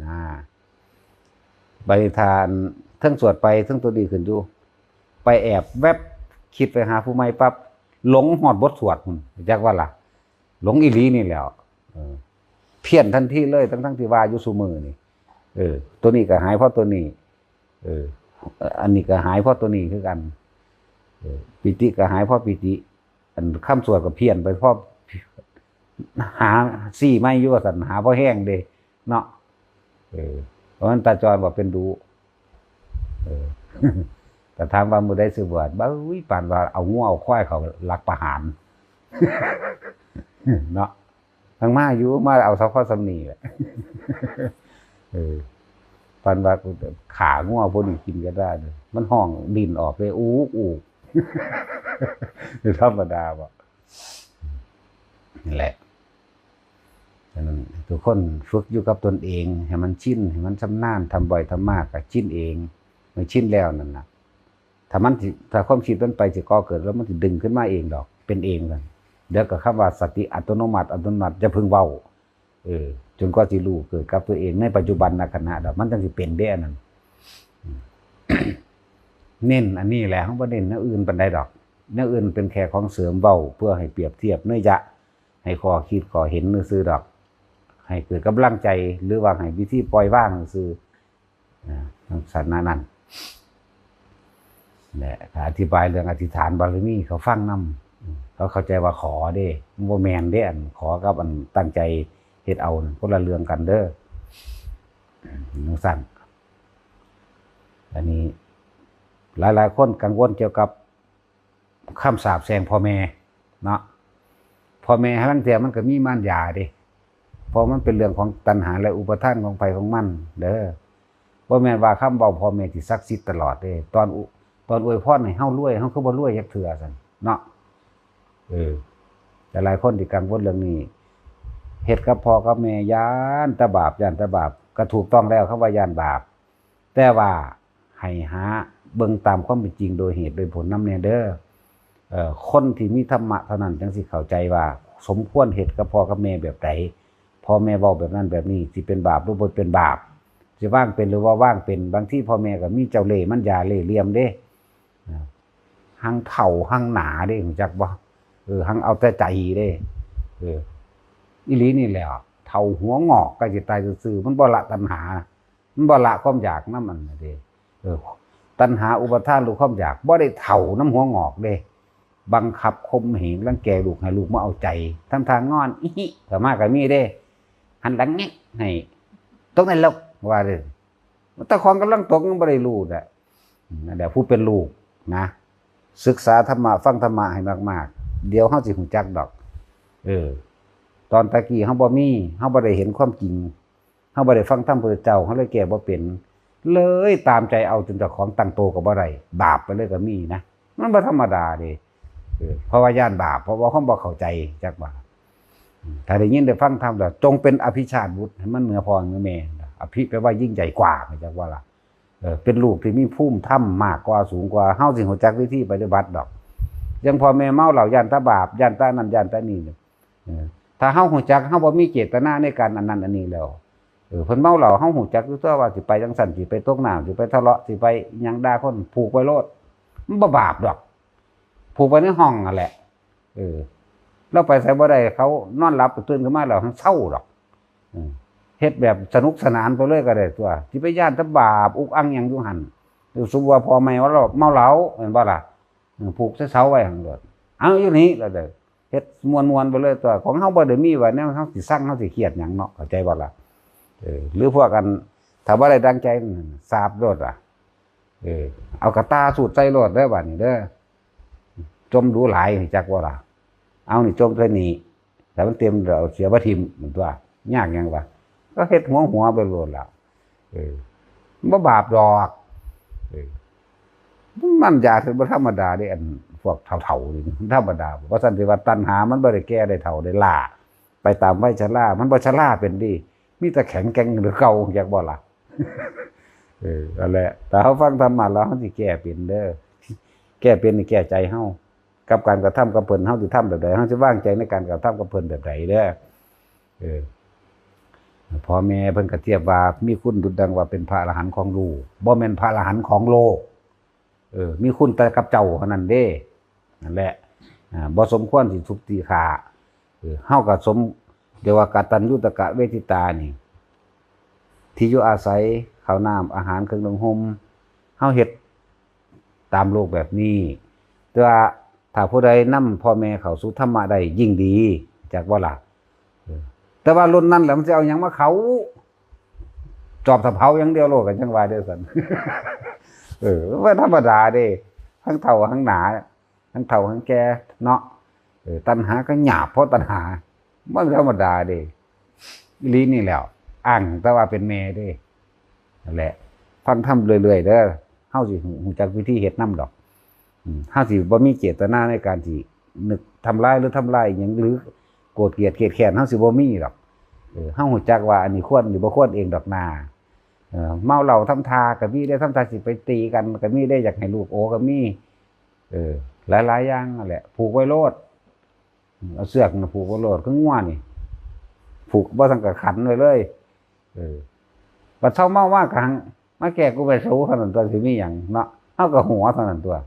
ນະ. ບາດນີ້ຖ້າເທິງສວດໄປ ເທິງຕົວນີ້ຂຶ້ນຢູ່ ໄປແອບແວັບ ຄິດໄປຫາຜູ້ໃໝ່ປັບ ຫຼົງຮອດບົດສວດພຸ້ນ ຈັກວ່າລະ ຫຼົງອີ່ຫຼີນີ້ແຫຼ້ວ. ເອີ ພຽນທັນທີເລີຍ ທັງໆທີ່ວ່າຢູ່ຊຸມື້ນີ້. ເອີ ຕົວນີ້ກໍຫາຍເພາະຕົວນີ້. ເອີ ອັນນີ້ກໍຫາຍເພາະຕົວນີ້ຄືກັນ. ເອີ ປີຕິກໍຫາຍເພາະປີຕິ. ອັນຄຳສວດກໍພຽນໄປເພາະ ຫາ ຊີ້ໄມ້ຢູ່ວ່າຊັ້ນ ຫາພໍແຮງເດ້ເນາະ. ເອີ ເພາະມັນຕາຈອນວ່າເປັນດຸ. ເອີ ແຕ່ຖາມວ່າມື້ໃດຊິບວດ ບາດ ອຸ້ຍ ປານວ່າເອົາງົວເອົາຄວາຍເຂົ້າຫຼັກປະຫານເນາະ. ທາງມາຢູ່ ມາເອົາສະເພາະສ່ຳນີ້ແຫຼະ. ເອີ ປານວ່າຂ້າງົວພໍດີກິນກໍໄດ້ ມັນຮ້ອງດິ້ນອອກເລີຍ ອູກໆ. ທຳມະດາບໍ່? ນັ້ນແຫຼະ ສະນັ້ນທຸກຄົນຝຶກຢູ່ກັບຕົນເອງ ໃຫ້ມັນຊິນ ໃຫ້ມັນຊຳນານ ທຳບ່ອຍທຳມາກກໍຊິນເອງ. ເມື່ອຊິນແລ້ວນັ້ນນະ ຖ້າມັນຊິ ຖ້າຄວາມຄິດມັນໄປຊິກໍ່ເກີດ ແລ້ວມັນຊິດຶງຂຶ້ນມາເອງດອກ ເປັນເອງ. ດຽວກໍຄຳວ່າສະຕິອັດຕະໂນມັດ ອັດຕະໂນມັດ ຢ່າເພິ່ງເວົ້າ. ເອີ ຈົນກວ່າຊິຮູ້ເກີດກັບຕົວເອງໃນປັດຈຸບັນນະຂະນະດອກ ມັນຈັ່ງຊິເປັນເດ້ອັນນັ້ນ. ເນັ້ນອັນນີ້ແຫຼະ ເຮົາບໍ່ເນັ້ນແນວອື່ນປານໃດດອກ. ແນວອື່ນເປັນແຄ່ຂອງເສີມ ເວົ້າເພື່ອໃຫ້ປຽບທຽບເນີຍະ ໃຫ້ຂໍ້ຄິດຂໍ້ເຫັນຊື່ໆດອກ ໃຫ້ເກີດກຳລັງໃຈ ຫຼືວ່າໃຫ້ວິທີປ່ອຍວາງຊື່ໆ. ອ່າ ລັກສະນະນັ້ນແຫຼະ ກໍອະທິບາຍເລື່ອງອະທິຖານບາລະມີເຂົາຟັງນຳ ເຂົາເຂົ້າໃຈວ່າຂໍເດ້ ມັນບໍ່ແມ່ນເດ້ ອັນຂໍກັບອັນຕັ້ງໃຈເຮັດເອົານັ້ນຄົນລະເລື່ອງກັນເດີ້ ຈັ່ງຊັ້ນ. ອັນນີ້ຫຼາຍໆຄົນກັງວົນກ່ຽວກັບ ຄຳສາບແຊ່ງພໍ່ແມ່ເນາະ. ພໍ່ແມ່ຫາລາງເທື່ອມັນກໍມີມານຢາເດ້ ເພາະມັນເປັນເລື່ອງຂອງຕັນຫາ ແລະ ອຸປະທານຂອງໃຜຂອງມັນເດີ້. ບໍ່ແມ່ນວ່າຄຳເວົ້າພໍ່ແມ່ທີ່ສັກສິດຕະຫຼອດເດ້. ຕອນ ຕອນອວຍພອນໃຫ້ເຮົາລວຍ ເຮົາຄືບໍ່ລວຍຈັກເທື່ອຊັ້ນເນາະ. ເອີ ແຕ່ຫຼາຍຄົນທີ່ກັງວົນເລື່ອງນີ້ ເຮັດກັບພໍ່ກັບແມ່ຢ້ານແຕ່ບາບ ຢ້ານແຕ່ບາບ. ກໍຖືກຕ້ອງແລ້ວ ຄຳວ່າຢ້ານບາບ ແຕ່ວ່າ ໃຫ້ຫາເບິ່ງຕາມຄວາມເປັນຈິງໂດຍເຫດໂດຍຜົນນຳແດ່ເດີ້. ເອີ ຄົນທີ່ມີທຳມະເທົ່ານັ້ນຈັ່ງຊິເຂົ້າໃຈວ່າສົມຄວນເຮັດກັບພໍ່ກັບແມ່ແບບໃດ, ພໍ່ແມ່ເວົ້າແບບນັ້ນແບບນີ້ ຊິເປັນບາບ ຫຼື ບໍ່ເປັນບາບ, ຊິວາງເປັນ ຫຼື ບໍ່ວາງເປັນ. ບາງທີພໍ່ແມ່ກໍມີເຈົ້າເລ່ຍມັນຢາເລ່ຍຫຼ່ຽມເດ້, ຫາງເຖົ້າຫາງໜາເດ້, ຮູ້ຈັກບໍ່? ເອີ ຮັ່ງເອົາແຕ່ໃຈເດ້. ເອີ ອີ່ຫຼີນີ້ແຫຼະ ເຖົ້າຫົວງອກ ໃກ້ຊິຕາຍຊື່ໆ ມັນບໍ່ລະຕັນຫາ ມັນບໍ່ລະຄວາມຢາກນຳອັນນັ້ນເດ້. ເອີ ຕັນຫາອຸປາທານ ຫຼືຄວາມຢາກ ບໍ່ໄດ້ເຖົ້ານຳຫົວງອກເດ້. ບັງຄັບຂົ່ມເຫງ ລັງແກລູກ ໃຫ້ລູກມາເອົາໃຈ ທຳທ່າງອນ ອີຫິ ເຂົ້າມາກໍມີເດ້. ຫັນຫຼັງແງກໃຫ້ ຕົກນະລົກ ວ່າເດ້. ເຈົ້າຂອງກຳລັງຕົກ ຍັງບໍ່ໄດ້ຮູ້ນະ. ນັ້ນແຫຼະ ຜູ້ເປັນລູກນະ ສຶກສາທຳມະ ຟັງທຳມະໃຫ້ມາກໆ ດຽວເຮົາຊິຮູ້ຈັກດອກ. ເອີ ຕອນຕະກີ້ເຮົາບໍ່ມີ ເຮົາບໍ່ໄດ້ເຫັນຄວາມຈິງ ເຮົາບໍ່ໄດ້ຟັງທຳພະພຸດທະເຈົ້າ ເຮົາເລີຍແກ້ບໍ່ເປັນ ເລີຍຕາມໃຈເອົາ ຈົນເຈົ້າຂອງຕັ້ງໂຕກໍບໍ່ໄດ້ ບາບໄປເລີຍກໍມີນະ. ມັນບໍ່ທຳມະດາເດ້. ເອີ ເພາະວ່າຢ້ານບາບ ເພາະວ່າຄວາມບໍ່ເຂົ້າໃຈ ຈັກວ່າ. ຖ້າໄດ້ຍິນໄດ້ຟັງທຳແລ້ວ ຈົ່ງເປັນອະພິຊາດບຸດ ໃຫ້ມັນເໜືອພໍ່ເໜືອແມ່. ອະພິແປວ່າຍິ່ງໃຫຍ່ກວ່າ ຮູ້ຈັກບໍ່ລະ? ເອີ ເປັນລູກທີ່ມີພູມທຳມາກກວ່າ ສູງກວ່າ ເຮົາຊິຮູ້ຈັກວິທີປະຕິບັດດອກ. ຢ່າງພໍ່ແມ່ເມົາເຫຼົ້າ ຢ້ານແຕ່ບາບ ຢ້ານແຕ່ນັ້ນ ຢ້ານແຕ່ນີ້. ເອີ ຖ້າເຮົາຮູ້ຈັກ ເຮົາບໍ່ມີເຈດຕະນາໃນການອັນນັ້ນອັນນີ້ແລ້ວ ເອີ ເພິ່ນເມົາເຫຼົ້າ ເຮົາຮູ້ຈັກຢູ່ຕົວະວ່າຊິໄປຈັ່ງຊັ້ນ ຊິໄປຕົກນ້ຳ ຊິໄປທະເລາະ ຊິໄປຫຍັງ ດ່າຄົນ ຜູກໄວ້ໂລດ ມັນບໍ່ບາບດອກ. ຜູກໄວ້ໃນຫ້ອງຫັ້ນແຫຼະ. ເອີ ລາວໄປໃສບໍ່ໄດ້ ເຂົານອນຫຼັບ ຕື່ນຂຶ້ນມາແລ້ວ ເຊົາດອກ. ເອີ ເຮັດແບບສະໜຸກສະໜານໄປເລີຍກໍໄດ້ຕົວະ ຊິໄປຢ້ານແຕ່ບາບ ອຸກອັ່ງຫຍັງຢູ່ຫັ້ນ. ສົມມຸດວ່າພໍ່ແມ່ວ່າເມົາເຫຼົ້າ ແມ່ນບໍ່ລະ? ເອີ ຜູກໃສ່ເສົາໄວ້ຫັ້ນໂລດ ເອົາຢູ່ນີ້ລະເດີ ເຮັດມ່ວນໆໄປເລີຍຕົວະ. ຂອງເຮົາບໍ່ໄດ້ມີວ່າແນວເຮົາຊິຊັງ ເຮົາຊິຄຽດຫຍັງເນາະ ເຂົ້າໃຈບໍ່ລະ? ເອີ ຫຼືພວກອັນ ຖ້າບໍ່ໄດ້ດັ່ງໃຈ ສາບໂລດລະ. ເອີ ເອົາກະຕ່າສູດໃສ່ໂລດເດີ ບາດນີ້ເດີ. ຈົ່ມດູຫຼາຍ ຮູ້ຈັກບໍ່ລະ? ເອົານີ້ຈົ່ມໃສ່ນີ້ ຖ້າມັນເຕັມແລ້ວເອົາເສຍມາຖິ້ມ ມັນຕົວະ ຍາກຫຍັງວະ? ກໍເຮັດຫົວໆໄປໂລດລະ. ເອີ ບໍ່ບາບດອກ. ເອີ ມັນຢາກ ບໍ່ທຳມະດາເດ້ ອັນພວກເຖົ້າໆນີ້ ມັນທຳມະດາບໍ່? ວ່າຊັ້ນ ທີ່ວ່າຕັນຫາມັນບໍ່ໄດ້ແກ່ໄດ້ເຖົ້າໄດ້ຫຼ້າ ໄປຕາມໄວຊະລາ ມັນບໍ່ຊະລາເປັນເດ້ ມີແຕ່ແຂງແກ່ງຄືເກົ່າ ຮູ້ຈັກບໍ່ລະ? ເອີ ນັ້ນແຫຼະ ຖ້າເຮົາຟັງທຳມະແລ້ວ ເຮົາຊິແກ້ເປັນເດີ. ແກ້ເປັນນີ້ແກ້ໃຈເຮົາ ກັບການກະທຳກັບເພິ່ນ ເຮົາຊິທຳແບບໃດ ເຮົາຊິວາງໃຈໃນການກະທຳກັບເພິ່ນແບບໃດເດີ. ເອີ ພໍ່ແມ່ເພິ່ນກະທຽບວ່າ ມີຄຸນດຸດດັ່ງວ່າເປັນພະອະລະຫັນຂອງລູກ ບໍ່ແມ່ນພະອະລະຫັນຂອງໂລກ. ເອີ ມີຄຸນແຕ່ກັບເຈົ້າເທົ່ານັ້ນເດ້. ນັ້ນແຫຼະ ອ່າ ບໍ່ສົມຄວນຊິທຸບຕີຂ້າ. ເອີ ເຮົາກະສົມ ຮຽກວ່າກະຕັນຍູຕະກະເວທິຕານີ້ ທີ່ຢູ່ອາໄສ ເຂົ້ານ້ຳອາຫານເຄື່ອງນຸ່ງຫົ່ມ ເຮົາເຮັດຕາມໂລກແບບນີ້. ແຕ່ວ່າຖ້າຜູ້ໃດນຳພໍ່ແມ່ເຂົ້າສູ່ທຳມະໄດ້ຍິ່ງດີ ຈັກບໍ່ລະ? ເອີ ແຕ່ວ່າລຸ້ນນັ້ນແຫຼະ ມັນຊິເອົາຫຍັງມາເຂົ້າ? ຈອບສະເພົາຢ່າງດຽວໂລດ ກໍຈັ່ງວ່າເດ້ຊັ້ນ. ເອີ ມັນທຳມະດາເດ້ ທັງເຖົ້າທັງໜາ ທັງເຖົ້າທັງແກ່ເນາະ. ເອີ ຕັນຫາກໍຫຍາບພໍຕັນຫາ ມັນທຳມະດາເດ້. ອີ່ຫຼີນີ້ແຫຼ້ວ ອ້າງແຕ່ວ່າເປັນແມ່ເດ້. ນັ້ນແຫຼະ ຟັງທຳເລື້ອຍໆເດີ ເຮົາຊິຮູ້ ຮູ້ຈັກວິທີເຮັດນຳດອກ. ເຮົາຊິບໍ່ມີເຈດຕະນາໃນການຊິນຶກທຳລາຍ ຫຼື ທຳລາຍຫຍັງ ຫຼື ໂກດກຽດຄຽດແຄ້ນ ເຮົາຊິບໍ່ມີດອກ. ເອີ ເຮົາຮູ້ຈັກວ່າອັນນີ້ຄວນ ຫຼື ບໍ່ຄວນເອງດອກນາ. ເອີ ເມົາເຫຼົ້າທຳທ່າກໍມີເດ້ ທຳທ່າຊິໄປຕີກັນກໍມີເດ້ ຢາກໃຫ້ລູກໂອກໍມີ. ເອີ ຫຼາຍໆຢ່າງນັ້ນແຫຼະ ຜູກໄວ້ໂລດ. ເອົາເຊືອກນະຜູກໄວ້ໂລດ ຄືງົວນີ້ ຜູກບໍ່ທັນກະຂັນໄວ້ເລີຍ. ເອີ ບັດເຊົາເມົາມາກະຫັງມາແກ້ກູແມ່ສູເທົ່ານັ້ນຕົວະ ຊິມີຫຍັງເນາະ ເຮົາກະຫົວເທົ່ານັ້ນຕົວະ.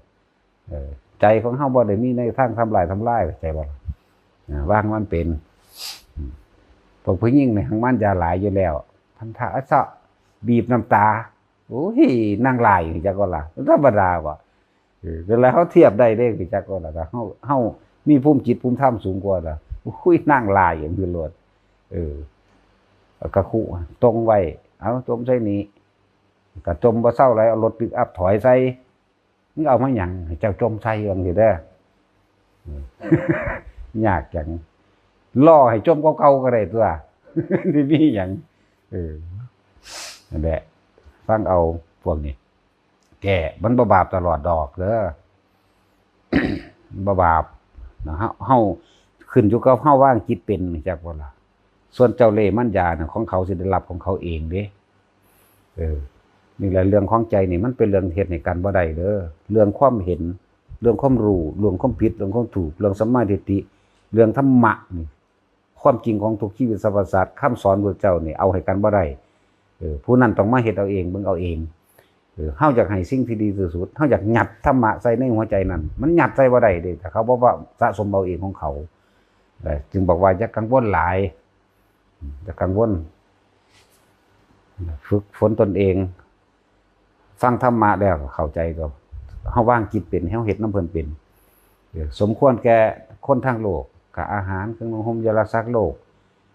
ເອີ ໃຈຂອງເຮົາບໍ່ໄດ້ມີໃນທາງທຳລາຍ ທຳລາຍ ເຂົ້າໃຈບໍ່ລະ? ອ່າ ວ່າໃຫ້ມັນເປັນ. ອືມ ພວກຜູ້ຍິງນີ້ຫາງມານຢາຫຼາຍຢູ່ແລ້ວ ພັນທະອະຊະ ບີບນ້ຳຕາ ໂອ້ຍ ນາງລາຍ ຮູ້ຈັກບໍ່ລະ? ມັນທຳມະດາບໍ່? ເອີ ເວລາເຮົາທຽບໄດ້ເດ້ ຮູ້ຈັກບໍ່ລະ? ຖ້າເຮົາ ເຮົາມີພູມຈິດພູມທຳສູງກວ່າລະ ໂອ້ຍ ນາງລາຍ ເຫັນຄືໂລດ. ເອີ ກະຄຸຕົງໄວ້ ເອົາຈົ່ມໃສ່ນີ້ ກະຈົ່ມບໍ່ເຊົາໄດ໋ ເອົາລົດປິກອັບຖອຍໃສ່ ມຶງເອົາມາຫຍັງ ໃຫ້ເຈົ້າຈົ່ມໃສ່ ວ່າຈັ່ງຊີ້ເດີ. ເອີ ຍາກຫຍັງ ລໍໃຫ້ຈົ່ມເກົ່າໆກໍໄດ້ຕົວະ ຊິມີຫຍັງ? ເອີ ນັ້ນແຫຼະ ຟັງເອົາພວກນີ້ ແກ້ ມັນບໍ່ບາບຕະຫຼອດດອກເດີ ບໍ່ບາບນະ. ເຮົາ ເຮົາຂຶ້ນຢູ່ກັບເຮົາວາງຈິດເປັນ ຮູ້ຈັກບໍ່ລະ? ສ່ວນເຈົ້າເລ່ມານຢານະ ຂອງເຂົາຊິໄດ້ຮັບຂອງເຂົາເອງເດ້. ເອີ ນີ້ແຫຼະ ເລື່ອງຂອງໃຈນີ້ ມັນເປັນເລື່ອງເຮັດໃຫ້ກັນບໍ່ໄດ້ເດີ ເລື່ອງຄວາມເຫັນ ເລື່ອງຄວາມຮູ້ ເລື່ອງຄວາມຜິດ ເລື່ອງຄວາມຖືກ ເລື່ອງສຳມາທິດຖິ ເລື່ອງທຳມະນີ້ ຄວາມຈິງຂອງທຸກຊີວິດສັບພະສັດ ຄຳສອນພະພຸດທະເຈົ້ານີ້ ເອົາໃຫ້ກັນບໍ່ໄດ້. ເອີ ຜູ້ນັ້ນຕ້ອງມາເຮັດເອົາເອງ ເບິ່ງເອົາເອງ. ເອີ ເຮົາຢາກໃຫ້ສິ່ງທີ່ດີທີ່ສຸດ ເຮົາຢາກຍັດທຳມະໃສ່ໃນຫົວໃຈນັ້ນ ມັນຍັດໃສ່ບໍ່ໄດ້ເດ້ ຖ້າເຂົາບໍ່ວ່າສະສົມເອົາເອງຂອງເຂົາ. ເອີ ຈຶ່ງບອກວ່າຢ່າກັງວົນຫຼາຍ ຢ່າກັງວົນ ຝຶກຝົນຕົນເອງ ຟັງທຳມະແລ້ວກໍເຂົ້າໃຈ ກໍເຮົາວາງຈິດເປັນ ເຮົາເຮັດນຳເພິ່ນເປັນ ເອີ ສົມຄວນແກ່ຄົນທາງໂລກ ຄ່າອາຫານ ເຄື່ອງນຸ່ງຫົ່ມ ຢາລັກສັກໂລກ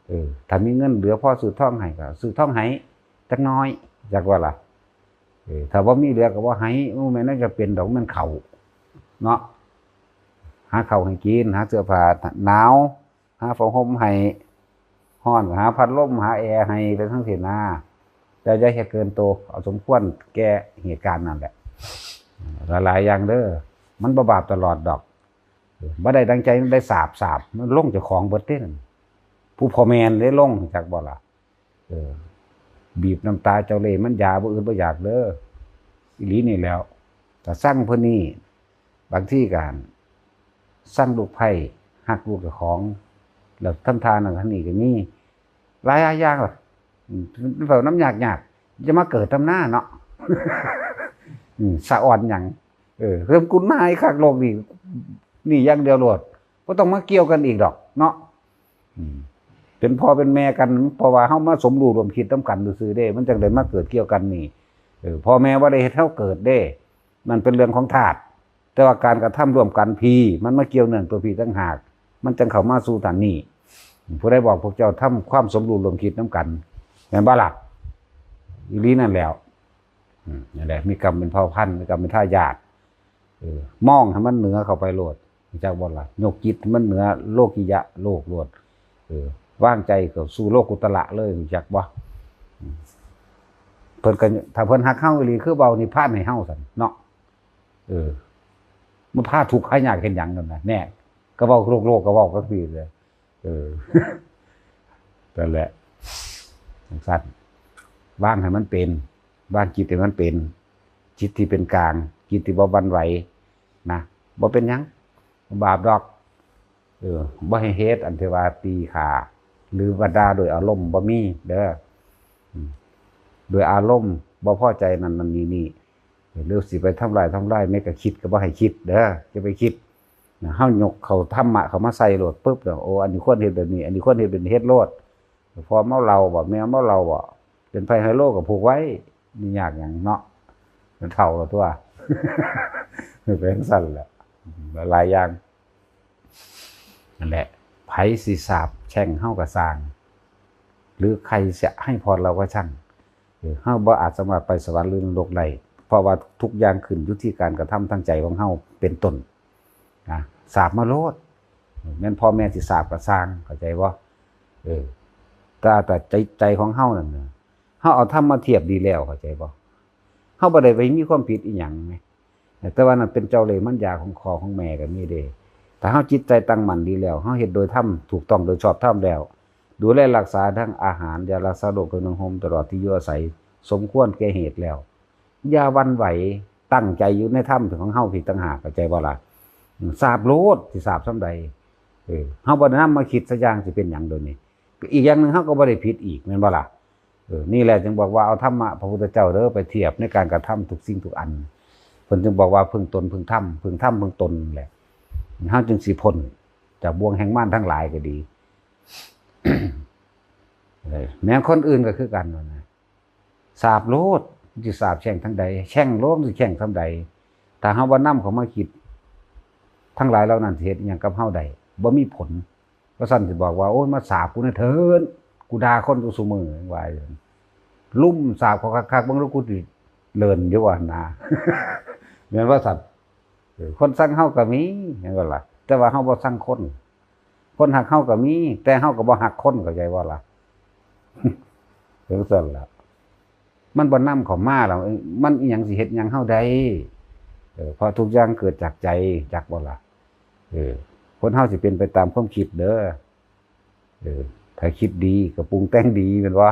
ເອີ ຖ້າມີເງິນເຫຼືອພໍຊື້ທອງໃຫ້ ກໍຊື້ທອງໃຫ້ຈັກໜ້ອຍ ຈັກວ່າລະ ເອີ ຖ້າບໍ່ມີເຫຼືອກໍບໍ່ໃຫ້ ບໍ່ແມ່ນໜຍັງຈະເປັນດອກ ແມ່ນເຂົ້າເນາະ ຫາເຂົ້າໃຫ້ກິນ ຫາເສື້ອຜ້າໜາວ ຫາຜ້າຫົ່ມໃຫ້ ຮ້ອນກໍຫາພັດລົມ ຫາແອໃຫ້ ໄປທັງຊີ້ນາ ແຕ່ຢ່າເຮັດເກີນໂຕ ເອົາສົມຄວນແກ່ເຫດການນັ້ນແຫຼະ ຫຼາຍໆຢ່າງເດີ ມັນບໍ່ບາບຕະຫຼອດດອກ ບໍ່ໄດ້ດັ່ງໃຈ ໄດ້ສາບ ສາບ ມັນລົງເຈົ້າຂອງເບິດເດ້ນັ້ນ ຜູ້ພໍ່ແມ່ນເດ້ລົງ ຮູ້ຈັກບໍ່ລະ? ເອີ ບີບນ້ຳຕາເຈົ້າເລ່ມັນຢາ ບໍ່ອຶດບໍ່ຢາກເດີ ອີ່ຫຼີນີ້ແຫຼ້ວ ຖ້າຊັງເພິ່ນນີ້ ບາງທີກໍຊັງລູກໃພ້ ຮັກລູກເຈົ້າຂອງ ແລ້ວທຳທ່ານັ້ນທຳນີ້ກໍມີ ຫຼາຍຢ່າງລະ ອືມ ເວົ້ານຳຍາກໆ ຈະມາເກີດນຳນາເນາະ ອືມ ສະອອນຫຍັງ ເອີ ເລີ່ມກຸນມາໃຫ້ຄັກໂລກນີ້ ນີ້ຢ່າງດຽວໂລດ ບໍ່ຕ້ອງມາກ່ຽວກັນອີກດອກເນາະ ອືມ ເປັນພໍ່ເປັນແມ່ກັນ ເພາະວ່າເຮົາມາສົມຮູ້ຮ່ວມຄິດນຳກັນຊື່ໆເດ້ ມັນຈັ່ງໄດ້ມາເກີດກ່ຽວກັນນີ້ ເອີ ພໍ່ແມ່ບໍ່ໄດ້ເຮັດເຮົາເກີດເດ້ ນັ້ນເປັນເລື່ອງຂອງທາດ ແຕ່ວ່າການກະທຳຮ່ວມກັນພີ້ ມັນມາກ່ຽວເນື່ອງຕົວພີ້ຕ່າງຫາກ ມັນຈັ່ງເຂົ້າມາສູ່ທ່ານນີ້ ຜູ້ໃດບອກພວກເຈົ້າທຳຄວາມສົມຮູ້ຮ່ວມຄິດນຳກັນ ແມ່ນບໍ່ລະ? ອີ່ຫຼີນັ້ນແຫຼ້ວ ອືມ ນັ້ນແຫຼະ ມີກຳເປັນເຜົ່າພັນ ມີກຳເປັນທາຍາດ ເອີ ມອງໃຫ້ມັນເໜືອເຂົ້າໄປໂລດ ຮູ້ຈັກບໍ່ລະ? ຍົກຈິດໃຫ້ມັນເໜືອໂລກິຍະໂລກໂລດ ເອີ ວາງໃຈເຂົ້າສູ່ໂລກຸດຕະລະເລີຍ ຮູ້ຈັກບໍ່? ເພິ່ນກໍ ຖ້າເພິ່ນຮັກເຮົາອີ່ຫຼີຄືເວົ້ານິບພານໃຫ້ເຮົາຊັ້ນເນາະ ເອີ ມາພາທຸກພາຍາກເຮັດຫຍັງນັ້ນນະ ແນ່ ກໍເວົ້າໂລກໆ ກໍເວົ້າກັນພີ້ເລີຍ ເອີ ນັ້ນແຫຼະ ຈັ່ງຊັ້ນ ວາງໃຫ້ມັນເປັນ ວາງຈິດໃຫ້ມັນເປັນ ຈິດທີ່ເປັນກາງ ຈິດທີ່ບໍ່ຫວັ່ນໄຫວນະ ບໍ່ເປັນຫຍັງ ບໍ່ບາບດອກ ເອີ ບໍ່ໃຫ້ເຮັດອັນທີ່ວ່າຕີຂ້າ ຫຼືວ່າດ່າໂດຍອາລົມ ບໍ່ມີເດີ ອືມ ໂດຍອາລົມ ບໍ່ພໍໃຈນັ້ນນັ້ນນີ້ນີ້ ຫຼືຊິໄປທຳລາຍ ທຳລາຍ ແມ້ກະຄິດກໍບໍ່ໃຫ້ຄິດເດີ ຢ່າໄປຄິດນະ ເຮົາຍົກເຂົ້າທຳມະເຂົ້າມາໃສ່ໂລດ ປຶບແລ້ວ ໂອ້ ອັນນີ້ຄວນເຮັດແບບນີ້ ອັນນີ້ຄວນເຮັດແບບນີ້ ເຮັດໂລດ ພໍ່ເມົາເຫຼົ້າບໍ່ ແມ່ເມົາເຫຼົ້າບໍ່ ເປັນໄພໄຮໂລກໍຜູກໄວ້ ມີຍາກຫຍັງເນາະ ມັນເຖົ້າແລ້ວຕົວະ ເປັນຈັ່ງຊັ້ນແຫຼະ ຫຼາຍຢ່າງ ນັ້ນແຫຼະ ໃຜຊິສາບແຊ່ງເຮົາກໍຊ່າງ ຫຼືໃຄຈະໃຫ້ພອນເຮົາກໍຊ່າງ ເອີ ເຮົາບໍ່ອາດສາມາດໄປສະຫວັນ ຫຼືນະລົກໄດ້ ເພາະວ່າທຸກຢ່າງຂຶ້ນຢູ່ທີ່ການກະທຳທາງໃຈຂອງເຮົາເປັນຕົ້ນນະ ສາບມາໂລດ ແມ່ນພໍ່ແມ່ຊິສາບກໍຊ່າງ ເຂົ້າໃຈບໍ່? ເອີ ແຕ່ ແຕ່ໃຈ ໃຈຂອງເຮົານັ້ນນະ ເຮົາເອົາທຳມາທຽບດີແລ້ວ ເຂົ້າໃຈບໍ່? ເຮົາບໍ່ໄດ້ໄປມີຄວາມຜິດອີ່ຫຍັງແໝ ແຕ່ວ່ານັ້ນເປັນເຈົ້າເລ່ມັນຢາຂອງພໍ່ຂອງແມ່ກໍມີເດ້ ຖ້າເຮົາຈິດໃຈຕັ້ງໝັ້ນດີແລ້ວ ເຮົາເຮັດໂດຍທຳ ຖືກຕ້ອງໂດຍຊອບທຳແລ້ວ ດູແລຮັກສາທັງອາຫານ ຢາຮັກສາໂລກ ເຄື່ອງນຸ່ງຫົ່ມ ຕະຫຼອດທີ່ຢູ່ອາໄສ ສົມຄວນແກ່ເຫດແລ້ວ ຢ່າຫວັ່ນໄຫວ ຕັ້ງໃຈຢູ່ໃນທຳຂອງເຮົາພີ້ຕ່າງຫາກ ເຂົ້າໃຈບໍ່ລະ? ສາບໂລດ ຊິສາບສ່ຳໃດ ເອີ ເຮົາບໍ່ໄດ້ນຳມາຄິດຊະຢ່າງ ຊິເປັນຫຍັງໂດຍນີ້ ອີກຢ່າງໜຶ່ງເຮົາກໍບໍ່ໄດ້ຜິດອີກ ແມ່ນບໍ່ລະ? ເອີ ນີ້ແຫຼະຈຶ່ງບອກວ່າເອົາທຳມະພະພຸດທະເຈົ້າເດີໄປທຽບໃນການກະທຳທຸກສິ່ງທຸກອັນ ເພິ່ນຈຶ່ງບອກວ່າເພິ່ງຕົນເພິ່ງທຳ ເພິ່ງທຳເພິ່ງຕົນແຫຼະ ເຮົາຈຶ່ງຊິພົ້ນຈາກບ່ວງແຫ່ງມານທັງຫຼາຍກໍດີ ເອີ ແມ່ນຄົນອື່ນກໍຄືກັນນັ້ນນະ ສາບໂລດ ຊິສາບແຊ່ງທາງໃດ ແຊ່ງໂລດ ຊິແຊ່ງສ່ຳໃດ ຖ້າເຮົາບໍ່ນຳເຂົ້າມາຄິດ ທັງຫຼາຍເຫຼົ່ານັ້ນຊິເຮັດອີ່ຫຍັງກັບເຮົາໄດ້ ບໍ່ມີຜົນ ວ່າຊັ້ນ ຊິບອກວ່າ ໂອ້ຍ ມາສາບກູແດ່ເຖີ້ນ ກູດ່າຄົນຢູ່ຊຸມື້ ວ່າຢູ່ ລຸມສາບເຂົາຄັກໆ ເບິ່ງດູ ກູຊິເລີນຢູ່ວ່າຫັ້ນນາ ແມ່ນວ່າຊັ້ນ ເອີ ຄົນຊັງເຮົາກໍມີ ແມ່ນບໍ່ລະ? ແຕ່ວ່າເຮົາບໍ່ຊັງຄົນ ຄົນຮັກເຮົາກໍມີ ແຕ່ເຮົາກໍບໍ່ຮັກຄົນ ເຂົ້າໃຈບໍ່ລະ? ຈັ່ງຊັ້ນລະ ມັນບໍ່ນຳເຂົ້າມາແລ້ວ ມັນອີ່ຫຍັງຊິເຮັດຫຍັງເຮົາໄດ້? ເອີ ເພາະທຸກຢ່າງເກີດຈາກໃຈ ຈັກບໍ່ລະ? ເອີ ຄົນເຮົາຊິເປັນໄປຕາມຄວາມຄິດເດີ ເອີ ຖ້າຄິດດີກໍປຸງແຕ່ງດີ ແມ່ນບໍ່?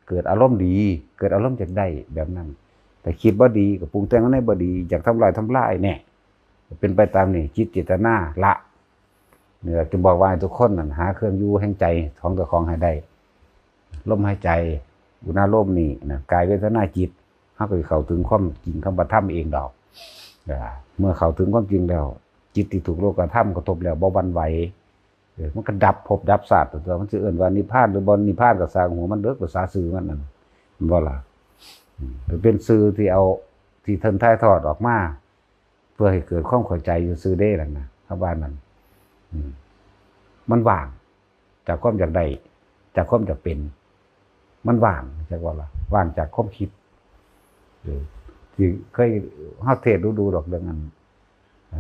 ເກີດອາລົມດີ ເກີດອາລົມຢາກໄດ້ແບບນັ້ນ ຖ້າຄິດບໍ່ດີກໍປຸງແຕ່ງໃນບໍ່ດີ ຢາກທຳລາຍ ທຳລາຍແນ່ ເປັນໄປຕາມນີ້ ຈິດເຈດຕະນາລະ ນີ້ລະຈຶ່ງບອກວ່າໃຫ້ທຸກຄົນນັ້ນ ຫາເຄື່ອງຢູ່ແຫ່ງໃຈຂອງເຈົ້າຂອງໃຫ້ໄດ້ ລົມຫາຍໃຈ ອຸນາລົມນີ້ນະ ກາຍ ເວທະນາ ຈິດ ເຮົາກໍຊິເຂົ້າເຖິງຄວາມຈິງຄຳວ່າທຳເອງດອກ. ເອີ ເມື່ອເຂົ້າເຖິງຄວາມຈິງແລ້ວ ຈິດທີ່ຖືກໂລກະທຳກະທົບແລ້ວບໍ່ຫວັ່ນໄຫວ, ເອີ ມັນກໍດັບພົບດັບຊາດຕົວ. ມັນຊິເອີ້ນວ່ານິບພານ ຫຼື ບໍ່ນິບພານກໍຊ່າງຫົວມັນເດີ ພາສາຊື່ມັນນັ້ນ ແມ່ນບໍ່ລະ? ອືມ ເປັນຊື່ທີ່ເອົາ ທີ່ເພິ່ນຖ່າຍທອດອອກມາ ເພື່ອໃຫ້ເກີດຄວາມເຂົ້າໃຈຊື່ໆເດ້ ນັ້ນນະ ເຮົາວ່ານັ້ນ. ອືມ ມັນວ່າງຈາກຄວາມຢາກໄດ້ ຈາກຄວາມຢາກເປັນ, ມັນວ່າງ ຈັກວ່າລະ ວ່າງຈາກຄວາມຄິດ. ເອີ ທີ່ເຄີຍ ເຮົາເທດດູໆດອກ ເລື່ອງອັນ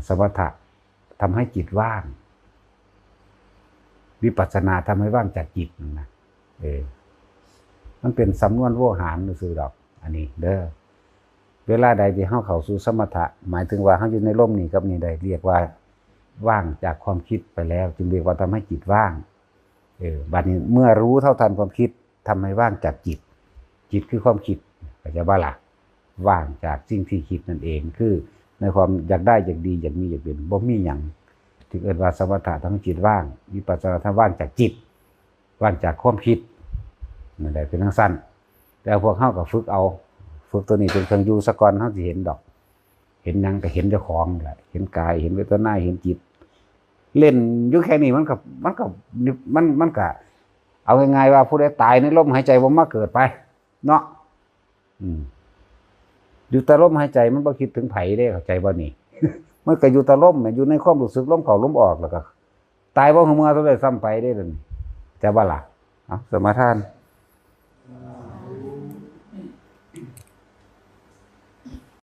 ສະມະຖະທຳໃຫ້ຈິດວ່າງ, ວິປັດສະນາທຳໃຫ້ວ່າງຈາກຈິດ ນັ້ນນະ. ເອີ ມັນເປັນສຳນວນໂວຫານຊື່ໆດອກ ອັນນີ້ເດີ. ເວລາໃດທີ່ເຮົາເຂົ້າສູ່ສະມະຖະ ໝາຍເຖິງວ່າເຮົາຢູ່ໃນລົມນີ້ກັບນີ້ໄດ້ ຮຽກວ່າວ່າງຈາກຄວາມຄິດໄປແລ້ວ ຈຶ່ງຮຽກວ່າທຳໃຫ້ຈິດວ່າງ. ເອີ ບາດນີ້ເມື່ອຮູ້ເທົ່າທັນຄວາມຄິດ ທຳໃຫ້ວ່າງຈາກຈິດ, ຈິດຄືຄວາມຄິດ ເຂົ້າໃຈບໍ່ລະ? ວ່າງຈາກສິ່ງທີ່ຄິດນັ້ນເອງ ຄືໃນຄວາມຢາກໄດ້ ຢາກດີ ຢາກມີ ຢາກເປັນ ບໍ່ມີຫຍັງ. ຈຶ່ງເອີ້ນວ່າສະມະຖະທຳໃຫ້ຈິດວ່າງ, ວິປັດສະນາທຳວ່າງຈາກຈິດ ວ່າງຈາກຄວາມຄິດ ນັ້ນແຫຼະ ເປັນຈັ່ງຊັ້ນ. ແຕ່ພວກເຮົາກໍຝຶກເອົາ ຝຶກໂຕນີ້ເປັນເຄື່ອງຢູ່ສາກ່ອນ ເຮົາຊິເຫັນດອກ. ເຫັນຫຍັງກໍເຫັນເຈົ້າຂອງນີ້ແຫຼະ ເຫັນກາຍ ເຫັນເວທະນາ ເຫັນຈິດ ເຫຼັ້ນຢູ່ແຄ່ນີ້ ມັນກໍ ມັນກໍ ມັນ ມັນກໍ ເອົາງ່າຍໆວ່າ ຜູ້ໃດຕາຍໃນລົມຫາຍໃຈບໍ່ມາເກີດໄປເນາະ. ອືມ ຢູ່ແຕ່ລົມຫາຍໃຈ ມັນບໍ່ຄິດເຖິງໃຜເດ້ ເຂົ້າໃຈບໍ່ນີ້? ມັນກໍຢູ່ແຕ່ລົມ ຢູ່ໃນຄວາມຮູ້ສຶກ ລົມເຂົ້າລົມອອກ ແລ້ວກໍຕາຍບໍ່ຮູ້ເມື່ອເທົ່າໃດຊ້ຳໄປເດ້ ດຽວນີ້ ເຈົ້າວ່າລະ? ເອົາ ສະມາທານ.